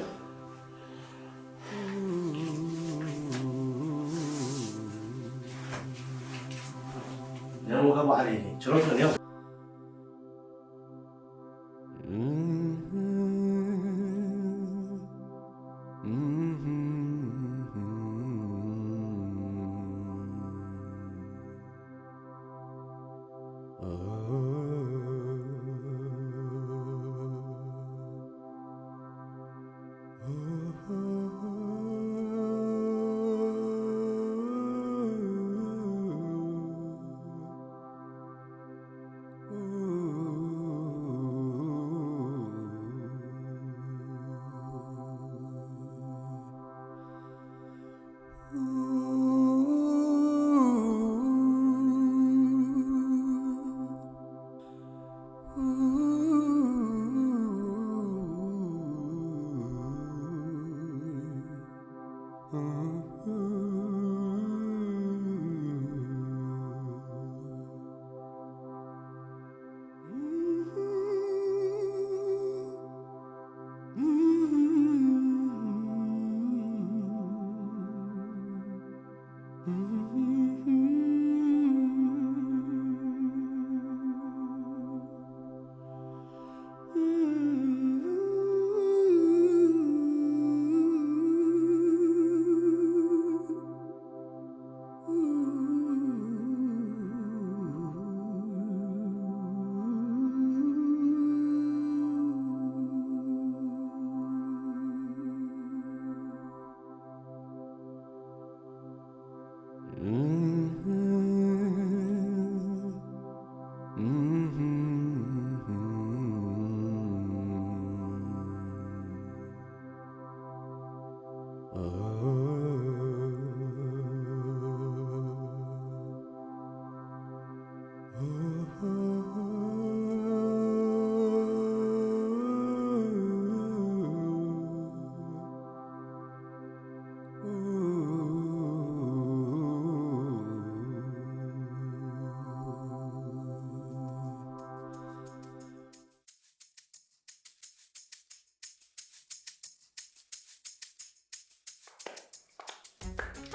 Ya, mau kamu hari ini? Cerut kan ya?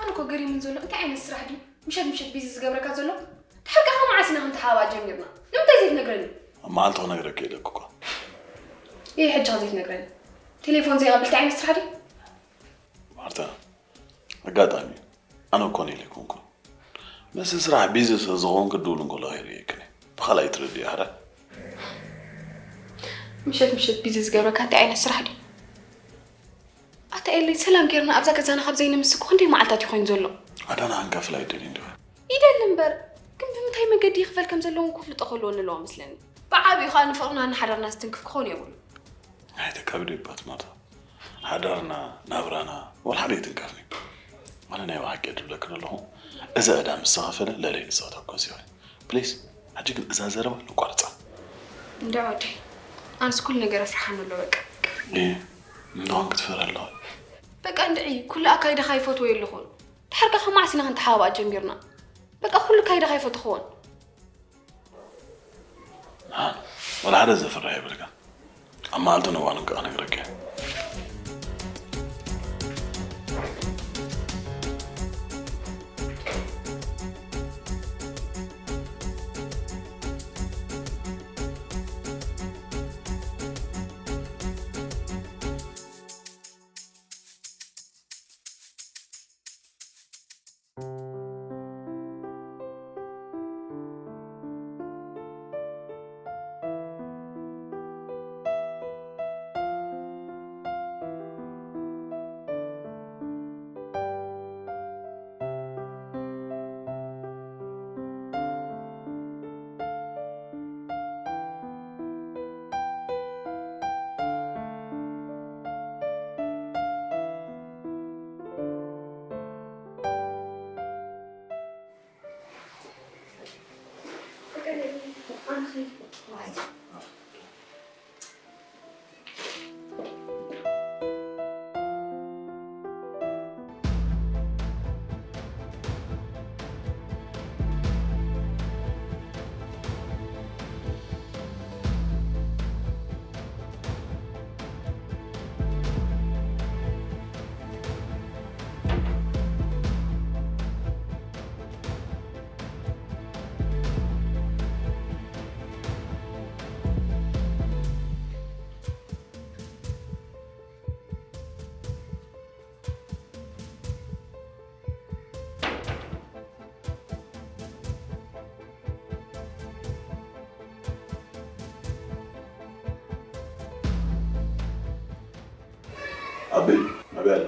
ኣነ እኮ ገሪሙን ዘሎ እንታይ ዓይነት ስራሕ ድዩ? ምሸት ምሸት ቢዚ ዝገብረካ ዘሎ? ድሓር ከኣ ካብ መዓስ ኢና ክንተሓባባእ ጀሚርና? ንምንታይ ዘይትነግረኒ? ኣብ መዓልቲ ክነግረኪ ኢለኪ እኮ። ይህ ሕጂ ዘይትነግረኒ? ቴሌፎን ዘይቐብል እንታይ ዓይነት ስራሕ ድዩ? ማርታ፣ ኣጋጣሚ ኣነ እኮ ነይ ኣይኮንኩን። ምስ ስራሕ ቢዚ ስለ ዝኾንኩ ክድውል እንከሎ ከይርእየክን እየ። ብኻልኣይ ትረድእዮ ሓዳር። ምሸት ምሸት ቢዚ ዝገብረካ እንታይ ዓይነት ስራሕ ድዩ? ኣታ ኤለይ፣ ሰላም ጌርና ኣብዛ ገዛና ካብ ዘይንምስ እኮ ክንደይ መዓልታት እዩ ኮይኑ ዘሎ። ኣዳና ክንከፍል ኣይደልይን ዶ? ይደሊ እምበር፣ ግን ብምንታይ መገዲ ይኽፈል ከም ዘለዎ እውን ክፍልጦ ከለዎ ንለዎ መስለኒ። ብዓቢኡ ኸኣ ንፍቕርና ንሓዳርና ዝትንክፍ ክኸውን የብሉ። ኣይተካብዲ እባ ትማታ። ሓዳርና፣ ናብራና፣ ወላ ሓደ ኣይትንከፍኒ። ኣነ ናይ ብሓቂ ድብለክን ኣለኹ። እዛ ዕዳ ምስ ተኸፈለ ለለይ ንሳ ተኮስ ይኸን። ፕሊስ፣ ሕጂ ግን እዛ ዘረባ ነቋርጻ። እንዳ ወደይ፣ ኣነስ ኩሉ ነገር ኣፍርሓኒ ኣሎ በቃ። እ፣ እንደዋን ክትፈሪ ኣለዋ። በቃ እንድዒ፣ ኩሉ ኣካይዳኻ ይፈትዎ የለኹን። ድሓር ከ ካብ መዓስ ኢና ክንተሓባባእ ጀሚርና? በቃ ኩሉ ኣካይዳኻ ይፈትኽዎን። ሃ፣ ወላ ሓደ ዘፍርሕ የብልካ። ኣብ መዓልቱን እዋኑን ከኣ ነግረካ እየ። ኣበይ ኣበይ ኣላ?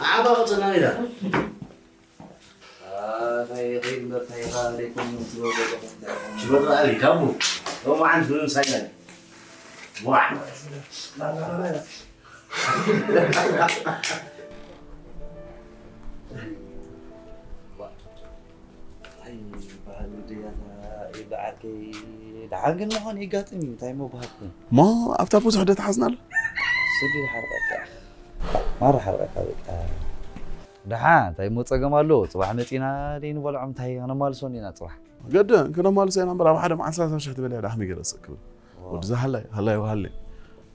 ዓባ ቅጽና ኢላ። ኣይ፣ ከይድ እምበር፣ እንታይ ኢኻ፣ ደይኮን ትብሎ ዘለኹም፣ እንታይ ኢኹም? ሽበጥ በዓል እዩ፣ ዳቦ። ሎማዓንቲ ምንም ሳይናይ። ዋዕ። እንታይ ይበሃል ወደይ፣ ኣታ ይበዓርከይ፣ ደሓን ግን ምዃን የጋጥም እዩ፣ እንታይ እሞ በሃልኩ። እሞ ኣብታ ብዙሕ ዶ ተሓዝና ኣሎ? ስዲ ድሓር በቃ፣ ማራ ሓርቀካ በቃ። ደሓን፣ እንታይ እሞ ጸገም ኣሎ? ጽባሕ መጺና ደይ ንበልዖም፣ እንታይ ከነማልሶ እንዲና ጽባሕ። ገደ፣ ከነማልሶ ኢና እምበር፣ ኣብ ሓደ መዓልቲ ሰላሳ ሽሕ ትበልያ ዳሕሚ ገለ ስእ ክብል። ወዲ ዝሃላይ፣ ሃላይ ወሃለይ።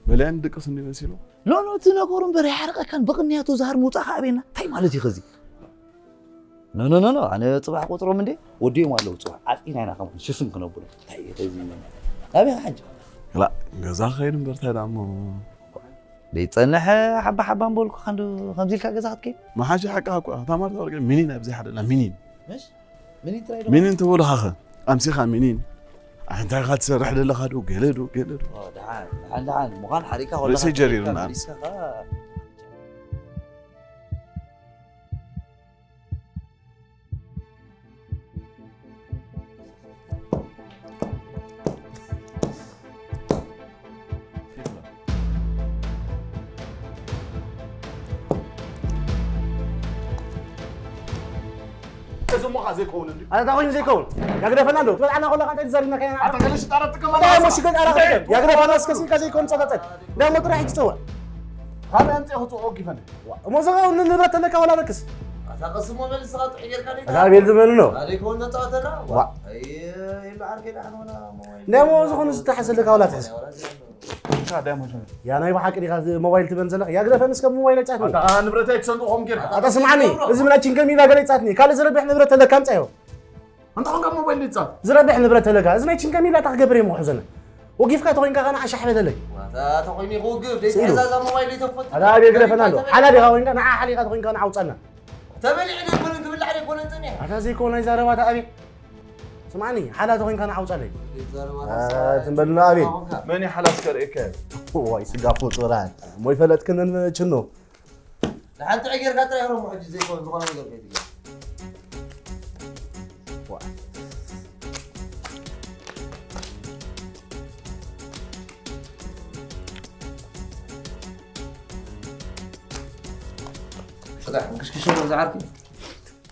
በልያን ድቅስ እንዲ መሲሉ። ኖ፣ ኖ፣ እቲ ነገሩ እምበር ኣይሓርቀካን፣ ብቕንያቱ ዛህር ምውጻእካ ኣበየና? እንታይ ማለት እዩ ኸዚ? ኖ፣ ኖ፣ ኖ፣ ኖ፣ ኣነ ጽባሕ ቆጽሮም እንዴ? ወዲኦም ኣለዉ ጽባሕ። ዓጺና ኢና ከም ሽፍን ክነብሉ። እንታይ እዩ ኸዚ? ኣበይ ሓጂ? ላ፣ ገዛ ኸይድ እምበር እንታይ ደኣ እሞ? ደይጸንሕ ሓባ ሓባ እምበልኩ፣ ከንዱ ከምዚ ኢልካ ገዛ ክትከይድ? መሓሺ ሓቅኻ እኮ፣ እታ ማርታ ወርቂ ሚኒን ኣብዚ ሓደ ኣላ፣ ሚኒን። እሺ? ሚኒን ጥራይ ዶ? ሚኒን ትብሉ ሃኸ? ኣምሲኻ ሚኒን። ኣይ፣ እንታይ ኢኻ ትሰርሕ ዘለኻ ዶ? ገለ ዶ? ገለ ዶ? ኦ፣ ደሓን፣ ደሓን፣ ደሓን። ምዃን ሓሪካ ወላ ርእሰይ ጀሪሩና። መሊስካ ኸኣ። እዚ እሞ ኸኣ ዘይከውን እንድዩ። ኣታ እንታይ ኮይኑ ዘይከውን? ያግደፈና እንዶ። ትበልዓና ከለኻ እንታይ ትዛሪብና ከይና? ኣታ ገለ ሽጣራ ትጥቀም እንታይ ኣለኻ? ሞ ሽገጥ ኣራ እንታይ? ያግደፈና እስከ ሲልካ ዘይከውን ጸቐጸል። እንታይ ሞ ጥራሕ ሕጂ ጸውዕ። ካልእ ኣምጺኦ ክጽውዖ ጊፈን። ዋ፣ እሞ ዝኸውን ንብረት ተለካ ወላ ደቅስ? ኣታ ቀስ እሞ በል ንስኻ ጥዑይ ጌርካ ደይታ። ኣታ ኣቤል ዝበል ኣሎ። ኣደይ ከውን ተጻወተና። ዋ። ኣይ፣ ኢሉ ዓርከይ ደሓን ሆና እሞ። እንታይ ሞ ዝኾነ ዝተሓሰለካ ወላ ትሕዝ? ዳይመንድ። ያ ናይ ብሓቂ ዲኻ እዚ ሞባይል ትበን ዘለኻ? ያ ግደፈን እስከ ሞባይል ኣይጻትኒ። ኣታ ንብረተይ ትሰንዱ ኾም ጌርካ። ኣታ ስምዓኒ፣ እዚ ምናችን ከሚላ ገለ ይጻትኒ። ካልእ ዝረብሕ ንብረት ተለካ ኣምጻዮ። ኣንታ ኾንካ ሞባይል ይጻት። ዝረብሕ ንብረት ተለካ። እዚ ናይ ችን ከሚላ እታ ክገብር እየ ምኹሕዘነ። ወጊፍካ ተኾይንካ ከኣ ንዓ ሻሕ በለለይ። ኣታ ተኾይኑ ይኹግፍ፣ ደይ ስኢሉ። ትሕዛዛ ሞባይል ይተፈት። ኣታ ኣበይ ግደፈና ኣሎ? ሓላ ዲኻ ኮይንካ፣ ንዓ ሓሊኻ ተኾይንካ ንዓ ውጻና። ተበሊዑ ደይኮነን ክብላዕ ደይኮነን ጸኒሑ። ኣታ ዘይኮነ ኣይዛረባታ ኣቤል። ስምዓኒ፣ ሓላ ተኾይንካ ንዓ ውጻለይ። ዘይዛረባታ ኣ፣ ትንበልና ኣቤል። መን እዩ ሓላ እስከ ርእየካ? ዋይ፣ ስጋ ፍጡራን። እሞ ይፈለጥክንን ችኖ። ንሓንቲ ዕጌርካ ጥራይ ሮሞ ሕጂ ዘይኮነ ዝኾነ ነገር ከይትገብር። ዋ። ሽጣ፣ እንክሽክሽ ነው ዝዓርኪ?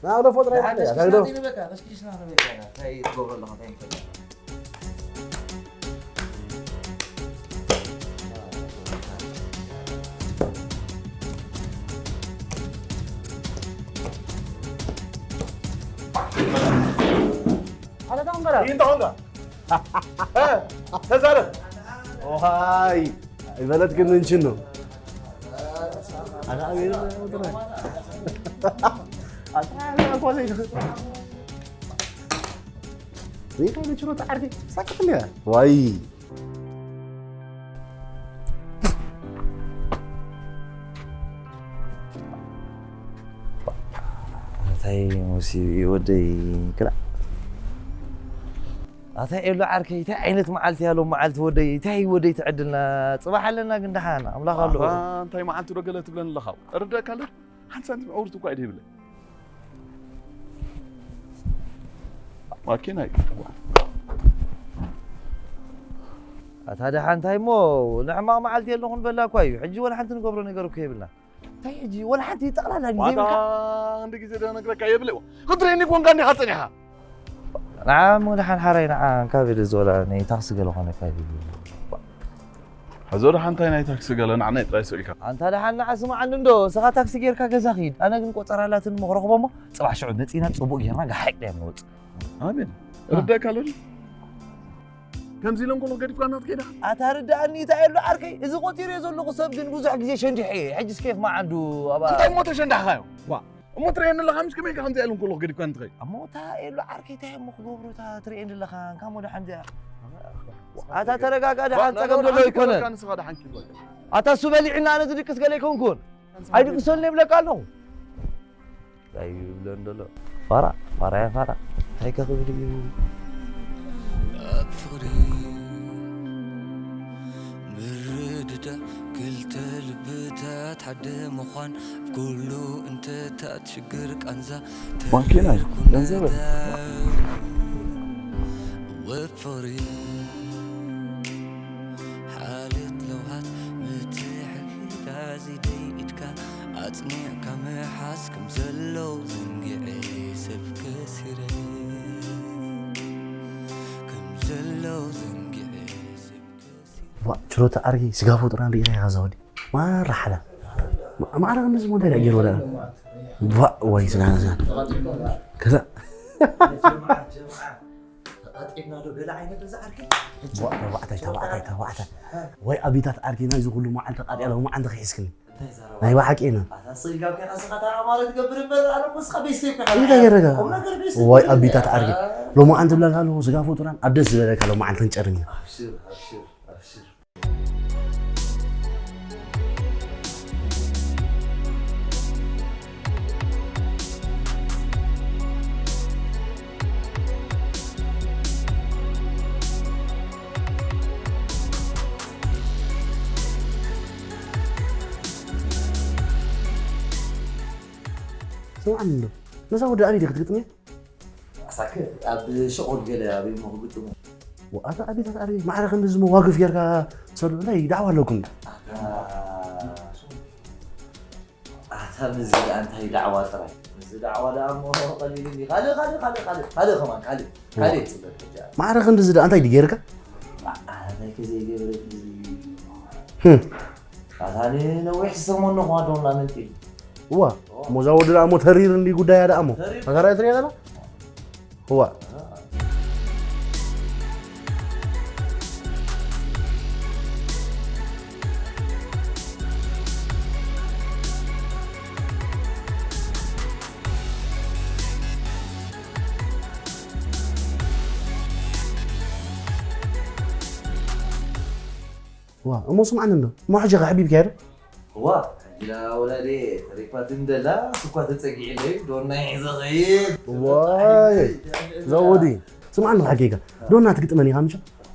ናብሎ ፎጥራ ደሓን ይበል፣ ከሽክሽና ናብሎ። ዘይንበካ፣ ከሽክሽና ንበካ ኢና። እንታይ ትገብሮ ኣለኻ? እንታይ እንታይ? ኣለ ታንገራ። ይንታ ኾንጋ። እ፣ ተዛረብ። ኦሃይ፣ ይበለት ግን እንችን ነው። ኣነ ኣቤል ወጥረ። ኣታ እኮ ዘይትኽ-፣ ዘይትኽእል ችሎታ ዓርኪ ሳቅት እንዲያ። ዋይ። እንታይ ሙሲ ወደይ ክላ። ኣታ ኤሎ ዓርከይ፣ እንታይ ዓይነት መዓልቲ እያ ሎም መዓልቲ ወደይ? እንታይ ወደይ ትዕድልና? ጽባሕ ኣለና ግን ደሓን ኣምላኽ ኣሎ። ኣታ እንታይ መዓልቲ ዶ ገለ ትብለኒ ኣለኻ? እርደእካ ኣሎ? ሓንቲ ሳንቲም ዕውርቲ እኳ ኢደ ይብለይ። ማኪና እዩ። ኣታ ደሓን እንታይ እሞ ንሕማቕ መዓልቲ የለኹን በላ እኳ እዩ። ሕጂ ወላ ሓንቲ ንገብሮ ነገር እኮ የብልና። እንታይ ሕጂ ወላ ሓንቲ ጠቕላላ ግዜ ዋታ የብልካ? ክንዲ ግዜ ዶ ነግረካ የብለይ። ክትርእየኒ ኮንካ እንዲኻ ጸኒሓ። ንዓ እሞ ደሓን ሓራይ ንዓ እንካብ ኢለ ዝወላ ናይ ታክሲ ገለ ኾነ ካብ ኢሉ። ሕዞ ደሓን እንታይ ናይ ታክሲ ገለ ንዓናይ ጥራይ ስኢልካ። ኣንታ ደሓን ንዓ ስምዓኒ እንዶ፣ ንስኻ ታክሲ ጌርካ ገዛ ኺድ። ኣነ ግን ቆጸራ ኣላትን እሞ ክረኽቦ እሞ፣ ጽባሕ ሽዑ መጺና ጽቡቕ ጌርና ጋሓይ ጥራይ ንወጽእ። ኣሜን። አ። ርዳእካ ኣሎ ድዩ? ከምዚ ኢለ እንከሎ ገዲፍካና ትኸይድ ኢኻ? ኣታ ርዳእኒ እንታይ ኣሎ ዓርከይ? እዚ ቆጺረዮ ዘለኹ ሰብ ግን ብዙሕ ግዜ ሸንዲሐ እየ። ሕጂስ ኬፍ መዓንዱ ኣብ እንታይ እሞ ተሸንዳሕካዮ? ዋ፣ እሞ ትርእየኒ ኣለኻ፣ ምስ ከመይ ኢልካ ከምዚ ኢለ እንከሎ ገዲፍካኒ ትኸይድ? እሞ እታ ኤሉ ዓርከይ እንታይ እሞ ክገብሩ እታ ትርእየኒ ኣለኻ? እንካ እሞ ደሓን እዚኣ። ኣታ ተረጋጋ፣ ደሓን ጸገም ዘሎ ኣይኮነን። ንስኻ ደሓን ኪድ በል። ኣታ እሱ በሊዕና ኣነ ዝድቅስ ገለ ኣይኮንኩን። ኣይድቅሰኒ ይብለካ ኣለኹ። እንታይ እዩ ይብለን ዘሎ? ፋራ፣ ፋራ እያ ፋራ። እንታይ ከ ክብል እዩ? ኣብ ፍቕሪ ምርድዳእ ክልተ ልብታት ሓደ ምዃን ኣብ ኩሉ እንተታት ሽግር ቃንዛ ማኪና እዩ። ተሪር ገንዘብ ኩነታት ወፍሪ ሓልዮት ለውሃት ምትሕግጋዝ ኢደይ ኢድካ ኣጽኒዕካ ምሓዝ ከም ዘሎ ዘንጊዐ ሰብ ከሲረ ከም ዘሎ ዘንጊዐ ሰብ ከሲረ ዋ፣ ችሮታ ዓርኪ ስጋ ፈጡራን ርኢኻ ኢኻ እዛ ወዲ። ማራ ሓላ። ማ-፣ ማዕረ ከምዚ ሞ እንታይ ደኣ ገይርዎ ደኣ? ዋ፣ ወይ ስጋ፣ ስጋ። ከዛ ተቓጢዕና ዶ ገለ ዓይነት እዚ ዓርኪ? ዋ፣ ተባዕታይ፣ ተባዕታይ፣ ተባዕታይ። ወይ ኣቢታት ዓርኪ ናይዚ ኩሉ መዓልቲ ተቓጢዓ ሎማዓንቲ ክሒዝክኒ። እንታይ ዘረባ? ናይ ብሓቂ ኢና። ኣታ ስኢልካ ኮይና ስኻ ተራ ማለት ትገብር እምበር፣ ኣነ እኮ ስኻ ቤተሰብ እኮ ኢኻ። እንታይ ገረጋ? ቁም ነገር ቤተሰብ ወይ ኢኻ። ኣቢታት ዓርኪ። ኣታ ሎማዓንቲ ብለካ ኣለኹ፣ ስጋ ፈጡራን ኣብ ደስ ዝበለካ ሎማዓንቲ ክንጨርም ኢና። ኣብሽር፣ ኣብሽር፣ ኣብሽር። ስምዓኒ እንዶ፣ ነዛ ወዲ ኣበይ ዲኺ ክትግጥምያ? ኣሳክ ኣብ ሸቑል ገለ ኣበይ እሞ ክግጥሞ? ወኣታ ኣቤታት ኣበይ ማዕረ ክንድዚ መዋግፍ ጌርካ ትሰዱ እንታይ ዳዕዋ ኣለኩም? ኣታ፣ ኣታ ምስዚ ደኣ እንታይ ዳዕዋ ጥራይ? ምስዚ ዳዕዋ ደኣ እሞ ቀሊል እንዲ። ካልእ፣ ካልእ፣ ካልእ፣ ካልእ፣ ካልእ ከማን፣ ካልእ፣ ካልእ እዋ። ጽበት ሕጂ። ማዕረ ክንድዚ ደኣ እንታይ ድጌርካ? ኣታ እንታይ ከ ዘይገብረ እዚ? ህም። ኣታ ንነዊሕ ዝሰሞን ነኹ ኣዶና ምንጢ። እዋ፣ እሞ እዛ ወዲ ደኣ እሞ ተሪር እንዲ ጉዳያ ደኣ እሞ። ተሪር። ተጋራይ ትሪኦ ዘላ? እዋ። እሞ ስምዓኒ እንዶ፣ እሞ ሕጂ ኸ ሓቢብካዮ ዶ? እዋ፣ ሕጂ ዳ ወላዴ ተሪፋት እንደላ፣ ስኳ ተጸጊዕለይ፣ ዶና ሒዘ ኸይድ። ዋይ፣ ዘውዲ፣ ስምዓኒ ሓቂካ፣ ዶና ትግጥመኒ ኢኻ ምሽ?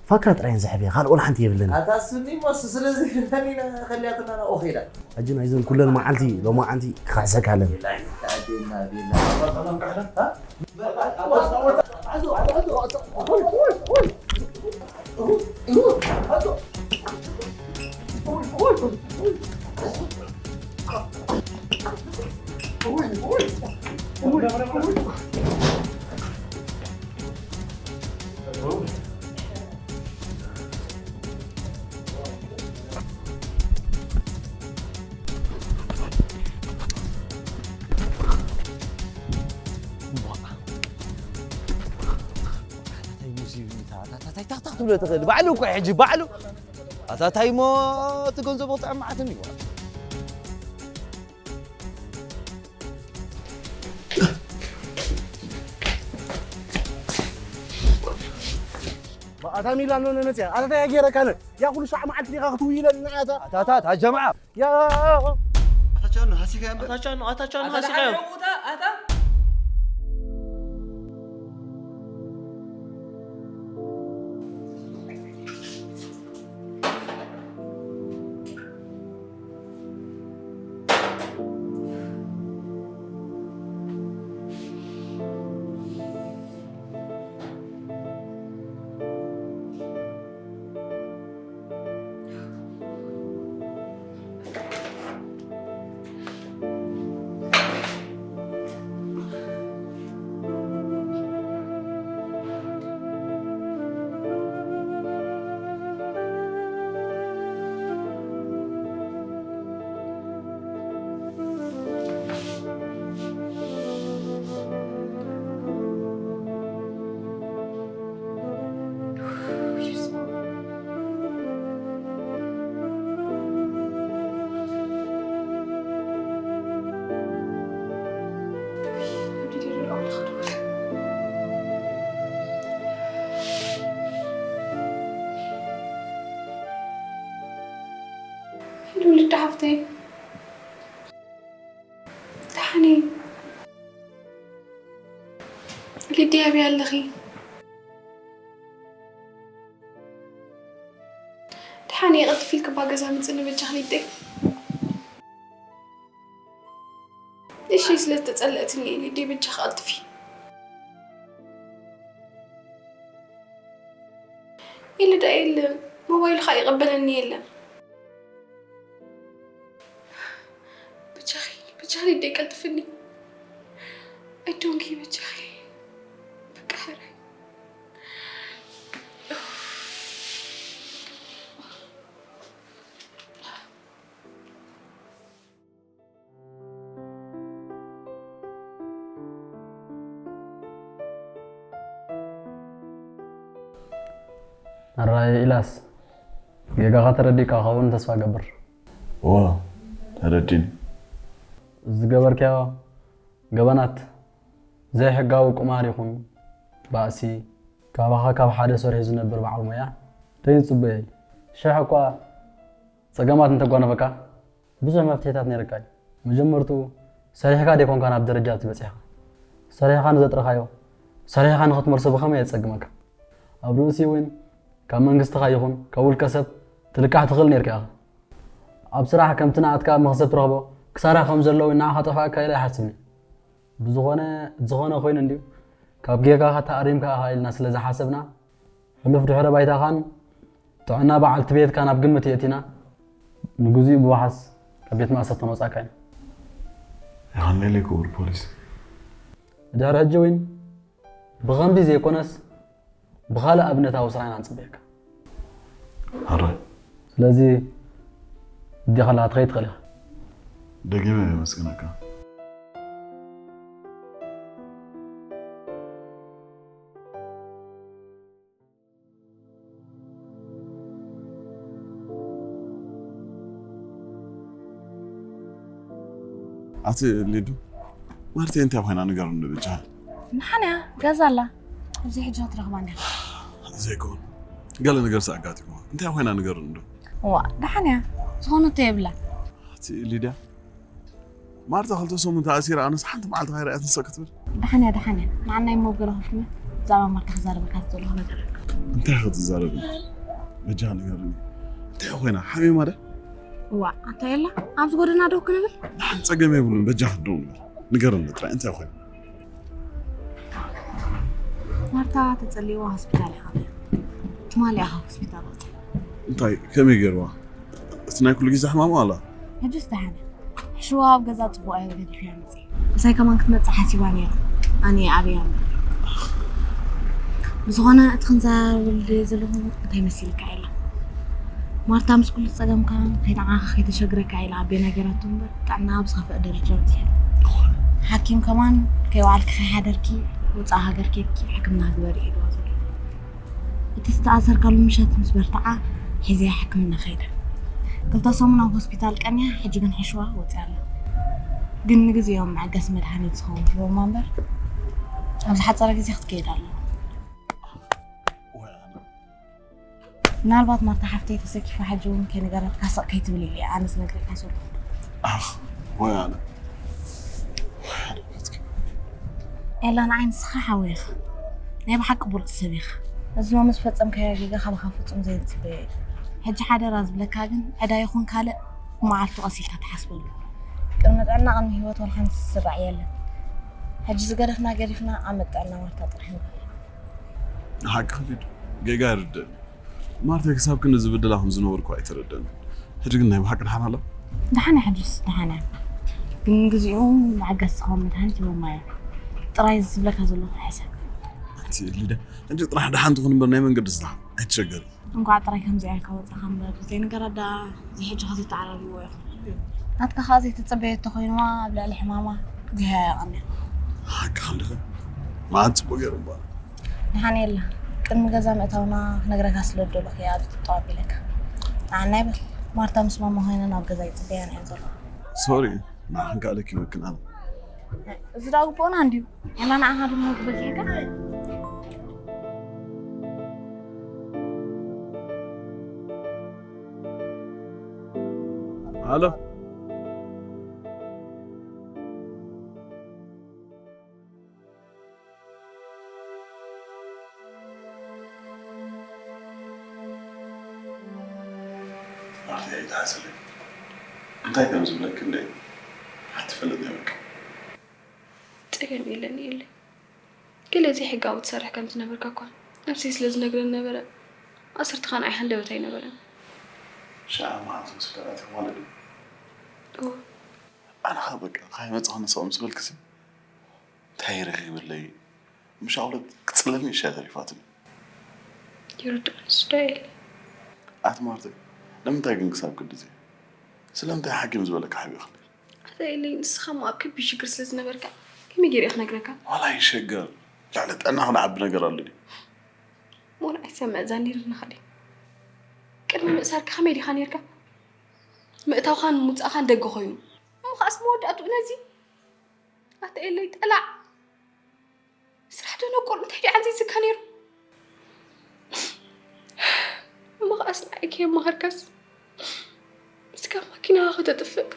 ፋካ ጥራይ እየን ዝሕብያ፣ ካልእ ወላ ሓንቲ የብለኒ። ኣታ ስኒ እሞ እሱ ስለ ዘይብለኒ ኸልያትና ናብኡ ኸይዳ። ሕጂ ናይዘን ኩለን መዓልቲ፣ ሎማዓንቲ ክኽሕሰካ ኣለኒ። ቢላ፣ ኣዴና ቢላ። እንታይ ሙሲብ እዩ? እንታይ ትብሎ ትኽእል? ባዕሉ እኮ እዩ ሕጂ፣ ባዕሉ። ኣታ እንታይ እሞ እቲ ገንዘቡ ክጥዕም መዓት እንድዩ። ኣታ ሚላኖ ነመጽያ፣ ኣታ እንታይ ገይረካ ነ? ያ ኩሉ ሻዕ መዓልቲ ዲኻ ክትውይለኒ ንዓታ? ኣታ፣ ኣታ፣ ኣታ ጀምዓ። ያ። ኣታ ቻኖ፣ ሃሲኻ እምበር። ኣታ ቻኖ፣ ኣታ ቻኖ፣ ኣታ ሃሲኻ እዮ። ኣታ፣ ኣታ። ሄሎ ልዳ ሓፍተይ፣ ደሓን እየ። ሊድያ ኣበይ ኣለኺ? ደሓን እየ፣ ቀልጥፊ ኢልኪ እባ ገዛ ምጽኒ በጃኺ ሊደይ። እሺ፣ ስለ ዝተጸለእትኒ እየ ሊደይ፣ በጃኺ ቀልጥፊ። ኢሉ ደኣ የለን፣ ሞባይሉ ኸኣ ይቕበለኒ የለን። በጃኺ፣ በጃኺ ሊደይ ቀልጥፍኒ። ኣይዶንኪ በጃኺ። በቃ ሕራይ። ኣራይ ኢላስ፣ ጌጋኻ ተረዲእካ ክኸውን ተስፋ እገብር። እወ፣ ተረዲእኒ። ዝገበርካዮ ገበናት፣ ዘይሕጋዊ ቁማር ይኹን ባእሲ፣ ካባኻ ካብ ሓደ ሰርሑ ዝነብር በዓል ሞያ ደይጽበዮ። ሽሕ እኳ ጸገማት እንተጓነፈካ፣ ብዙሕ መፍትሒታት ነይርካ እዩ። መጀመርትኡ ሰሪሕካ ደይኮንካ ናብ ደረጃ እቲ በጺሕካ። ሰሪሕካ ንዘጥረኻዮ፣ ሰሪሕካ ንኽትመልሶ ብኸመይ የጸግመካ? ኣብ ርእሲ እውን ካብ መንግስትኻ ይኹን ካብ ውልቀ ሰብ ትልቃሕ ትኽእል ነይርካ ኢኻ። ኣብ ስራሕ ከምቲ ንኣትካ መኽሰብ ትረኽቦ ክሳራ ከም ዘለዎ ንዓኻ ጠፋእካ ኢለ ኣይሓስብን እየ። ብዝኾነ፣ ዝኾነ ኮይኑ እንድዩ፣ ካብ ጌጋኻ ተኣሪምካ ኢኻ ኢልና ስለ ዝሓሰብና፣ ሕሉፍ ድሕረ ባይታኻን ጥዕና በዓልቲ ቤትካን ኣብ ግምት የእቲና፣ ንግዚኡ ብዋሕስ ካብ ቤት ማእሰርቲ ነውጻእካ ኢና። የቐንየለይ ክቡር ፖሊስ። ድሕሪ ሕጂ እውን ብኸምዚ ዘይኮነስ፣ ብኻልእ ኣብነታዊ ስራሕ ኢና ንጽበየካ። ሕራይ። ስለዚ፣ ኣዴኻ ኣለኻ፣ ክትኸይድ ትኽእል ኢኻ። ደጊመ የመስግነካ። ኣቲ ሊዱ፣ ማርቴ እንታይ ኮይና ንገሩኒ ብቻ። መሓንያ ገዛ ኣላ። ኣብዚ ሕጂ ክትረኽባ እንዲኻ። ዘይኮን። ገለ ነገርስ ኣጋጢምዋ። እንታይ ኮይና ንገሩኒ ዶ? እዋ፣ ደሓን እያ። ዝኾነ እቶ የብላን። ኣቲ ሊድያ፣ ማርታ ክልተ ሰሙን ተኣሲራ፣ ኣነስ ሓንቲ መዓልቲ ካይረኣያ ትንሳእ ክትብል። ደሓን እያ፣ ደሓን እያ። ንዓናይ እሞ ገለ ከፍትመ ብዛዕባ ማርታ ክዛረበካ ዝደለኹ ነገር ኣሎ። እንታይ ክትዛረብኒ? በጃ ንገርኒ። እንታይ ኮይና? ሓሚማ ደ? እዋ፣ ኣታ የላ፣ ኣብዚ ጎደና ደው ክንብል? ደሓን ጸገም የብሉን፣ በጃ ክትደው ንብል። ንገርኒ ጥራይ፣ እንታይ ኮይና? ማርታ ተጸሊዋ ሆስፒታል እያ። ትማሊ እያ ሆስፒታል ወጺኣ። እንታይ፣ ከመይ ገይርዋ? እቲ ናይ ኩሉ ግዜ ሕማማ ኣላ? ሕጅስ ደሓን እያ። ሕሽዋ ኣብ ገዛ ጽቡቕ እያ ገዲፍያ መጺኣ። ምሳይ ከማን ክትመጽእ ሓሲባ ነይራ። ኣነ ኣብያ እምበር። ብዝኾነ እቲ ክንዛረበሉ ደልየ ዘለኹ እንታይ መሲልካ ኢላ። ማርታ ምስ ኩሉ ጸገምካ ከይተዓኻ ከይተሸግረካ ኢላ ኣቤና ገይራቶ እምበር ጥዕና ኣብ ዝኸፍአ ደረጃ በጺሑ። ሓኪም ከማን ከይወዓልኪ ከይሓደርኪ ውጻእ ሃገር ኬድኪ ሕክምና ግበሪ ኢልዋ ዘሎ። እቲ ዝተኣሰርካሉ ምሸት ምስ በርትዓ ሒዘያ ሕክምና ከይዳ። ክልተ ሰሙን ኣብ ሆስፒታል ቀንያ፣ ሕጂ ግን ሕሽዋ ወጺኣ ኣላ። ግን ንግዜኦም መዐገሲ መድሃኒት ዝኸውን ሂቦማ እምበር፣ ኣብ ዝሓጸረ ግዜ ክትከይድ ኣለዋ። ወይ ኣነ። ምናልባት ማርታ ሓፍተይ ተሰኪፋ ሕጂ እውን ከይነገረትካ ስቕ ከይትብል ኢለ እየ ኣነ ዝነግረካ ዘለኹ። ኣኽ፣ ወይ ኣነ። ወይ ኣነ ናትኪ። ኤላ፣ ንዓይ ንስኻ ሓወይ ኢኻ። ናይ ብሓቂ ብሉጽ ሰብ ኢኻ። እዚ ሎሚ ዝፈጸምካዮ ጌጋ ካባኻ ፍጹም ዘይንጽበዮ እዩ። ሕጂ ሓደራ ዝብለካ ግን፣ ዕዳ ይኹን ካልእ፣ ብመዓልቱ ቀስ ኢልካ ትሓስበሉ። ቅድሚ ጥዕና፣ ቅድሚ ህይወት ዋላ ሓንቲ ዝስራዕ የለን። ሕጂ ዝገደፍና ገዲፍና፣ ኣመት ጥዕና ማርታ ጥራሕ ንበል። ንሓቂ ኸሊድ፣ ጌጋ ይርድእኒ። ማርታ ክሳብ ክንዲ ዝብድላ ከም ዝነበርኩ ኣይተረድአንን። ሕጂ ግን ናይ ብሓቂ ደሓን ኣላ? ደሓን እያ፣ ሕጂስ ደሓን እያ። ግን ንግዚኡ መዐገሲ ዝኸውን መድሃኒት ሂቦማ እዮም። ጥራይ ዝብለካ ዘለኹ ሕሰብ። ኣንቲ ሊዳ፣ ሕጂ ጥራሕ ደሓን ትኹን እምበር ናይ መንገዲ ስራሕ ኣይትሸገሪ። እንኳዕ ጥራይ ከምዚኣ ኢልካ ወጻኻ እምበር፣ ዘይነገራት ደኣ እዚ ሕጂ ከ ዘይተዓራርይዎ ኢኹም። ናትካ ከኣ ዘይተጸበየቶ ኮይንዋ ኣብ ልዕሊ ሕማማ እግዚኣብሔር የቐንያ። ሓቅኻ እንዲኻ። መዓት ጽቡቕ ገይሩ እምበኣር። ደሓን የላ። ቅድሚ ገዛ ምእታውና ክነግረካ ስለ ዝደለኹ እየ ኣብዚ ጠጠው ኣቢለካ። ንዓና ይበል። ማርታ ምስ ማማ ኮይነን ኣብ ገዛ ይጽበያን እየን ዘለዋ። ሶሪ፣ ንዓኽን ከኣ ለኪመክን ኣነ። እዚ ደኣ ግቡእና እንድዩ። ዋላ ንዓኻ ድማ ዝበዚሕካ። ኣሎ። ማርታ፣ ኣይትሓዝለይ። እንታይ ከም ዝብለኪ እንደ ኣይትፈልጥን እየ በቃ። ጸገም የለን የለይ። ገለ ዘይሕጋዊ ትሰርሕ ከም ዝነበርካ እኳ ነብሰይ ስለ ዝነግረኒ ነበረ። ማእሰርትኻ ንዓይ ሃንደበት ኣይነበረን። ሽዓ መዓልቲ ሆስፒታል ኣትያ ማለት እዩ። እወ። ኣነ ኸኣ በቃ ካይመጽእ ክነስኦ ምስ በልክሲ እንታይ ረኺብለይ? ምሽ ኣውለት ክጽለኒ እሻ ተሪፋትኒ። ይርድእ ንሱ ዶ የለ? ኣቲ ማርተይ፣ ንምንታይ ግን ክሳብ ክንድዚ? ስለምንታይ ሓኪም ዝበለካ ሓቢእኽኒ? ኣታ ኤለይ፣ ንስኻ እሞ ኣብ ከቢድ ሽግር ስለ ዝነበርካ ከመይ ገይረ እየ ክነግረካ? ዋላ ይሸገር፣ ልዕሊ ጥዕና ክንዓቢ ነገር ኣሎ ድዩ? ሞን ኣይሰምዕ ዛኒርና ኸዲ። ቅድሚ ምእሳርካ ከመይ ዲኻ ነይርካ? ምእታውኻን ምውጻእኻን ደገ ኮይኑ። እሞ ኸኣስ መወዳእትኡ ነዚ? ኣታ ኤለይ፣ ጠላዕ! ስራሕ ደነቁር እንታይ ድዩ ዓዚዝካ ነይሩ? እሞ ኸኣስ ንዓይ ከየማኸርካስ ስጋብ ማኪናኻ ከተጥፍእ።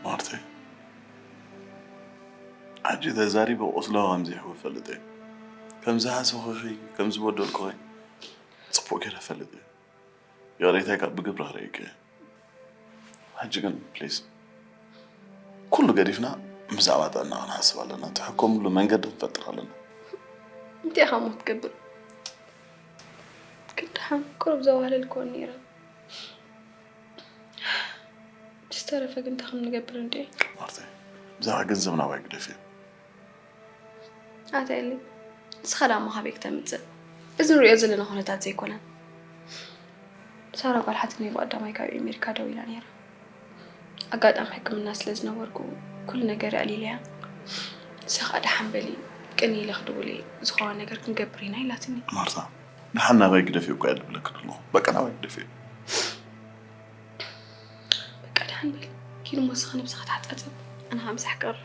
ማርተይ፣ ሕጂ ተዛሪበ ቁስልኺ ከም ዘይሕዊ እፈልጥ እየ። ከም ዝሃሰኹኺ፣ ከም ዝበደልኩኺ ጽቡቕ ገይረ እፈልጥ እየ። ይቕሬታይ ካብ ብግብሪ ክርእየኪ እየ። ሕጂ ግን ፕሊዝ ኩሉ ገዲፍና ብዛዕባ ጥዕና ክንሓስብ ኣለና። ትሕከምሉ መንገዲ ክንፈጥር ኣለና። እንታይ ኢኻ እሞ ትገብር? ግን ደሓን ቁሩብ ዘዋህለል ክኾን ነይረ። ዝተረፈ ግን እንታይ ከም ንገብር እንድዒ? ማርተይ፣ ብዛዕባ ገንዘብ ናባይ ግደፍዮ። ኣታ ኤሊ፣ ንስኻ ደኣ እሞ ካበይ ክተምጽእ? እዚ ንሪኦ ዘለና ኩነታት ዘይኮነን። ሳራ ጓል ሓትነይ ብቐዳማይ ካብ ኣሜሪካ ደዊላ ነይራ። ኣጋጣሚ ሕክምና ስለ ዝነበርኩ ኩሉ ነገር ኣዕሊለያ። ንሳ ኸኣ ደሓን በሊ፣ ቅኒ ኢለ ክድውል እየ፣ ዝኾነ ነገር ክንገብር ኢና ኢላትኒ። ማርታ፣ ደሓን ናባይ ግደፍዮ እኮ እየ ዝብለኪ ዘለኹ። በቃ ናባይ ግደፍዮ። በቃ ደሓን በል። ኪድ እሞ ንስኻ ነብስኻ ተሓጻጸብ። ኣነ ኸኣ ምሳሕ ክቐርብ።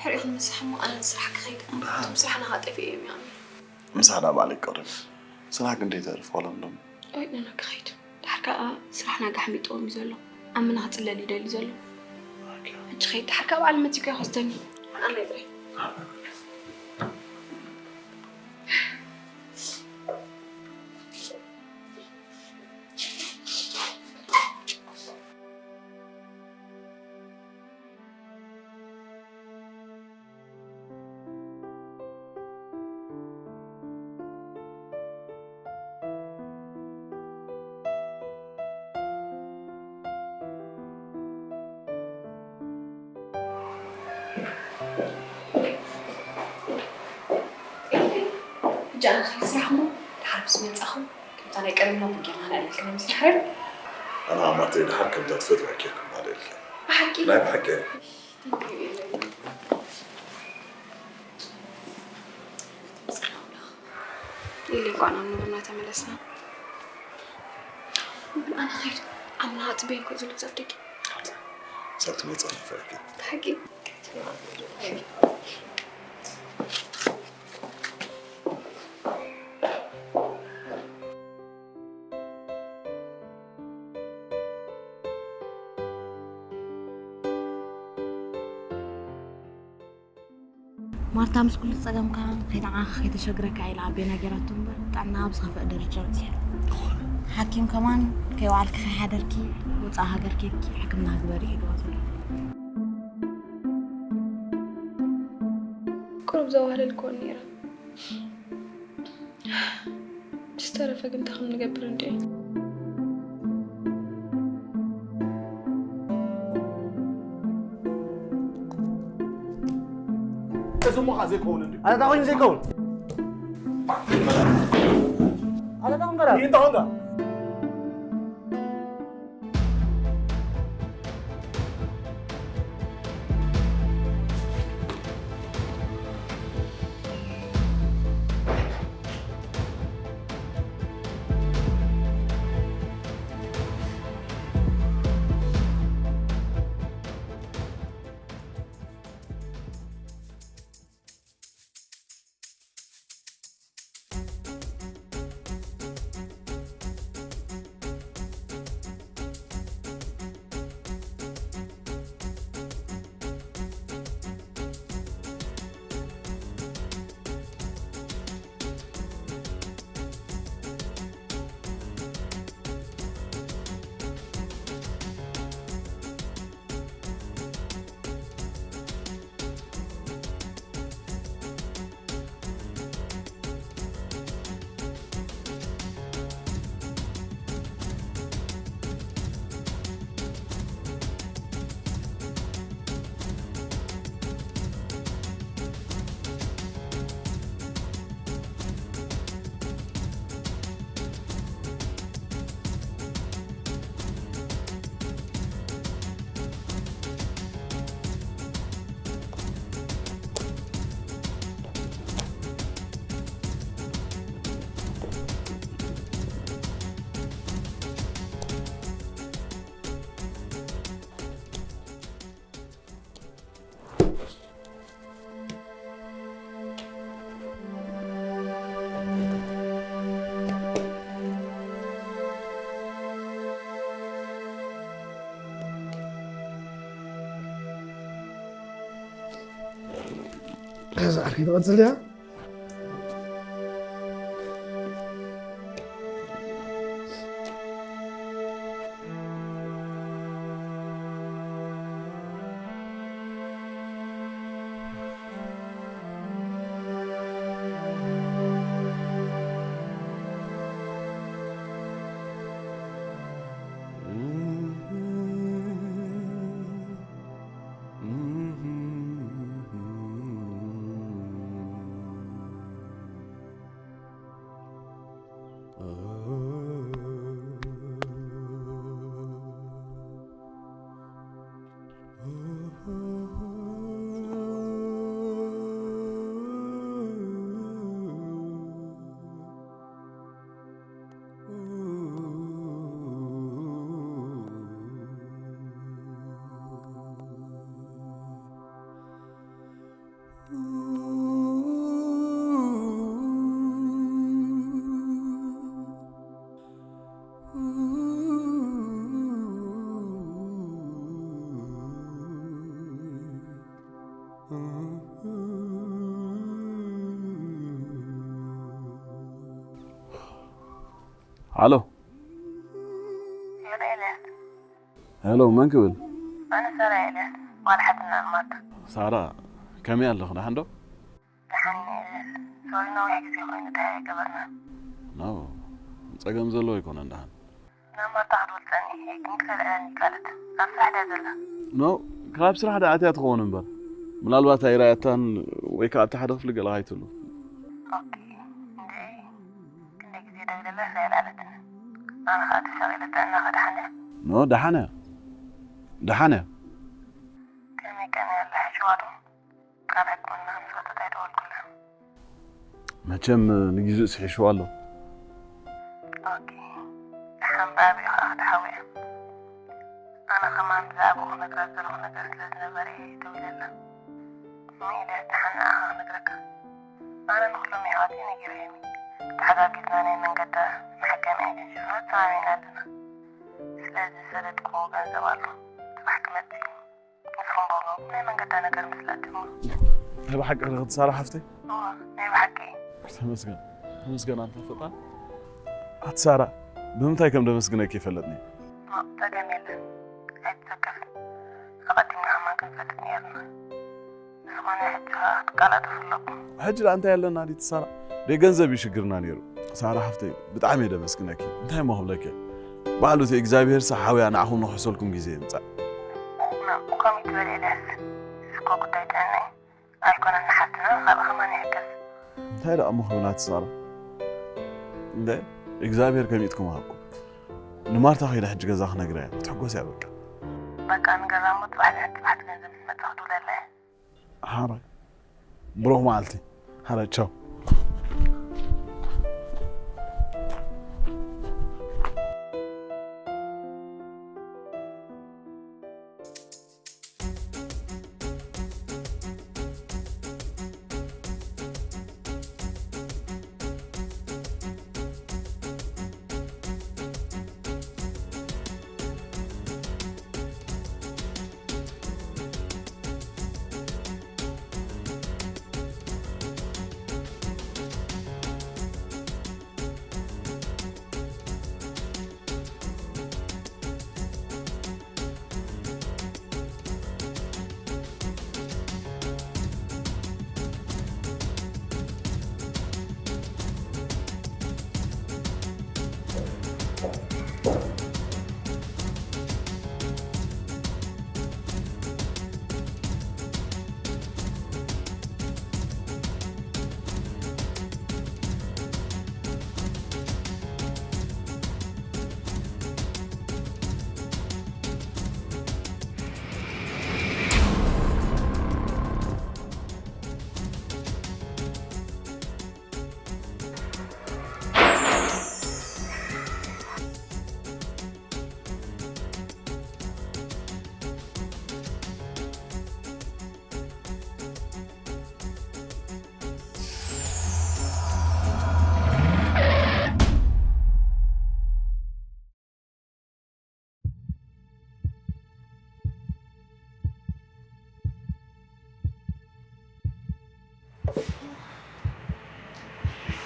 ሕሪኹም ንስራሕ እሞ ኣነ ንስራሕ ክኸይድ። እምበኣር። እቶም ስራሕና ኸኣ ጠፊኡ እዮም ይኣምኑ። ምሳና ባዕለይ ቀርብ። ስራሕ ግን ደይተርፍ ወለምሎም። ወይ፣ ንነ ክኸይድ። ድሓር ከኣ ስራሕና ጋሕሚጥዎም እዩ ዘሎ። ኣመና ክጽለል ይደሊ ዘሎ። ኦኬ። ሕጂ ኸይድ። ድሓር ከኣ በዓል መጺኡ ከይወስደኒ። ኣነ ጥራይ። ሕጂ ኣነ ከይድ ስራሕ እሞ፣ ድሓር ምስ መጻኹም፣ ከምታ ናይ ቀደምና ቡን ጌርና ነዕልልክን ምስ ድሓር። ኣነ ኣማተይ ድሓር ከምታ ትፈትዋ ኬክ ክማልእልካ። ብሓቂ? ናይ ብሓቂ። Thank you፣ ኤለይ። ተመስገን ኣምላኽ። ኤለይ፣ እንኳን ናብ ንቡርና ተመለስና። ግን ኣነ ከይድ፣ ኣምላኽ ጽበይ እንኮ ዝሉ ጸብደቂ። ሳብ ትመጽእ ንፈርቂ። ብሓቂ? ማርታ ምስ ኩሉ ጸገምካ ከይተዓኻ ከይተሸግረካ ኢላ ኣቤና ጌራቶ እምበር፣ ጥዕና ኣብ ዝኸፍአ ደረጃ በጺሑ። ሓኪም ከማን ከይወዓልኪ ከይሓደርኪ ውጻእ ሃገር ኬድኪ ሕክምና ግበሪ ኢልዋ ዘሎ። ቁሩብ ዘዋህለልክወን ነይረን። ዝተረፈ ግን እንታይ ከም ንገብር እንድዒ። እዚ እሞ ኸኣ ዘይከውን እንድዩ። ኣታ እንታይ ኮይኑ ዘይከውን? ኣታ እንታይ ኮንካ? እንታይ ኮንካ? እዛ ዓርከይ ትቐጽል ድያ? ሃሎ። ሄሎ ኤልያስ። ሄሎ፣ መን ክብል? ኣነ ሳራ ኤልያስ፣ ጓል ሓትና ማርታ። ሳራ፣ ከመይ ኣለኹ? ደሓን ዶ? ደሓን እየ ኤልያስ። ሶሪ፣ ነዊሕ ግዜ ኮይኑ እንታይ ገበርና? ኖ፣ ጸገም ዘለዎ ኣይኮነን። ደሓን ናብ ማርታ ክትብል ጸኒሐ ግን ክተልዕለኒ ይካለት። ኣብ ስራሕ ድያ ዘላ? ኖ፣ ካብ ስራሕ ደኣ ኣትያ ትኸውን እምበር፣ ምናልባት ኣይረኣያታን ወይ ከኣ ኣብቲ ሓደ ክፍሊ ገለ ኣይትህሉ። ኦኬ፣ እንድዒ ክንደይ ግዜ ደዊለላ ኣይኣልዓለትን። ኣነ ከኣ ተሻቒለ ጥዕናኻ ደሓን ድያ? ኖ፣ ደሓን እያ። ደሓን እያ። ከመይ ቀንያ ኣላ? ሕሽዋ ዶ? ካብ ሕክምና ምስ ወጸት ኣይደወልኩላን። መቸም ንጊዜኡ ስሒሽዋ ኣሎ። ኦኬ። ደሓን ብኣቢኡ ከኣ ክትሓዊ እያ። ኣነ ከማን ብዛዕባኡ ክነግራ ዝደለኹ ነገር ስለ ዝነበረ እየ ደዊለላ። እሞ ኢለ ደሓን ንዓኻ ክነግረካ። ኣነ ንኹሎም የሕዋተይ ነጊረዮም እየ። ተሓጋጊዝና ናይ መንገዳ መሐከሚ ኤጀንሲ ክንብል ተማሚዕና ኣለና። ስለዚ ዝሰደድክዎ ገንዘብ ኣሎ። ጽባሕ ክመጽእ እዩ። ንስኹም በሉ፣ ናይ መንገዳ ነገር ምስላጥ ጀምሩ። ናይ ብሓቂ ርኽቲ ሳራ ሓፍተይ? እወ፣ ናይ ብሓቂ። ተመስገን፣ ተመስገን ኣንታ ፈጣሪ። ኣቲ ሳራ፣ ብምንታይ ከም ደመስግነኪ ይፈለጥኒ። እሞ፣ ጸገም የለን። ኣይትሰከፍ። ኣቐዲምና ከማን ክንፈልጥ ነይሩና። ብዝኾነ፣ ሕጂ ኸኣ ክትቀላጠፉ ኣለኩም። ሕጂ ደኣ እንታይ ኣለና ድዩ ሳራ? ደይ ገንዘብ እዩ ሽግርና ነይሩ። ሳራ ሓፍተይ፣ ብጣዕሚ እየ ደመስግነኪ። እንታይ እሞ ክብለኪ? ባዕሉ እቲ እግዚኣብሄርሲ ሓውያ ንዓኹም ንኽሕሰልኩም ግዜ የምጻእ። ከምኡ ትበል ኤልያስ፣ እዚ እኮ ጉዳይ ጥዕና እዩ። ኣይኮነን ንሓፍትና፣ ካብኣ ከማን ይሕገዝ። እንታይ ደኣ እሞ ክብል ኣቲ ሳራ? እንደ እግዚኣብሄር ከሚእትኩም ሃብኩም። ንማርታ ከይደ ሕጂ ገዛ ክነግራ እየ። ክትሕጎስ እያ በቃ። በቃ ንገዛ እሞ ጽባሕ ድሕሪ ጽባሕ እቲ ገንዘብ ምስ መጸ ክድውለላ እየ። ሓራይ። ብሩኽ መዓልቲ። ሓራይ፣ ቻው።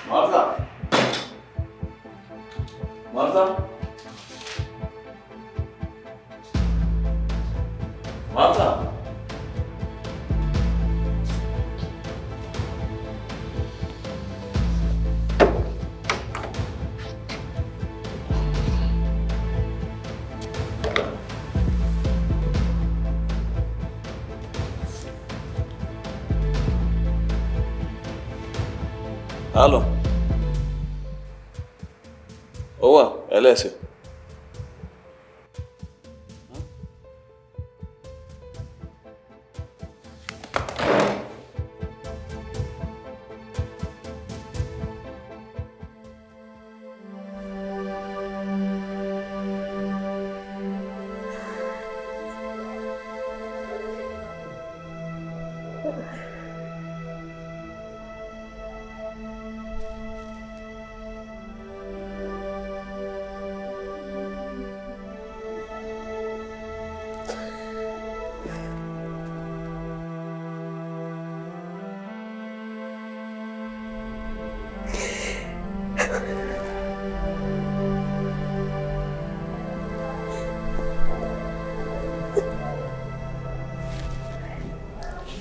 ማርታ! ማርታ! ማርታ! ሃሎ። እወ፣ ኤልያስ እየ።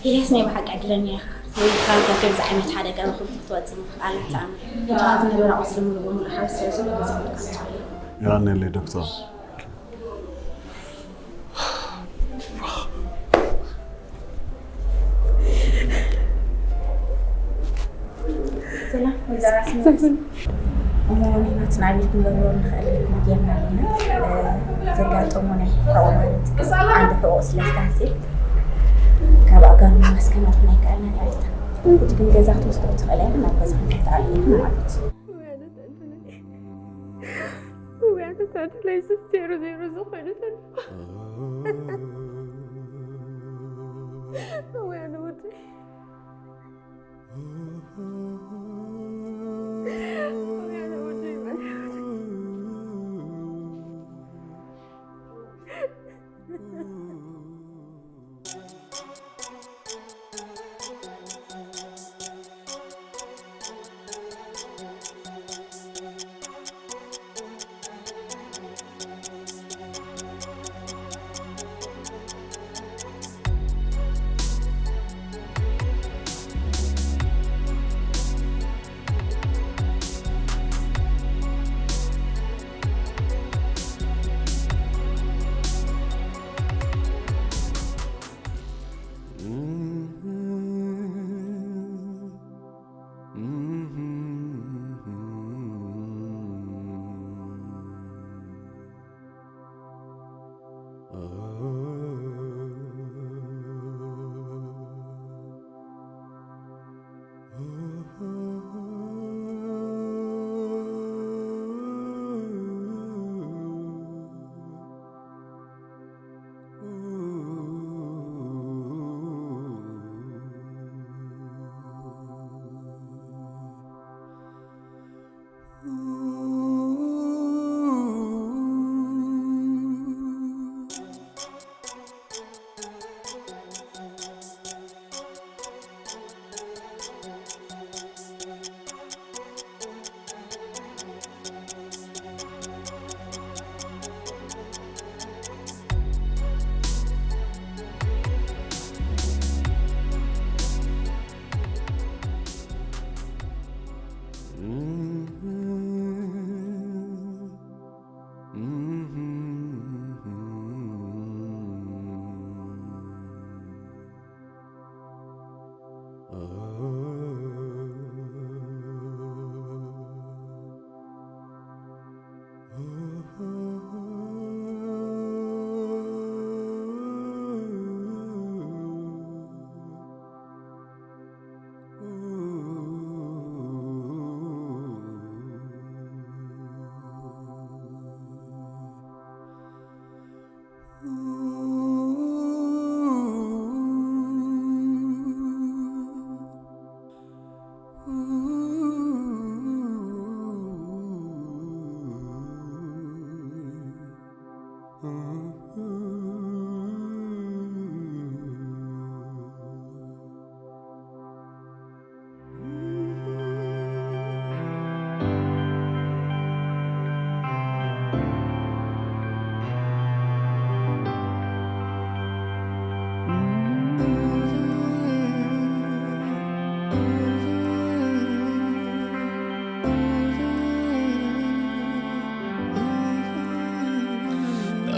ኢልያስ፣ ናይ ብሓቂ ዕድለኛ ኢኻ። ሰበይትካ ካብ ከምዚ ዓይነት ሓደጋ ረኺቡ ክትወጽእ ምኽኣላ ተኣምር። ግድኻ ዝነበረ ቁስሊ ሙሉ በሙሉ ሓዊስ ስለ ዘሎ በዚ ኩሉ ካብ ትኽእል። የቐንየለይ ዶክተር። ሰላም፣ ወይዘሮ ኣስመረስ። እሞ ንሕና እቲ ናዕቢ ክንገብሮ ንኽእል ጌርና ኣለና። እ፣ ዘጋጠሞ ናይ ሕቖ ማለት ዓንዲ ሕቖ ስለ ዝተሃስየ ካብ ኣእጋሩ ንማስከም ኣይከኣልናን ኢና። ሕጂ ግን ገዛ ክትወስዶ ትኽእል እያ፣ ናብ ገዛ ክንከተኣል ማለት እዩ። ውያነ ተንትነይ። ውያነ ተንትነይ፣ ዜሮ ዜሮ ዝኾነ ተንትነይ። ውያነ ወዲ።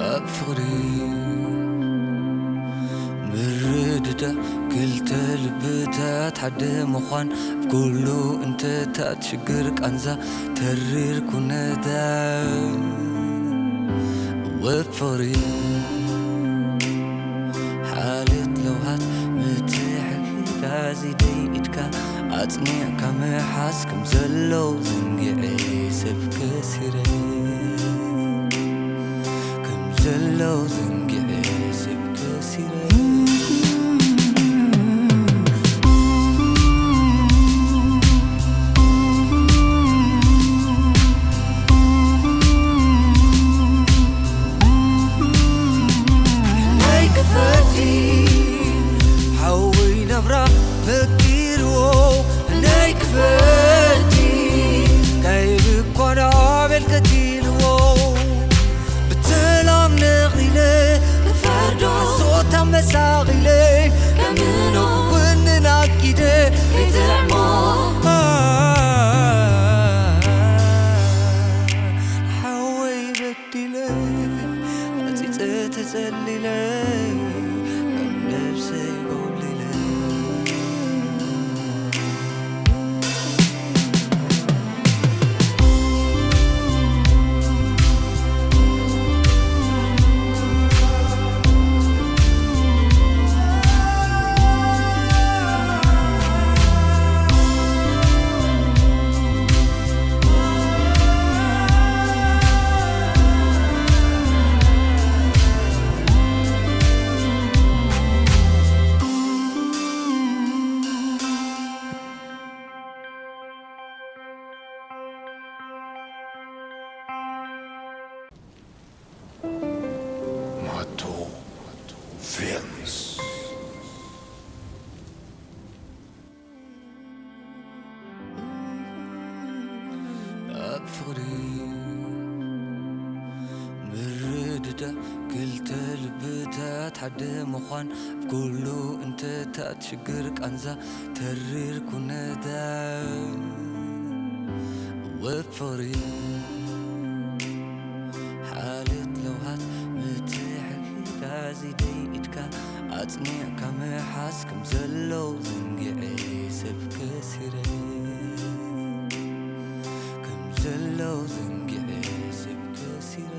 ኣብ ፍቕሪ ምርድዳእ ክልተ ልብታት ሓደ ምዃን ኣብ ኩሉ እንተታት ሽግር ቃንዛ ተሪር ኩነታት ወፍሪ ሓልዮት ለውሃት ምትሕግጋዝ ኢደይ ኢድካ ኣጽኒዕካ ምሓዝ ከም ዘሎ ዘንጊዐ ሰብ ከሲረ ከም ዘሎ ዘንጊዐ ሰብ ከሲረ ናይ ክፈቲ ሓወይ ናብራ መኪርዎ ናይ ክፈቲ ናይ ብኳና ኣቤልከቲ ተሊለ ነብሰይ ጎሊለ። ማቶ ፊልምስ። ኣብ ፍቕሪ ምርድዳእ ክልተ ልብታት ሓደ ምዃን ኣብ ኩሉ እንተታት ሽግር ቃንዛ ተሪር ኩነታት ወፍሪ ሓልዮት ለውሃት ምትሕግጋዝ ኢደይ ኢድካ ኣጽኒዕካ ምሓዝ ከም ዘሎ ዘንጊዐ ሰብ ከሲረ ከም ዘሎ ዘንጊዐ ሰብ ከሲረ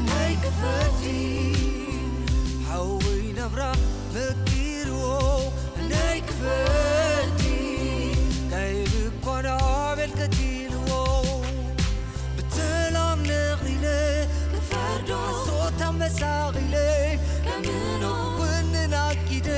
ናይ ክፈዲ ሓወይ ናብራ መኪርዎ ናይ ክፈዲ ናይ ብኳና ኣቤል ቀቲልዎ ብተላም ነቒለ ክፈርዶ ሶታ መሳቒለ ከምኖ ውንን ኣኪደ